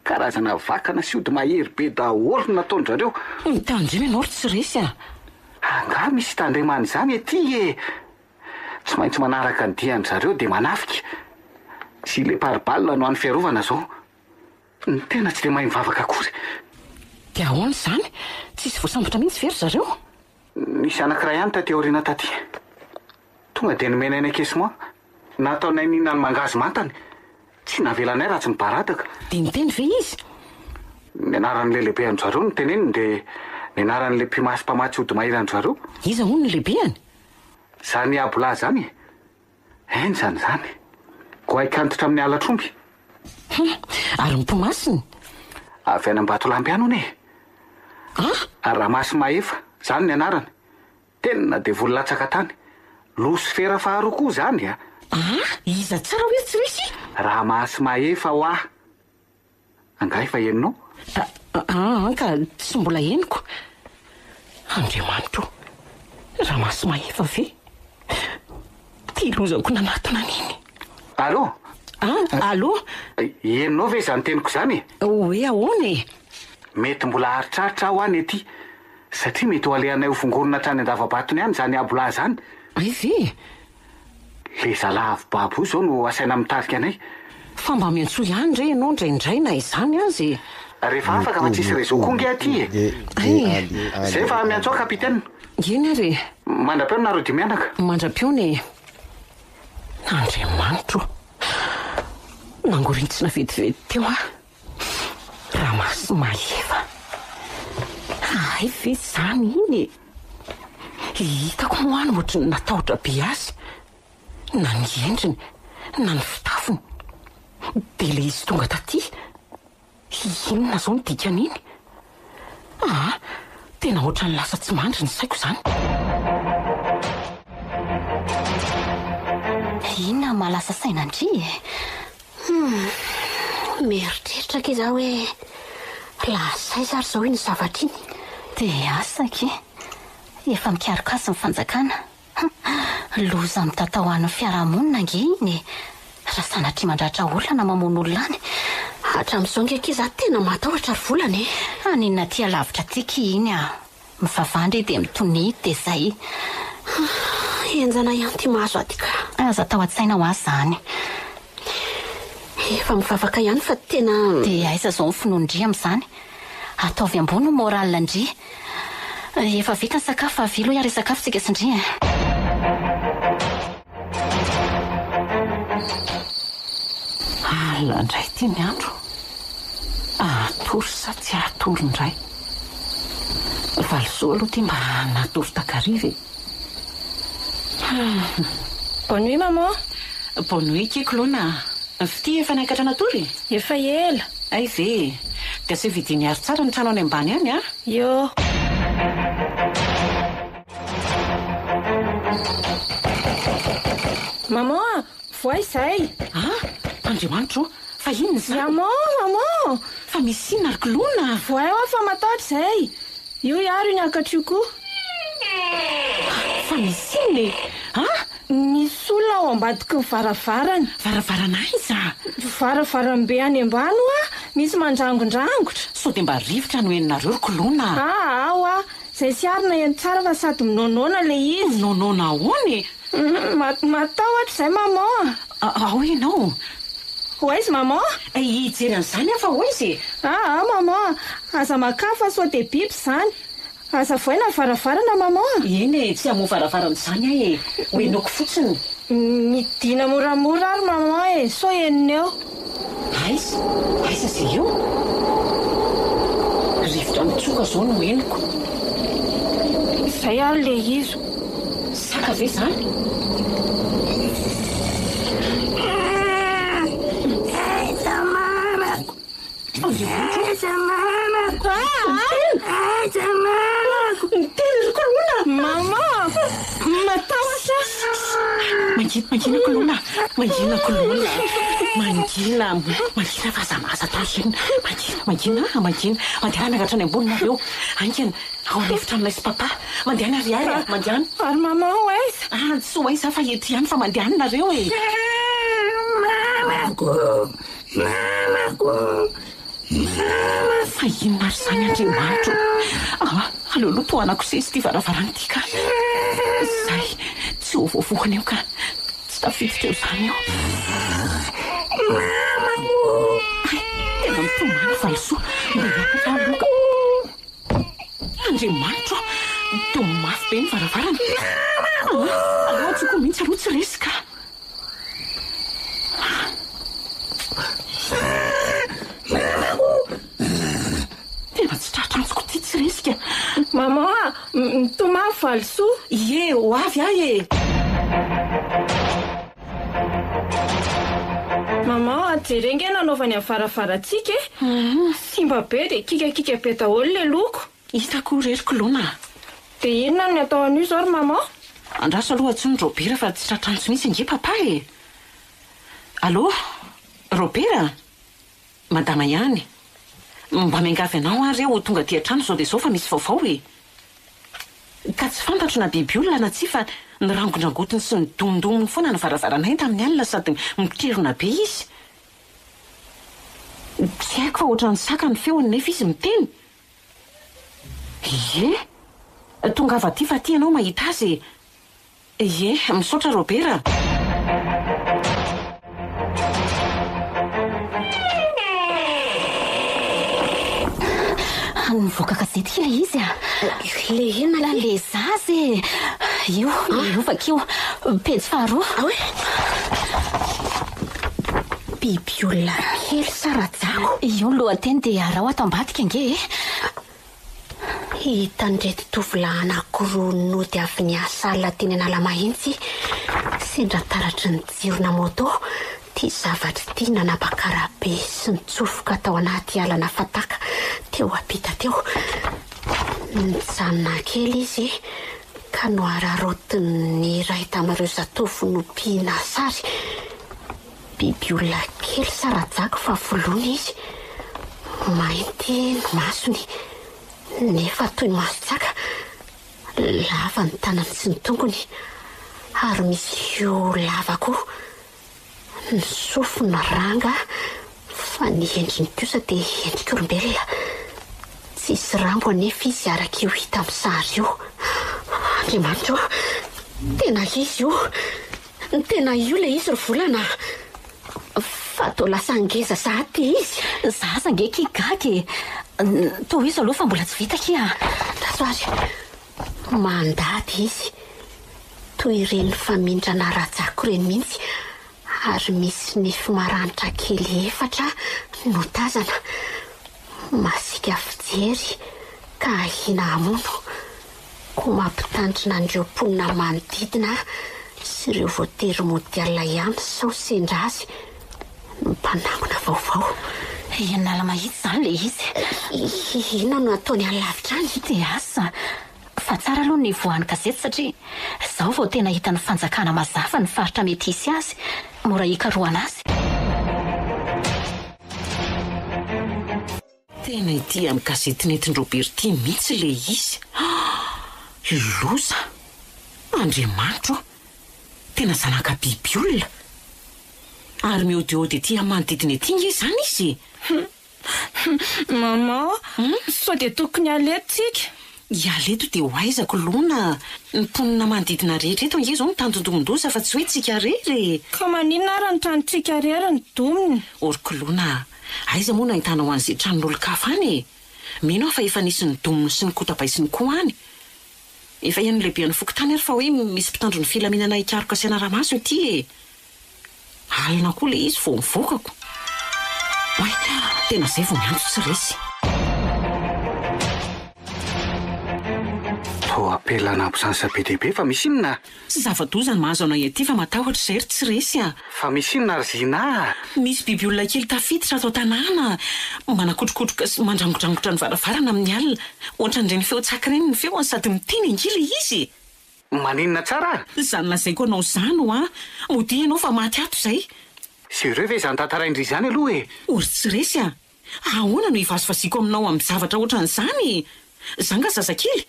Karazana vakana sy ody mahery be daholo no nataon-dry zareo. Mitandrema ianao ry tsy resy a! Angaha misy tandremana izany aty e! Tsy maintsy manaraka ny dian-dry zareo dia manafika. Gilet pare-balle no hany fiarovana izao. Ny tena tsy dia mahay mivavaka akory. Dia ahoana izany? Tsisy voasambotra mihitsy ve ry zareo? Nisy anankiray ihany taty aoriana taty. Tonga dia nomenay ny encaissement. Nataonay nihinan'ny mangahazo mantany. Tsy navelanay raha tsy nibaradaka. Dia niteny ve izy? Ny anaran'ilay lehibean-dry zareo no teneniny dia ny anaran'ilay mpimasy mpamatsy ody mahery an-dry zareo. Iza hono ny lehibehany? Izany Abolahy izany e! Henjana izany. Goaik'antitra amin'ny halatr'omby. Hum! Ary ny mpimasiny? Avy any Ambatolampy any hono e! Ah! Ramasimahefa, izany ny anarany. Tena devoly latsaka tany. Losifera faharoa koa izany a! Ah! Iza tsara hoe tsy resy? Ramasimahefa hoa! Angaha efa henonao? Aa ka tsy mbola henoko. Andriamanitra o! Ramasimahefa ve? Ty lozako nanatona an'iny. Allô? Ah, allô? Henonao ve izany teniko izany e? Hoe ahoana e? Mety mbola haritraritra aho any aty, satria mety ho alehanay ho fongorina hatrany an-dava-batony any izany abolahy izany. Hay ve? Le zalahy avy babo io zao no asaina mitarika anay. Fa mba miantsoa ihany re ianao indraindray na izany aza e! Rehefa afaka fa tsisy réseau koa nge aty e! Hay! Zay fa miantsoa capitaine. Eny ary e! Mandra-peo nareo dimy mianaka. Mandra-peona e! Andriamanitro o! Nangorintsina vetivety teo aho. Ramasimahefa. Hay ve izany iny e! Hitako moa any ohatry ny natahotra be azy. Na ny endriny, na ny fitafiny. Dia ilay izy tonga taty. Inona izao no dikan'iny? Aa, tena ohatran'ny lasa tsy mandry ny saiko izany. Inona no mahalasa saina an-dry e? Hum, mieritreritra akia za hoe lasa aiza ary izao iny zavatra iny? Dia asa akia, efa mikaroka azy ny fanjakana. Hum, loza mitatao any fiarahamonina ange iny e! Raha sanatria mandratra olona na mamono olona any. Hatramin'izao ange akia za tena matahotra ry volana e! Haninona aty alavitra aty akia iny ah! Mivavaha ndry dia mitonia dia zay. Henjana ihany ty mahazo aty ka. Aza atao an-tsaina hoa zany. Efa mivavaka ihany fa tena. Dia aiza zao ny finoan-dry amin'izany? Ataovy ambony ny moral ndry. Efa vita ny sakafo fa avia aloha hiara hisakafo tsika sy ndry eh. Alina indray ity ny andro. Hatory sa tsy hatory indray? Valisoa aloha ity mba natory takariva e. Bonne nuit maman. Bonne nuit akia Clona a. Fitia efa niakatra natory? Efa ela. Hay ve e. Dia asio vidian'i Hary tsara ny trano any ambany any a. Io. Maman a! Voay izay! Ah! Andriamanitro o! Fa inona izany? Maman! Maman! Fa misy inona ry Clona? Voay hoa fa matahotra izay! Io i Hary io niakatra io koa. Fa misy inona e? Ah! Misy olona ao ambadiky ny varavarana. Varavarana aiza? Varavarambe any ambany hoa! Misy mandrangondrangotra. Sao dia mba rivotra no henonareo ry Clona? Aa hoa! Zay tsy arina eny tsara fa sady minoanoana le izy. Minoanoana ahoana e? Matahotra izay maman a! Ao ianao? Ho aiza maman? Hijery an'izany aho fa ho aiza e? Aa maman a! Aza makà fa sao dia biby izany. Aza vohaina ny varavarana maman a! Eny e, tsy hamoha varavarana izany aho e! Ho henoiko fotsiny. Midina moramora ary maman e, sao henony eo. Aiza? Aiza izay eo? Rivotra mitsoka izao no henoko. Izay ary ilay izy. Saka ve izany? Aiza mamako? Aiza mamako? Aiza mamako? Miteny ry. Mangina, mangina Koloina, mangina Koloina, mangina, mangina fa aza, aza atao inona. Mangina, mangina, mangina. Mandehana miakatra any ambony nareo. Haingana, ao an'efitranonay sy papa. Mandehana ry Ary a, mandehana. Ary maman ho aiza? Ah, tsy ho aiza fa eto ihany fa mandehana nareo e. Mamako, mamako, mamako. Fa inona ary izany Andriamanitro o! Ah, aleo aloha tohanako seza ity varavarana ity ka! Izay, tsy ho voavohana eo ka! Tsy tafiditra eo izany eo. Hay, tena mitomany valisoa, mba hiakatra aloha ka! Andriamanitro o! Toa mafy be ny varavarana. Ah, aleo antsoiko mihitsy aloha tsy resy ka! Tena tsy tratra antsoko ity tsy resika. Maman a, mitomany valisoa. Ie, ho avy aho e. Maman a, jereo nge nanaovany amin'ny varavarantsika e. Simba be dia kikakika be daholo ilay loko. Hitako re ry Kilona a. Dia inona no atao an'io izao ry maman? Andraso aloha antsoy ny Robera fa tsy tratra antso mihitsy ange papa e! Allô? Robera? Madama ihany. Mba miangavy anao aho re ho tonga aty an-trano izao dia izao fa misy vaovao e! Ka tsy fantatro na biby olona na tsia fa nirangondrangotiny sy nidomondomony foana ny varavaranay tamin'ny alina sady mitrerona be izy. Tsy haiko fa ohatran'ny saka ny feony nefa izy miteny. Ie! Tongava aty fa aty ianao mahita azy e! Ie, misaotra Robert a! Nivoaka gazety ilay izy a! Ilay inona ilay? Ilay zaza e! Io, io vakio, pejy faharoa. Ao e! Biby olona kely sa rajako? Io ny lohateny dia araho ato ambadika ange e! Hitan'ireto tovolahy anankiroa nody avy niasa alina teny Analamahitsy, sendra taratry ny jirona moto, ity zavatra ity nanapaka arabe sy nitsofoka tao anaty alana fataka teo ampita teo. Nijanona kely izy ka nohararaotin'ny iray tamin'ireo zatovo nompiana sary. Biby olona kely sa rajako fa voloina izy. Mainty ny masony nefa toy ny mason-tsaka. Lava ny tanany sy ny tongony ary misy hoho lava koa. Ny sofiny ranga fa ny endriny kosa dia endrik'olombelona. Tsisy rambo anefa izy araka io hita amin'ny sary io. Andriamanitra ô! Tena izy io! Tena io ilay izy ry Volana a! Fa toa lasa ngeza sahady ity izy. Zaza ange ki gaga e! Tohizo aloha fa mbola tsy vita ki a! Andraso ary. Mandady izy. Toy ireny famindrana rajako ireny mihitsy ary misy nify maranitra kely efatra no tazana. Masiaka fijery ka ahiana hamono. Koa mampitandrina an'ireo mponina manodidina sy ireo voatery mody alina ihany sao sendra azy ny mpanangona vaovao. Eny Analamahitsy izany ilay izy. Inona no ataony any lavitra any? Dia asa! Fa tsara aloha ny nivoahan'ny gazety satria izao vao tena hitan'ny fanjakana mazava ny faritra mety hisy azy, mora hikarohana azy. Tena ity amin'ny gazety nentin-dRobert ity mihitsy ilay izy. Loza! Andriamanitro ô! Tena zanaka biby olona! Ary mihaodihaody ety amin'ny manodidina ety ange izany izy e! Maman, sao dia tokony hiala eto tsika? Hiala eto dia ho aiza Koloina? Ny mponina manodidina rehetra eto ange izao mitandindomin-doza fa tsy hoe tsika irery e! Ka maninona ary ny tranontsika irery no domina? Ô ry Koloina a! Aiza moa no ahitanao an'izay tranon'olon-kafa any e? Mino aho fa efa nisy nidominy sy nikotabaisiny koa any. Efa henon'ny lehiben'ny fokontany ary fa hoe misy mpitandro ny filaminana hikaroka sy hanara-maso ety e! Alina koa ilay izy vao nivoakako. Oay, tena izay vao miantso tsy resy. Toa apela nampisansa be dia be fa misy inona? Tsy zava-doza ny mahazo anay aty fa matahotra izay ry tsy resy a! Fa misy inona ry Zina a? Misy biby olona kely tafiditra ato an-tanàna, manakotrokotroka sy mandrangodrangotra ny varavarana amin'ny alina. Ohatran'ireny feon-tsaky ireny ny feony sady miteny ange ilay izy e! Maninona tsara? Izany lazaiko anao izany hoa! Modia ianao fa maty ato izay! Sérieux ve izany tantarain-dry izany aloha e? O ry tsy resy a! Ahoana no hivazivaziako aminao amin'ny zavatra ohatran'izany e? Za nga zazakely?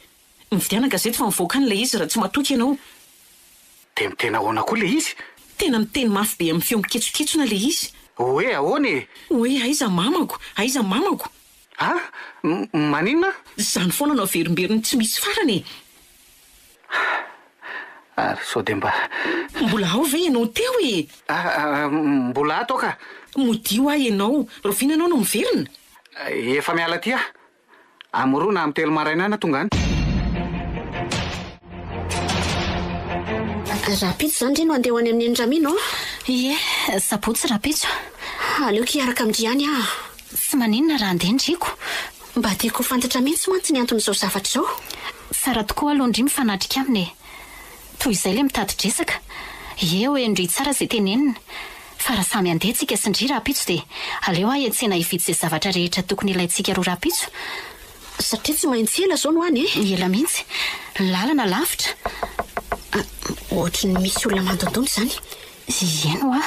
Mividiana gazety fa mivoaka any ilay izy raha tsy matoky ianao. Dia miteny ahoana koa ilay izy? Tena miteny mafy be amin'ny feo miketsoketsona ilay izy. Hoe ahoana e? Hoe aiza mamako? Aiza mamako? A! Maninona? Izany foana no averimberiny tsy misy farany e! Ary sao dia mba. Mbola ao ve ianao teo e? A! Mbola ato aho ka. Modia hoa ianao, rahoviana ianao no miverina? Efa miala aty aho. Amin'ny roa na amin'ny telo maraina any aho tonga any. Rahampitso izany ry no handeha ho any amin'i Neny Ramino an? Ie, sabotsy rahampitso. Aleoko hiaraka amin-dry ihany aho. Tsy maninona raha handeha ndriko. Mba tiako ho fantatra mihitsy mantsy ny anton'izao zavatra izao. Tsara tokoa aloha ndry mifanatrika aminy e. Toy izay ilay mitati-dresaka. Ie hoe ndry tsara izay teneniny. Fa raha samy handeha tsika sy ndry rahampitso dia aleo aho hiantsena hividy izay zavatra rehetra tokony ilaintsika roa rahampitso. Satria tsy maintsy ela izao no any e! Ela mihitsy. Ny lalana lavitra. Ohatry ny misy olona mandondona izany. Eny hoa.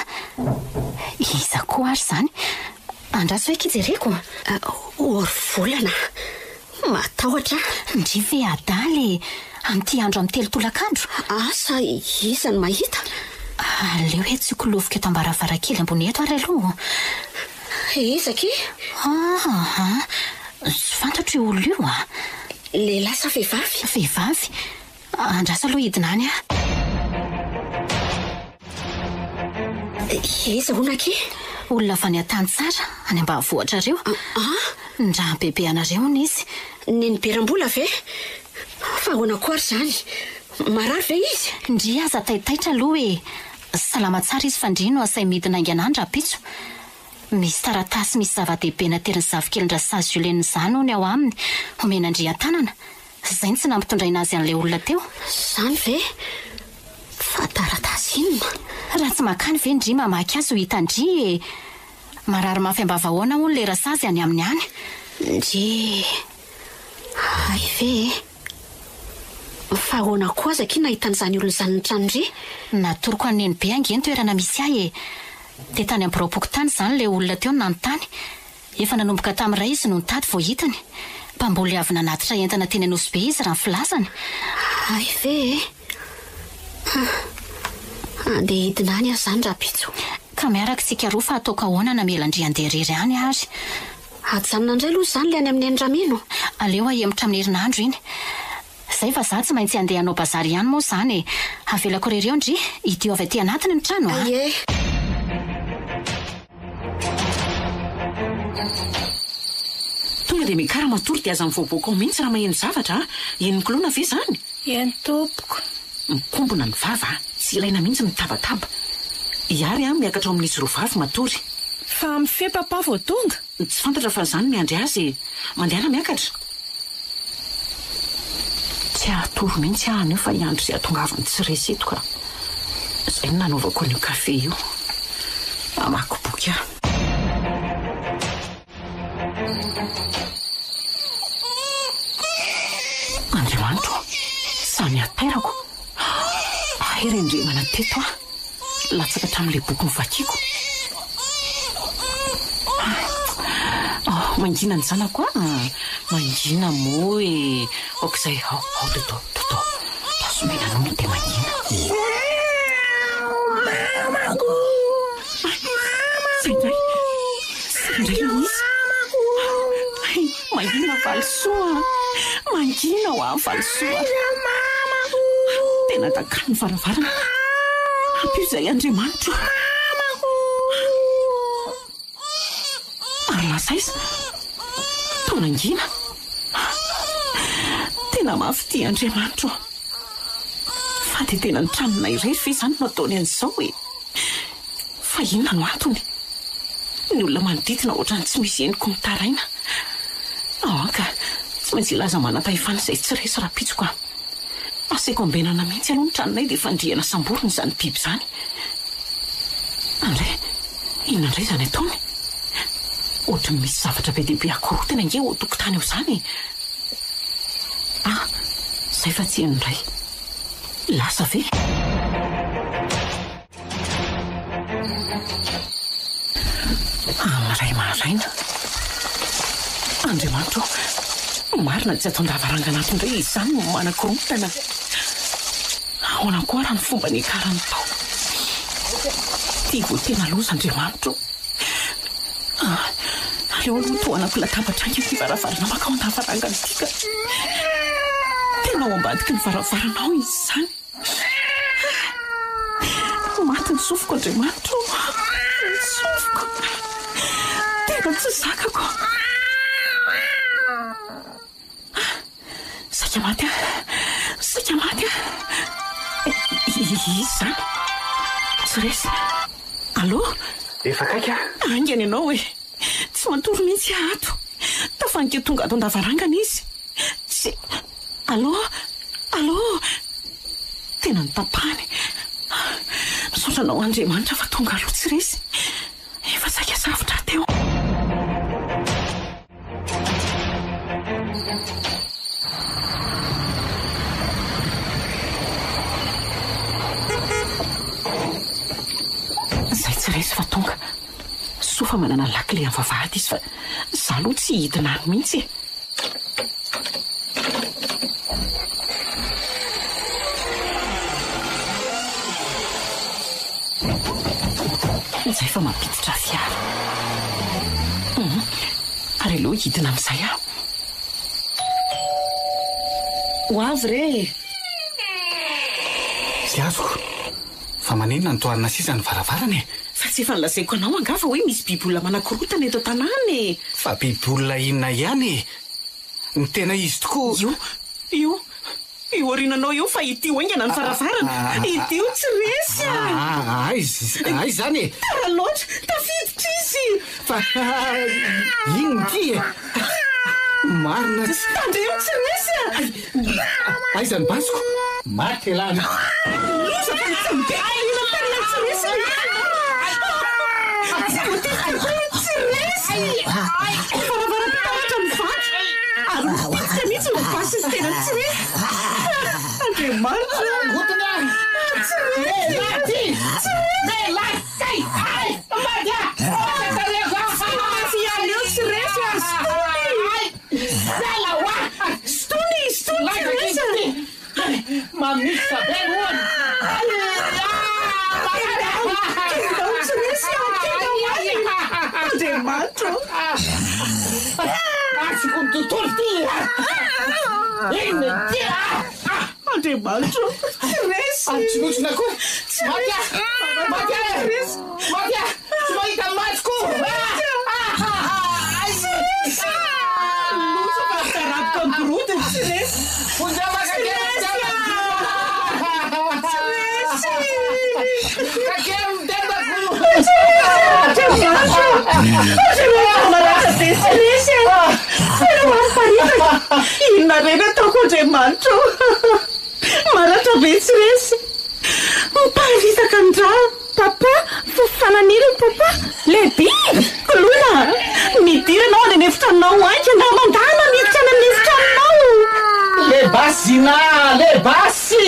Iza koa ary izany? Andraso hoe kijereko. Ory volana. Matahotra aho. Ndry ve adala e! Amin'ity andro amin'ny telo tolakandro? Asa iza no mahita? Aleo hoe tsy koloviko eto am-baravarankely ambony eto ary aloha. Iza akia? Aa! Tsy fantatro io olona io a! Lehilahy sa vehivavy? Vehivavy. Andraso aloha hidina any aho. Iza hono akia? Olona avy any an-tany tsara, any ambanivohitrareo. Ndraha-bebe anareo hono izy. Nenibe Rambola ve? Fa ahoana koa ary izany? Marary ve izy? Ndry aza taitaitra aloha e! Salama tsara izy fa ndry no asainy midina haingana any rahampitso. Misy taratasy misy zava-dehibe naterin'ny zafikelin-dRasazy Julienne izany hono ao aminy, homena an-dry an-tanana. Izay no tsy nampitondraina azy an'ilay olona teo. Izany ve? Fa taratasy inona? Raha tsy mankany ve ndry mamaky azy ho hitan-dry e! Marary mafy am-bavahoana hono ilay Rasazy any aminy any. Ndry, hay ve e! Fa ahoana koa aza akia nahita an'izany olona izany ny tranon-dry? Natoroko an'i Nenibe ange ny toerana misy ahy e! Dia tany amin'ny biraom-pokontany izany ilay olona teo no nanontany. Efa nanomboka tamin'ny iray izy no nitady vao hitany. Mpamboly avy nanatitra entana teny Anosibe izy raha ny filazany. Hay ve e! Ha! Andeha hidina any aho izany rahampitso. Ka miaraka isika roa fa ataoko ahoana namela an-dry handeha irery any ary. Ajanona indray aloha izany ilay any amin'i Neny Ramino. Aleo ahemotra amin'ny herinandro iny. Zay fa za tsy maintsy handeha hanao bazary ihany moa izany e. Avelako irery eo ndry, hidio avy aty anatiny ny trano a. Ie. Tonga dia miakara matory dia aza mivoaboaka ao mihitsy raha maheno zavatra a! Henon'i Koloina ve izany? Eny tompoko. Mikombona ny vava a! Tsy ilaina mihitsy mitabataba. I Ary a, miakatra ao amin'izy roa vavy matory. Fa amin'ny fe papa vao tonga? Tsy fantatra fa za no miandry azy e! Mandehana miakatra. Tsy hahatory mihitsy aho anio fa hiandry izay hahatongavany tsy resy eto ka. Izay no nanaovako an'io kafe io. Hamaky boky aho. Andriamanitro ô! Samy hatairako. Hay rendremana teto aho. Latsaka hatramin'ilay boky novakiako. Oh, mangina ny zanako a! Mangina moa e! Aok'izay, ao, ao Toto, Toto. Tazomina nono dia mangina. Mamako! Zay indray, zay indray ilay izy. Hay, mangina valisoa a! Mangina hoa valisoa. Tena dakany ny varavarana. Ampio izay Andriamanitro. Ary lasa aiza? Toa nangina. Tena mafy ity Andriamanitro. Fa dia tena ny tranonay irery ve izany no ataony an'izao e? Fa inona no antony? Ny olona manodidina ohatran'ny tsy misy henoko mitaraina. Aa ka, tsy maintsy hilaza manam-pahefana izay tsy resy rahampitso ka. Asaiko ambenana mihitsy aloha ny tranonay dia fandrihana samborina izany biby izany. Andray, inona indray izany ataony? Ohatry ny misy zavatra be dia be akorontana ange ao an-tokotany ao izany e! Ah, izay fa tsy heno indray. Lasa ve? Amin'iray maraina. Andriamanitra ô! Marina tsy ato an-davarangana ato indray izany no manakorontana. Ahoana koa raha ny fomba niakarany tao? Ity vao tena loza Andriamanitra ô! Ah, aleo aloha tohanako latabatra haingana ity varavarana mankao an-davarangana ity ka. Tena ao ambadiky ny varavarana ao izy izany. Maty ny sofiko Andriamanitra ô! Ny sofiko! Tena tsy zakako. Saika maty aho! Saika maty aho! Iza izany? Tsy resy. Allô? Efa akaiky aho. Haingana ianao e! Tsy matory mihitsy aho ato. Tafanika tonga ato an-davarangana izy. Tsy. Allô? Allô? Tena notapahany. Misaotra anao Andriamanitra fa tonga aloha tsy resy. Efa saika safotra aho teo. Izay tsy resy fa tonga. Soa fa manana lakile amin'ny vavahady izy fa izaho aloha tsy hidina any mihitsy e. Izay fa mampiditra fiara. Hum, ary aleo hidina amin'izay aho. Ho avy re e! Tsy azoko. Fa maninona no tohanina sisa ny varavarana e? Fa tsy efa nolazaiko anao angaha fa hoe misy biby olona manakorontana eto an-tanàna e! Fa biby olona inona ihany e? Ny tena izy tokoa. Io, io, io aoriananao io fa idio haingana ny varavarana! Idio tsy resy a! Aiza, aiza izany e? Tara loatra, tafiditra izy! Fa inona ity e? Marina tsy. Tandremo tsy resy a! Aiza ny basiko? Maty elah ny. Loza fa nitsambe aoriana tany tsy resy a! Tsy voatery tsy resy! Varavaram-pitaratra mivaky ary mipitsika mihitsy ny basy sy tena tsy resy! Andriamanitra! Tsy resy! Tsy resy! Aleo tsy resy ary Stony! Stony! Stony tsy resy e! Kendao tsy resy ah! Kendao ahy! Andriamanitra ô! Andriamanitra ô! Tsy resy! Tsy resy! Tsy resy! Tsy resy! Loza fa midaraboka ny gorodona! Tsy resy! Tsy resy ah! Tsy resy! Tsy resy ah! Andriamanitra ô! Andriamanitra maratra be tsy resy ah! Tena mampiparitaka! Inona re no ataoko Andriamanitra ô? Maratra be tsy resy! Miparitaka ny rà! Papa, fananiriny papa! Le biby! Koloina! Midira ianao any an'efitranonao haingana! Mandàna miditra any amin'ny efitranonao! Le basy Zina! Le basy!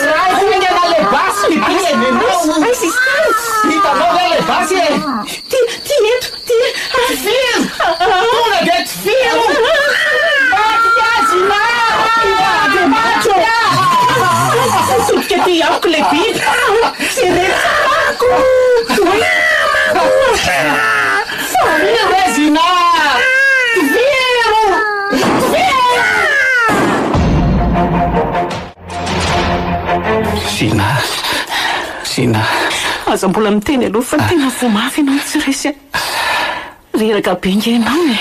Raiko haingana le basy! Le basy! Aiza izy tany? Hitanao ve le basy e? Ty, ty eto, ty! Tifiro! Tonga dia tifiro! Maty ny ahy Zina! Andriamanitra ô! Mitodika aty amiko ilay biby! Jereo tsara amiko! Tifiro re Zina! Tifiro! Tifiro! Zina, Zina. Aza mbola miteny aloha fa tena voa mafy ianao tsy resy a. Reraka be nge ianao e.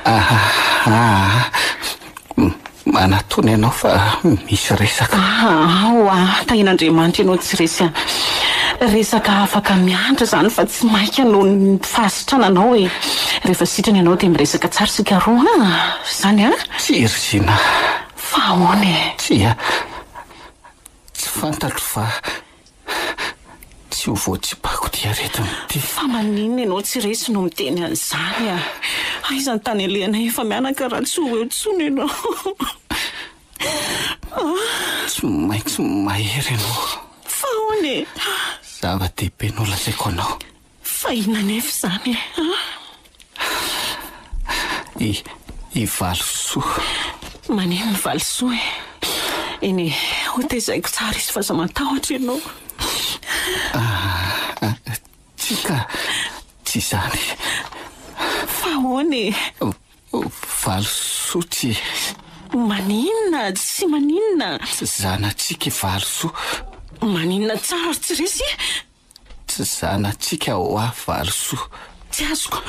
Aha, aha. Manatona ianao fa misy resaka. Aha, ao a, tahian'Andriamanitra ianao tsy resy a. Resaka afaka miandry izany fa tsy maika noho ny fahasitrananao e. Rehefa sitrana ianao dia miresaka tsara isika roa an. Izany an? Tsia ry Zina. Fa ahoana e? Tsia, tsy fantatro fa tsy ho voatsipako ity aretina ity. Fa maninona ianao tsy resy no miteny an'izany a? Aiza ny tany alehanay efa mianaka raha tsy ho eo intsony ianao? Tsy maintsy mahery ianao. Fa ahoana e? Zava-dehibe no lazaiko anao. Fa inona anefa izany e? I, i Valisoa. Maninona Valisoa e? Eny e, ho tezaiko tsara izy fa aza matahotra ianao. Ah, tsia ka, tsy izany. Fa ahoana e? Valisoa tsy. Maninona? Tsy maninona? Tsy zanatsika i Valisoa. Maninona tsara ry tsy resy e? Tsy zanatsika hoa Valisoa. Tsy azoko.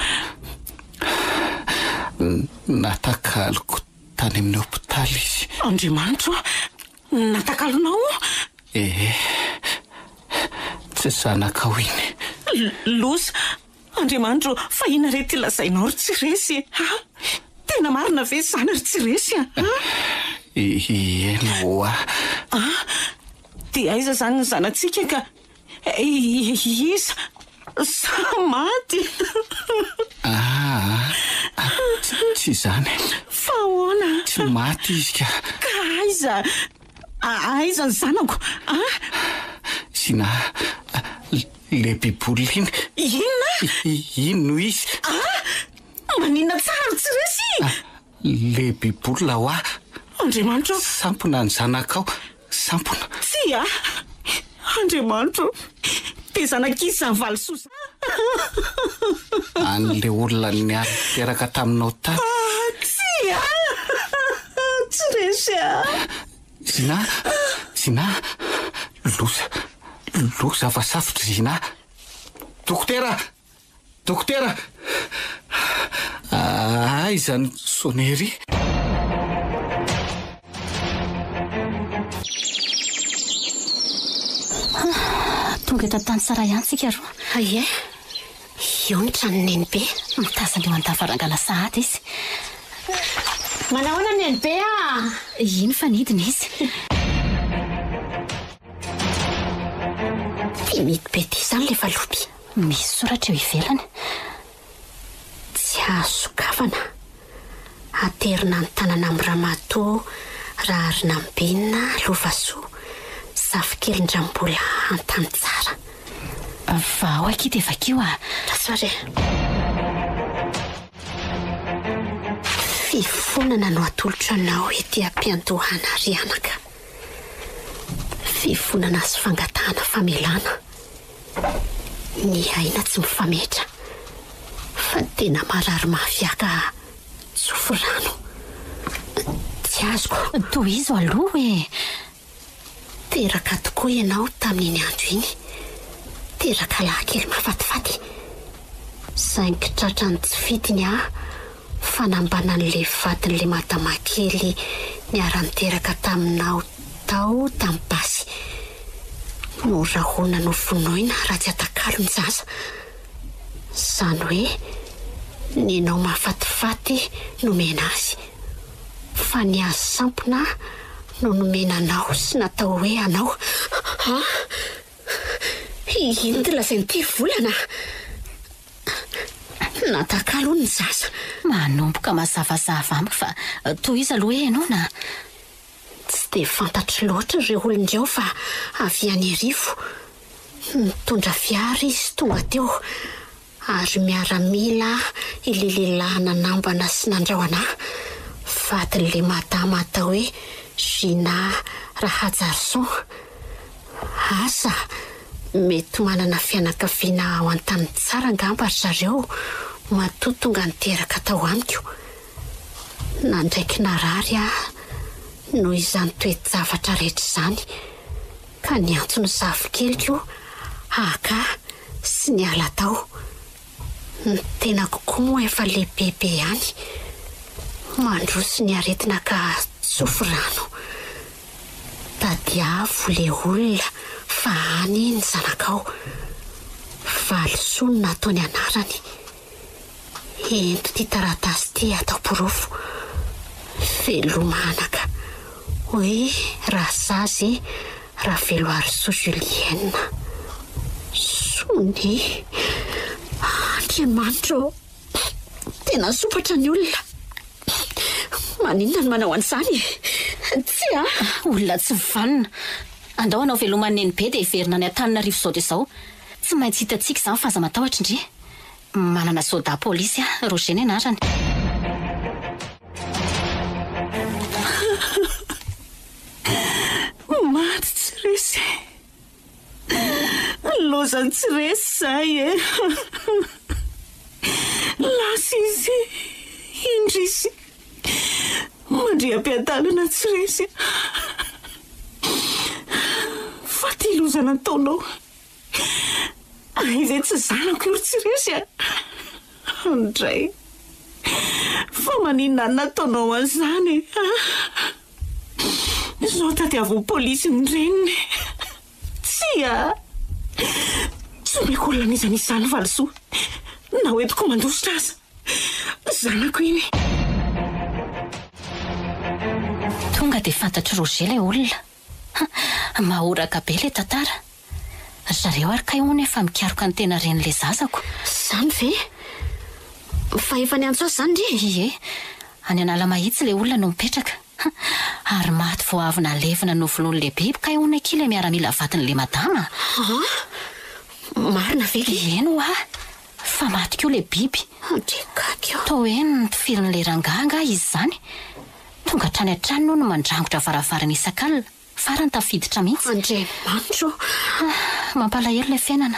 Natakaloko tany amin'ny hopitaly izy. Andriamanitro o! Natakalonao? Ee. Tsy zanakao iny. Loza! Andriamanitro ô, fa inona re ity lazainao ry Tsiresy e? Ha? Tena marina ve izany ry Tsiresy a? Ha? Eny ho'a. Ah, dia aiza izany ny zanatsika ka? Iza? Sa maty? Ah, tsy izany. Fa ahoana? Tsy maty izy ka. Ka aiza? Aiza ny zanako? Ah? Zina, Le bibola iny. Inona? Iny no izy. Ah! Maninona tsara ry tsy resy? Le bibola hoa. Andriamanitro. Sampona ny zanakao. Sampona. Tsia! Andriamanitro. Dia zanak'iza izany valisoa izany? An'le olona niara-niteraka taminao tany. Ah, tsia! Tsy resy ah! Zina, Zina, loza, loza fa safotra Zina. Dokotera, dokotera, aiza ny sonnerie? Tonga eto an-tany tsara ihany tsika roa. Ie, eo ny tranon'i Nenibe. Mitazana eo an-davarangana sahady izy. Manahoana Nenibe a! Iny fa nidina izy. Timide be ity izany ilay valopy. Misy soratra eo ivelany. Tsy azo sokafana. Aterina ny tanana amin'ny ramatoa Raharinambinina Lovasoa, zafikelin-dRambola Antanitsara. Vao akia dia vakio a! Lasa re. Fifonana no atolotra anao ety am-piandohana ry anaka. Fifonana sy fangatahana famelana. Ny aina tsy mifametra. Fa tena marary mafy ahy ka tsofy rano. Tsy azoko. Tohizo aloha e! Teraka tokoa ianao tamin'iny andro iny. Teraka lahy kely mahafatifaty. Saingy tratran'ny tsy fidiny aho fanambanan'ilay vadin'ilay madama kely niara-niteraka taminao tao tamin'ny basy. Norahona novonoina raha tsy atakalo ny zaza. Izany hoe nenao mahafatifaty nomena azy. Fa ny azy sampona no nomena anao sy natao hoe anao. An! Inona ity lazain'ity ry Volana? Natakalo hono ny zaza. Manomboka mazavazava amiko fa tohizo aloha e ianao na. Tsy dia fantatro loatra ireo olona ireo fa avy any Iarivo. Nitondra fiara izy tonga teo. Ary miaramila ilay lehilahy nanambana sy nandrahona ahy, vadin'ilay madama atao hoe Gina Rahajarison. Asa, mety manana fianakaviana ao Antanitsara angamba ry zareo matoa tonga niteraka tao amiko. Nandraiky narary aho noho izany toe-javatra rehetra izany. Ka niantso ny zafikeliko haka sy niala tao. Ny tenako koa moa efa lehibebe ihany. Mandroso ny aretina ka tsofy rano. Tadiavo le olona fa any ny zanakao. Valisoa no nataony anarany. Ento ity taratasy ity atao porofo. Veloma anaka. Hoy Rasazy Raveloarisoa Julienne. Sonia. Andriamanitra ô! Tena sompatra ny olona. Maninona no manao an'izany e? Tsia! Olona tsy vanona! Andao hanao veloma an'i Nenibe dia hiverina any Antananarivo izao dia izao. Tsy maintsy hitantsika izany fa aza matahotra ndry. Manana soda polisy aho, Roger ny anarany. Maty tsy resy. Lozany tsy resy izay e. Lasa izy. Indrisy. Mandriam-piadanana tsy resy. Fa ty loza nataonao. Aiza e tsy zanako io ry tsy resy a! Andray! Fa maninona no nataonao an'izany e? A! Izao tadiavin'ny polisy ny reniny e! Tsia! Tsy omeko olona n'iza n'iza izany valisoa, na hoentiko mandositra aza. Zanako iny. Tonga dia fantatr'i Roger ilay olona. Mahoraka be ilay tantara. Ry zareo ary kay hono efa mikaroka ny tena renin'ilay zazako. Izany ve? Fa efa niantso azy izany ndry e? Ie. Any Analamahitsy ilay olona no mipetraka. Ary maty vao avy nalevina novonoin'ilay biby kay hono akia ilay miaramila vadin'ilay madama. Aa! Marina ve ry? Eny ho'a. Fa maty koa ilay biby. Andriakako. Toa hoe notifirin'ilay rangahy angaha izy izany. Tonga hatrany an-tranony hono mandrangotra varavarana isak'alina, farany tafiditra mihitsy. Andriamanitra o! Mampalahelo ilay fiainana.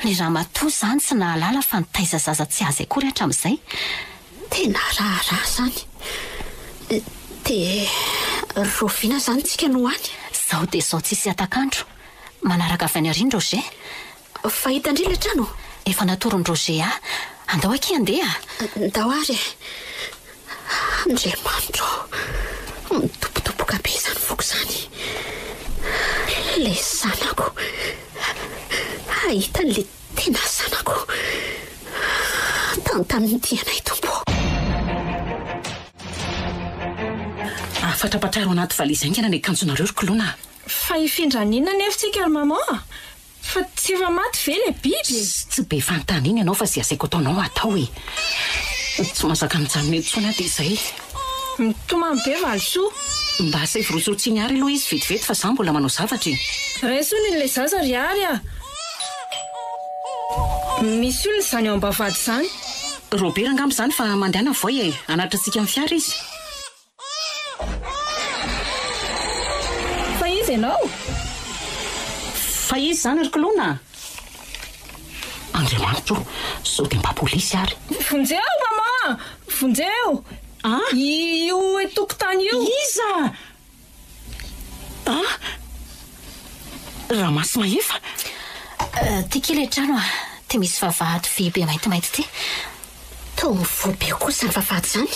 Ilay ramatoa izany tsy nahalala fa nitaiza zaza tsy azy akory hatramin'izay. Tena raharaha izany. Dia rahoviana izany tsika no any? Izao dia izao tsisy hatak'andro. Manaraka avy any aoriana Roger. Fa hitan-dry ilay trano? Efa natoron'i Roger ahy. Andao akia handeha a! Ndao ary e! Andriamanitra ô! Midobodoboka be izany foko izany. Ilay zanako. Hahita an'ilay tena zanako. Tantaniny ity anay Tompo ô! Afatrapatraro anaty valizy haingana ny akanjonareo ry Kilona a! Fa hifindra an'inona anefa tsika ry maman a? Fa tsy efa maty ve ilay biby e? Tsy be fanontaniana ianao fa izay asaiko ataonao atao e! Tsy mahazaka mijanona eto intsony aho dia izay. Mitomany be valisoa. Mba asaivo rotsirotsiany àry aloha izy vetivety fa za mbola manao zavatra e! Raiso hono ilay zaza ry Ary a! Misy olona izany ao am-bavahady izany. Robert angamba izany fa mandehana voay e! Hanatitra antsika amin'ny fiara izy. Fa iza ianao? Fa iza izany ry Kilona? Andriamanitra o! Sao dia mba polisy ary? Vonjeo maman! Vonjeo! Ah? Io tokotany io! Iza? Ah? Ramaso Mahefa? Ty kely ilay trano a! Ty misy vavahady vy be maintimainty ty. Toa mivoha be koa izany vavahady izany.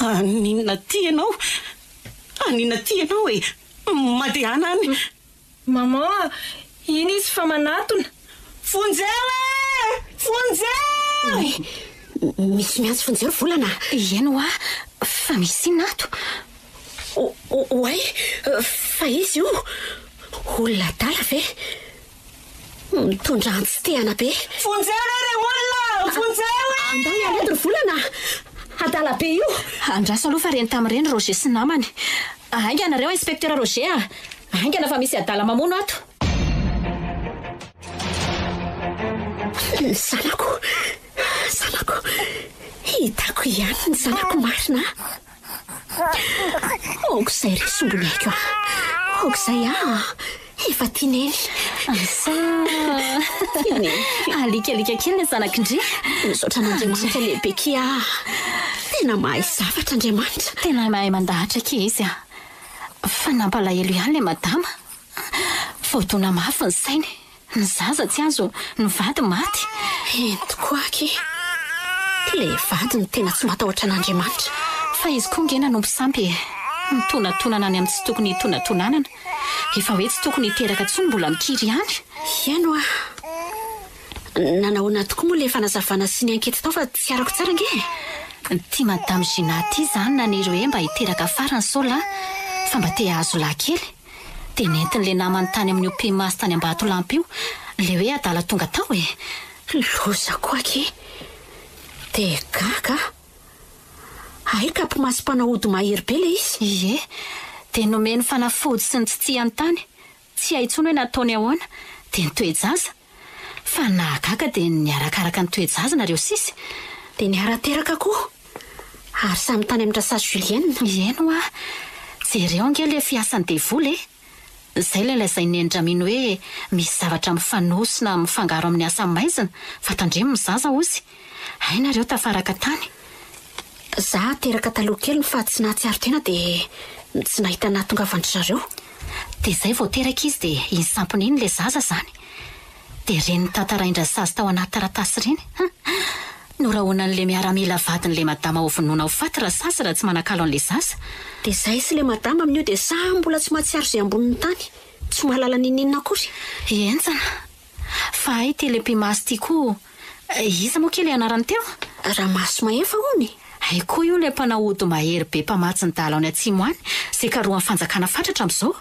Haninona aty ianao? Haninona aty ianao e? Mandehana any. Maman a! Iny izy fa manatona. Vonjeo e! Vonjeo! Oay! Misy miantso vonjeo ry Volana a! Eny hoa, fa misy inona ato? Oay! Fa iza io? Olona adala ve? Mitondra antsy tehana be. Vonjeo re re olona! Vonjeo e! Andao hiala eto ry Volana a! Adala be io! Andraso aloha fa reny tamin'ireny Roger sy ny namany. Haingana reo Inspecteur Roger a! Haingana fa misy adala mamono ato. Ny zanako! Zanako! Hitako ihany ny zanako marina a! Aoka izay re sombiny aiko a! Aoka izay a! Efa tia neny. Asa. Tia neny. Alikalika kely ny zanak'i ndry. Misaotra an'Andriamanitra lehibe kia a! Tena mahay zavatra Andriamanitra. Tena mahay mandahatra akia izy a! Fa nampalahelo ihany ilay madama. Voadona mafy ny sainy. Ny zaza tsy azo, ny vady maty. Eny tokoa aky. Ilay vady no tena tsy matahotra an'Andriamanitra. Fa izy koa nge nanompo sampy e. Mitonatonana any amin'ny tsy tokony hitonatonanana. Efa hoe tsy tokony hiteraka intsony mbola mikiry ihany. Eny hoa. Nanahoana tokoa moa ilay fanazavana sy ny ankety tao fa tsy arako tsara ange e. Ity madame Gina ity izany naniry hoe mba hiteraka farany sao lahy fa mba te hahazo lahy kely. Dia nentin'ilay namany tany amin'io mpimasy tany Ambatolampy io, ilay hoe adala tonga tao e! Loza koa akia! Dia gaga aho! Hay ka mpimasy mpanao ody mahery be ilay izy. Ie, dia nomeny fanafody sy nitsitsihany tany. Tsy hay intsony hoe nataony ahoana, dia nitoe-jaza. Fa ny nahagaga dia niarakaraka nitoe-jaza nareo sisa. Dia niara-teraka koa. Ary samy tany amin-dRasazy Julienne. Eny hoa, jereo ange ilay fiasan'ny devoly e! Izay ilay lazain'i Neny Dramino hoe misy zavatra mifanosona mifangaro amin'ny asa maizina fa tandremo ny zaza hozy. Hay nareo tafaraka tany. Za teraka taloha keliny fa tsy nahatsiaro tena dia tsy nahita nahatongavan-dry zareo. Dia izay vao teraka izy dia iny sampona iny ilay zaza izany. Dia ireny notantarain-dRasazy tao anaty taratasy ireny. Hum! Norahonan'ilay miaramila vadin'ilay madama ho vonoina ho faty Rasazy raha tsy manakalo an'ilay zaza. Dia izahay sy ilay madama amin'io dia samy mbola tsy mahatsiaro izay ambonin'ny tany. Tsy mahalala n'inon'inona akory. Henjana. Fa hay ity ilay mpimasy ity koa. Iza moa kely anarany teo? Ramasomahefa hono e! Hay koa io ilay mpanao ody mahery be mpamatsy ny dahalo any atsimo any, izay karohan'ny fanjakana fatratra amin'izao.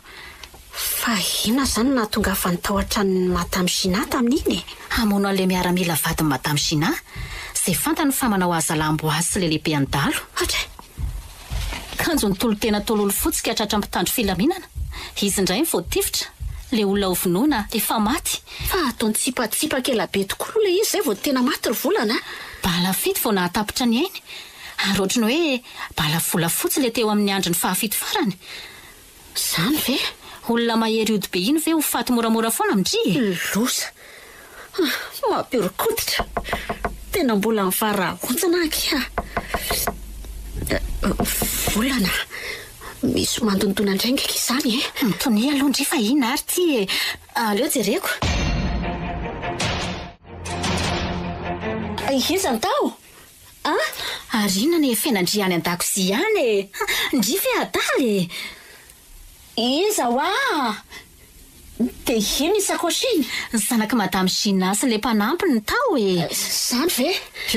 Fa inona izany no nahatongavany tao an-tranon'i Madame Gina tamin'iny e? Hamono an'ilay miaramila vadin'i Madame Gina, izay fantany fa manao hazalambo azy sy ilay lehibean'ny dahalo. Hatray! Kanjo nitolo-tena tololo fotsy ka tratra mpitandro filaminana. Izy indray no voatifitra. Ilay olona hovonoina efa maty. Fa ataony tsipatsipaka ela be tokoa aloha ilay izy izay vao tena maty ry volana a! Bala fito vao nahatapitra ny ainy. Ary ohatry ny hoe bala volafotsy ilay teo amin'ny andriny fahafito farany. Izany ve? Olona mahery ody be iny ve ho faty moramora foana amin-dry e? Loza! Mampihoron-koditra! Tena mbola mivarahontsana akia! Volana! Misy mandondona indray ange akia izany e! Mitonia aloha ndry fa inona ary ity e! Aleo jereko. Iza no tao? A! Ary inona ny efena-ndry any an-dakozia any e? Ndry ve adala e? Iza hoa? Dia ino iny sakaosy iny? Ny zanak'i Madame Gina sy ilay mpanampiny no tao e! Izany ve?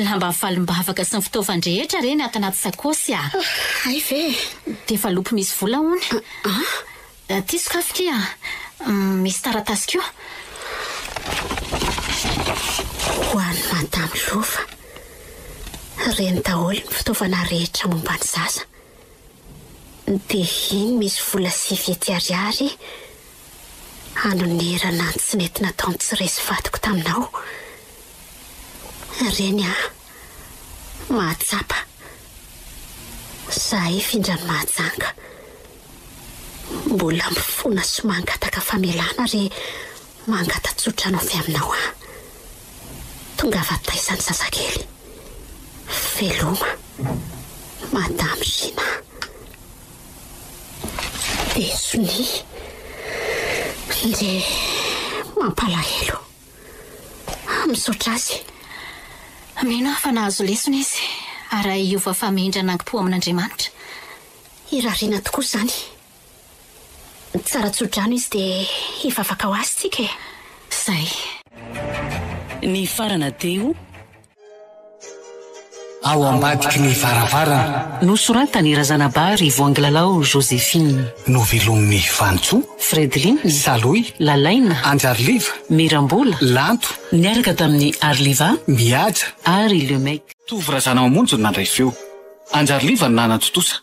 Lamba valim-bavaka sy ny fitaovan-drehetra re ny ato anaty sakaosy a! Hay ve? Dia valopy misy vola hono. An? Ity sokafy ity a! Misy taratasy koa. Ho an'i Madame Lova. Ireny daholo ny fitaovana rehetra momba ny zaza. Dia iny misy vola 900 ariary hanonerana ny tsy nety nataon'i tsy resy vadiko taminao. Reny a! Mahatsapa. Zahay findran'i Mahajanga. Mbola mifona sy mangataka famelana re mangata-tsodrano avy aminao aho. Tongava taiza ny zazakely. Veloma Madame Gina. Dia sonia. Dia mampalahelo. Misaotra azy. Mino aho fa nahazo lesona izy ary hiova famindra nangi-po amin'Andriamanitra. Irariana tokoa izany. Tsara tso-drano izy dia hivavaka ho azy tsika e. Zay. Nifarana teo. Ao ambadiky ny varavarana. Nosoratan'i Razanabary Voangilalao Joséphine. Novelomin'i Vanintsoa. Fredeline. Salohy. Lalaina. Anjariliva. Mirambola. Lanto. Niaraka tamin'i Arliva. Mihaja. Ary Lemec. Tovo Razanamamonjy no nandray feo. Anjariliva no nanatontosa.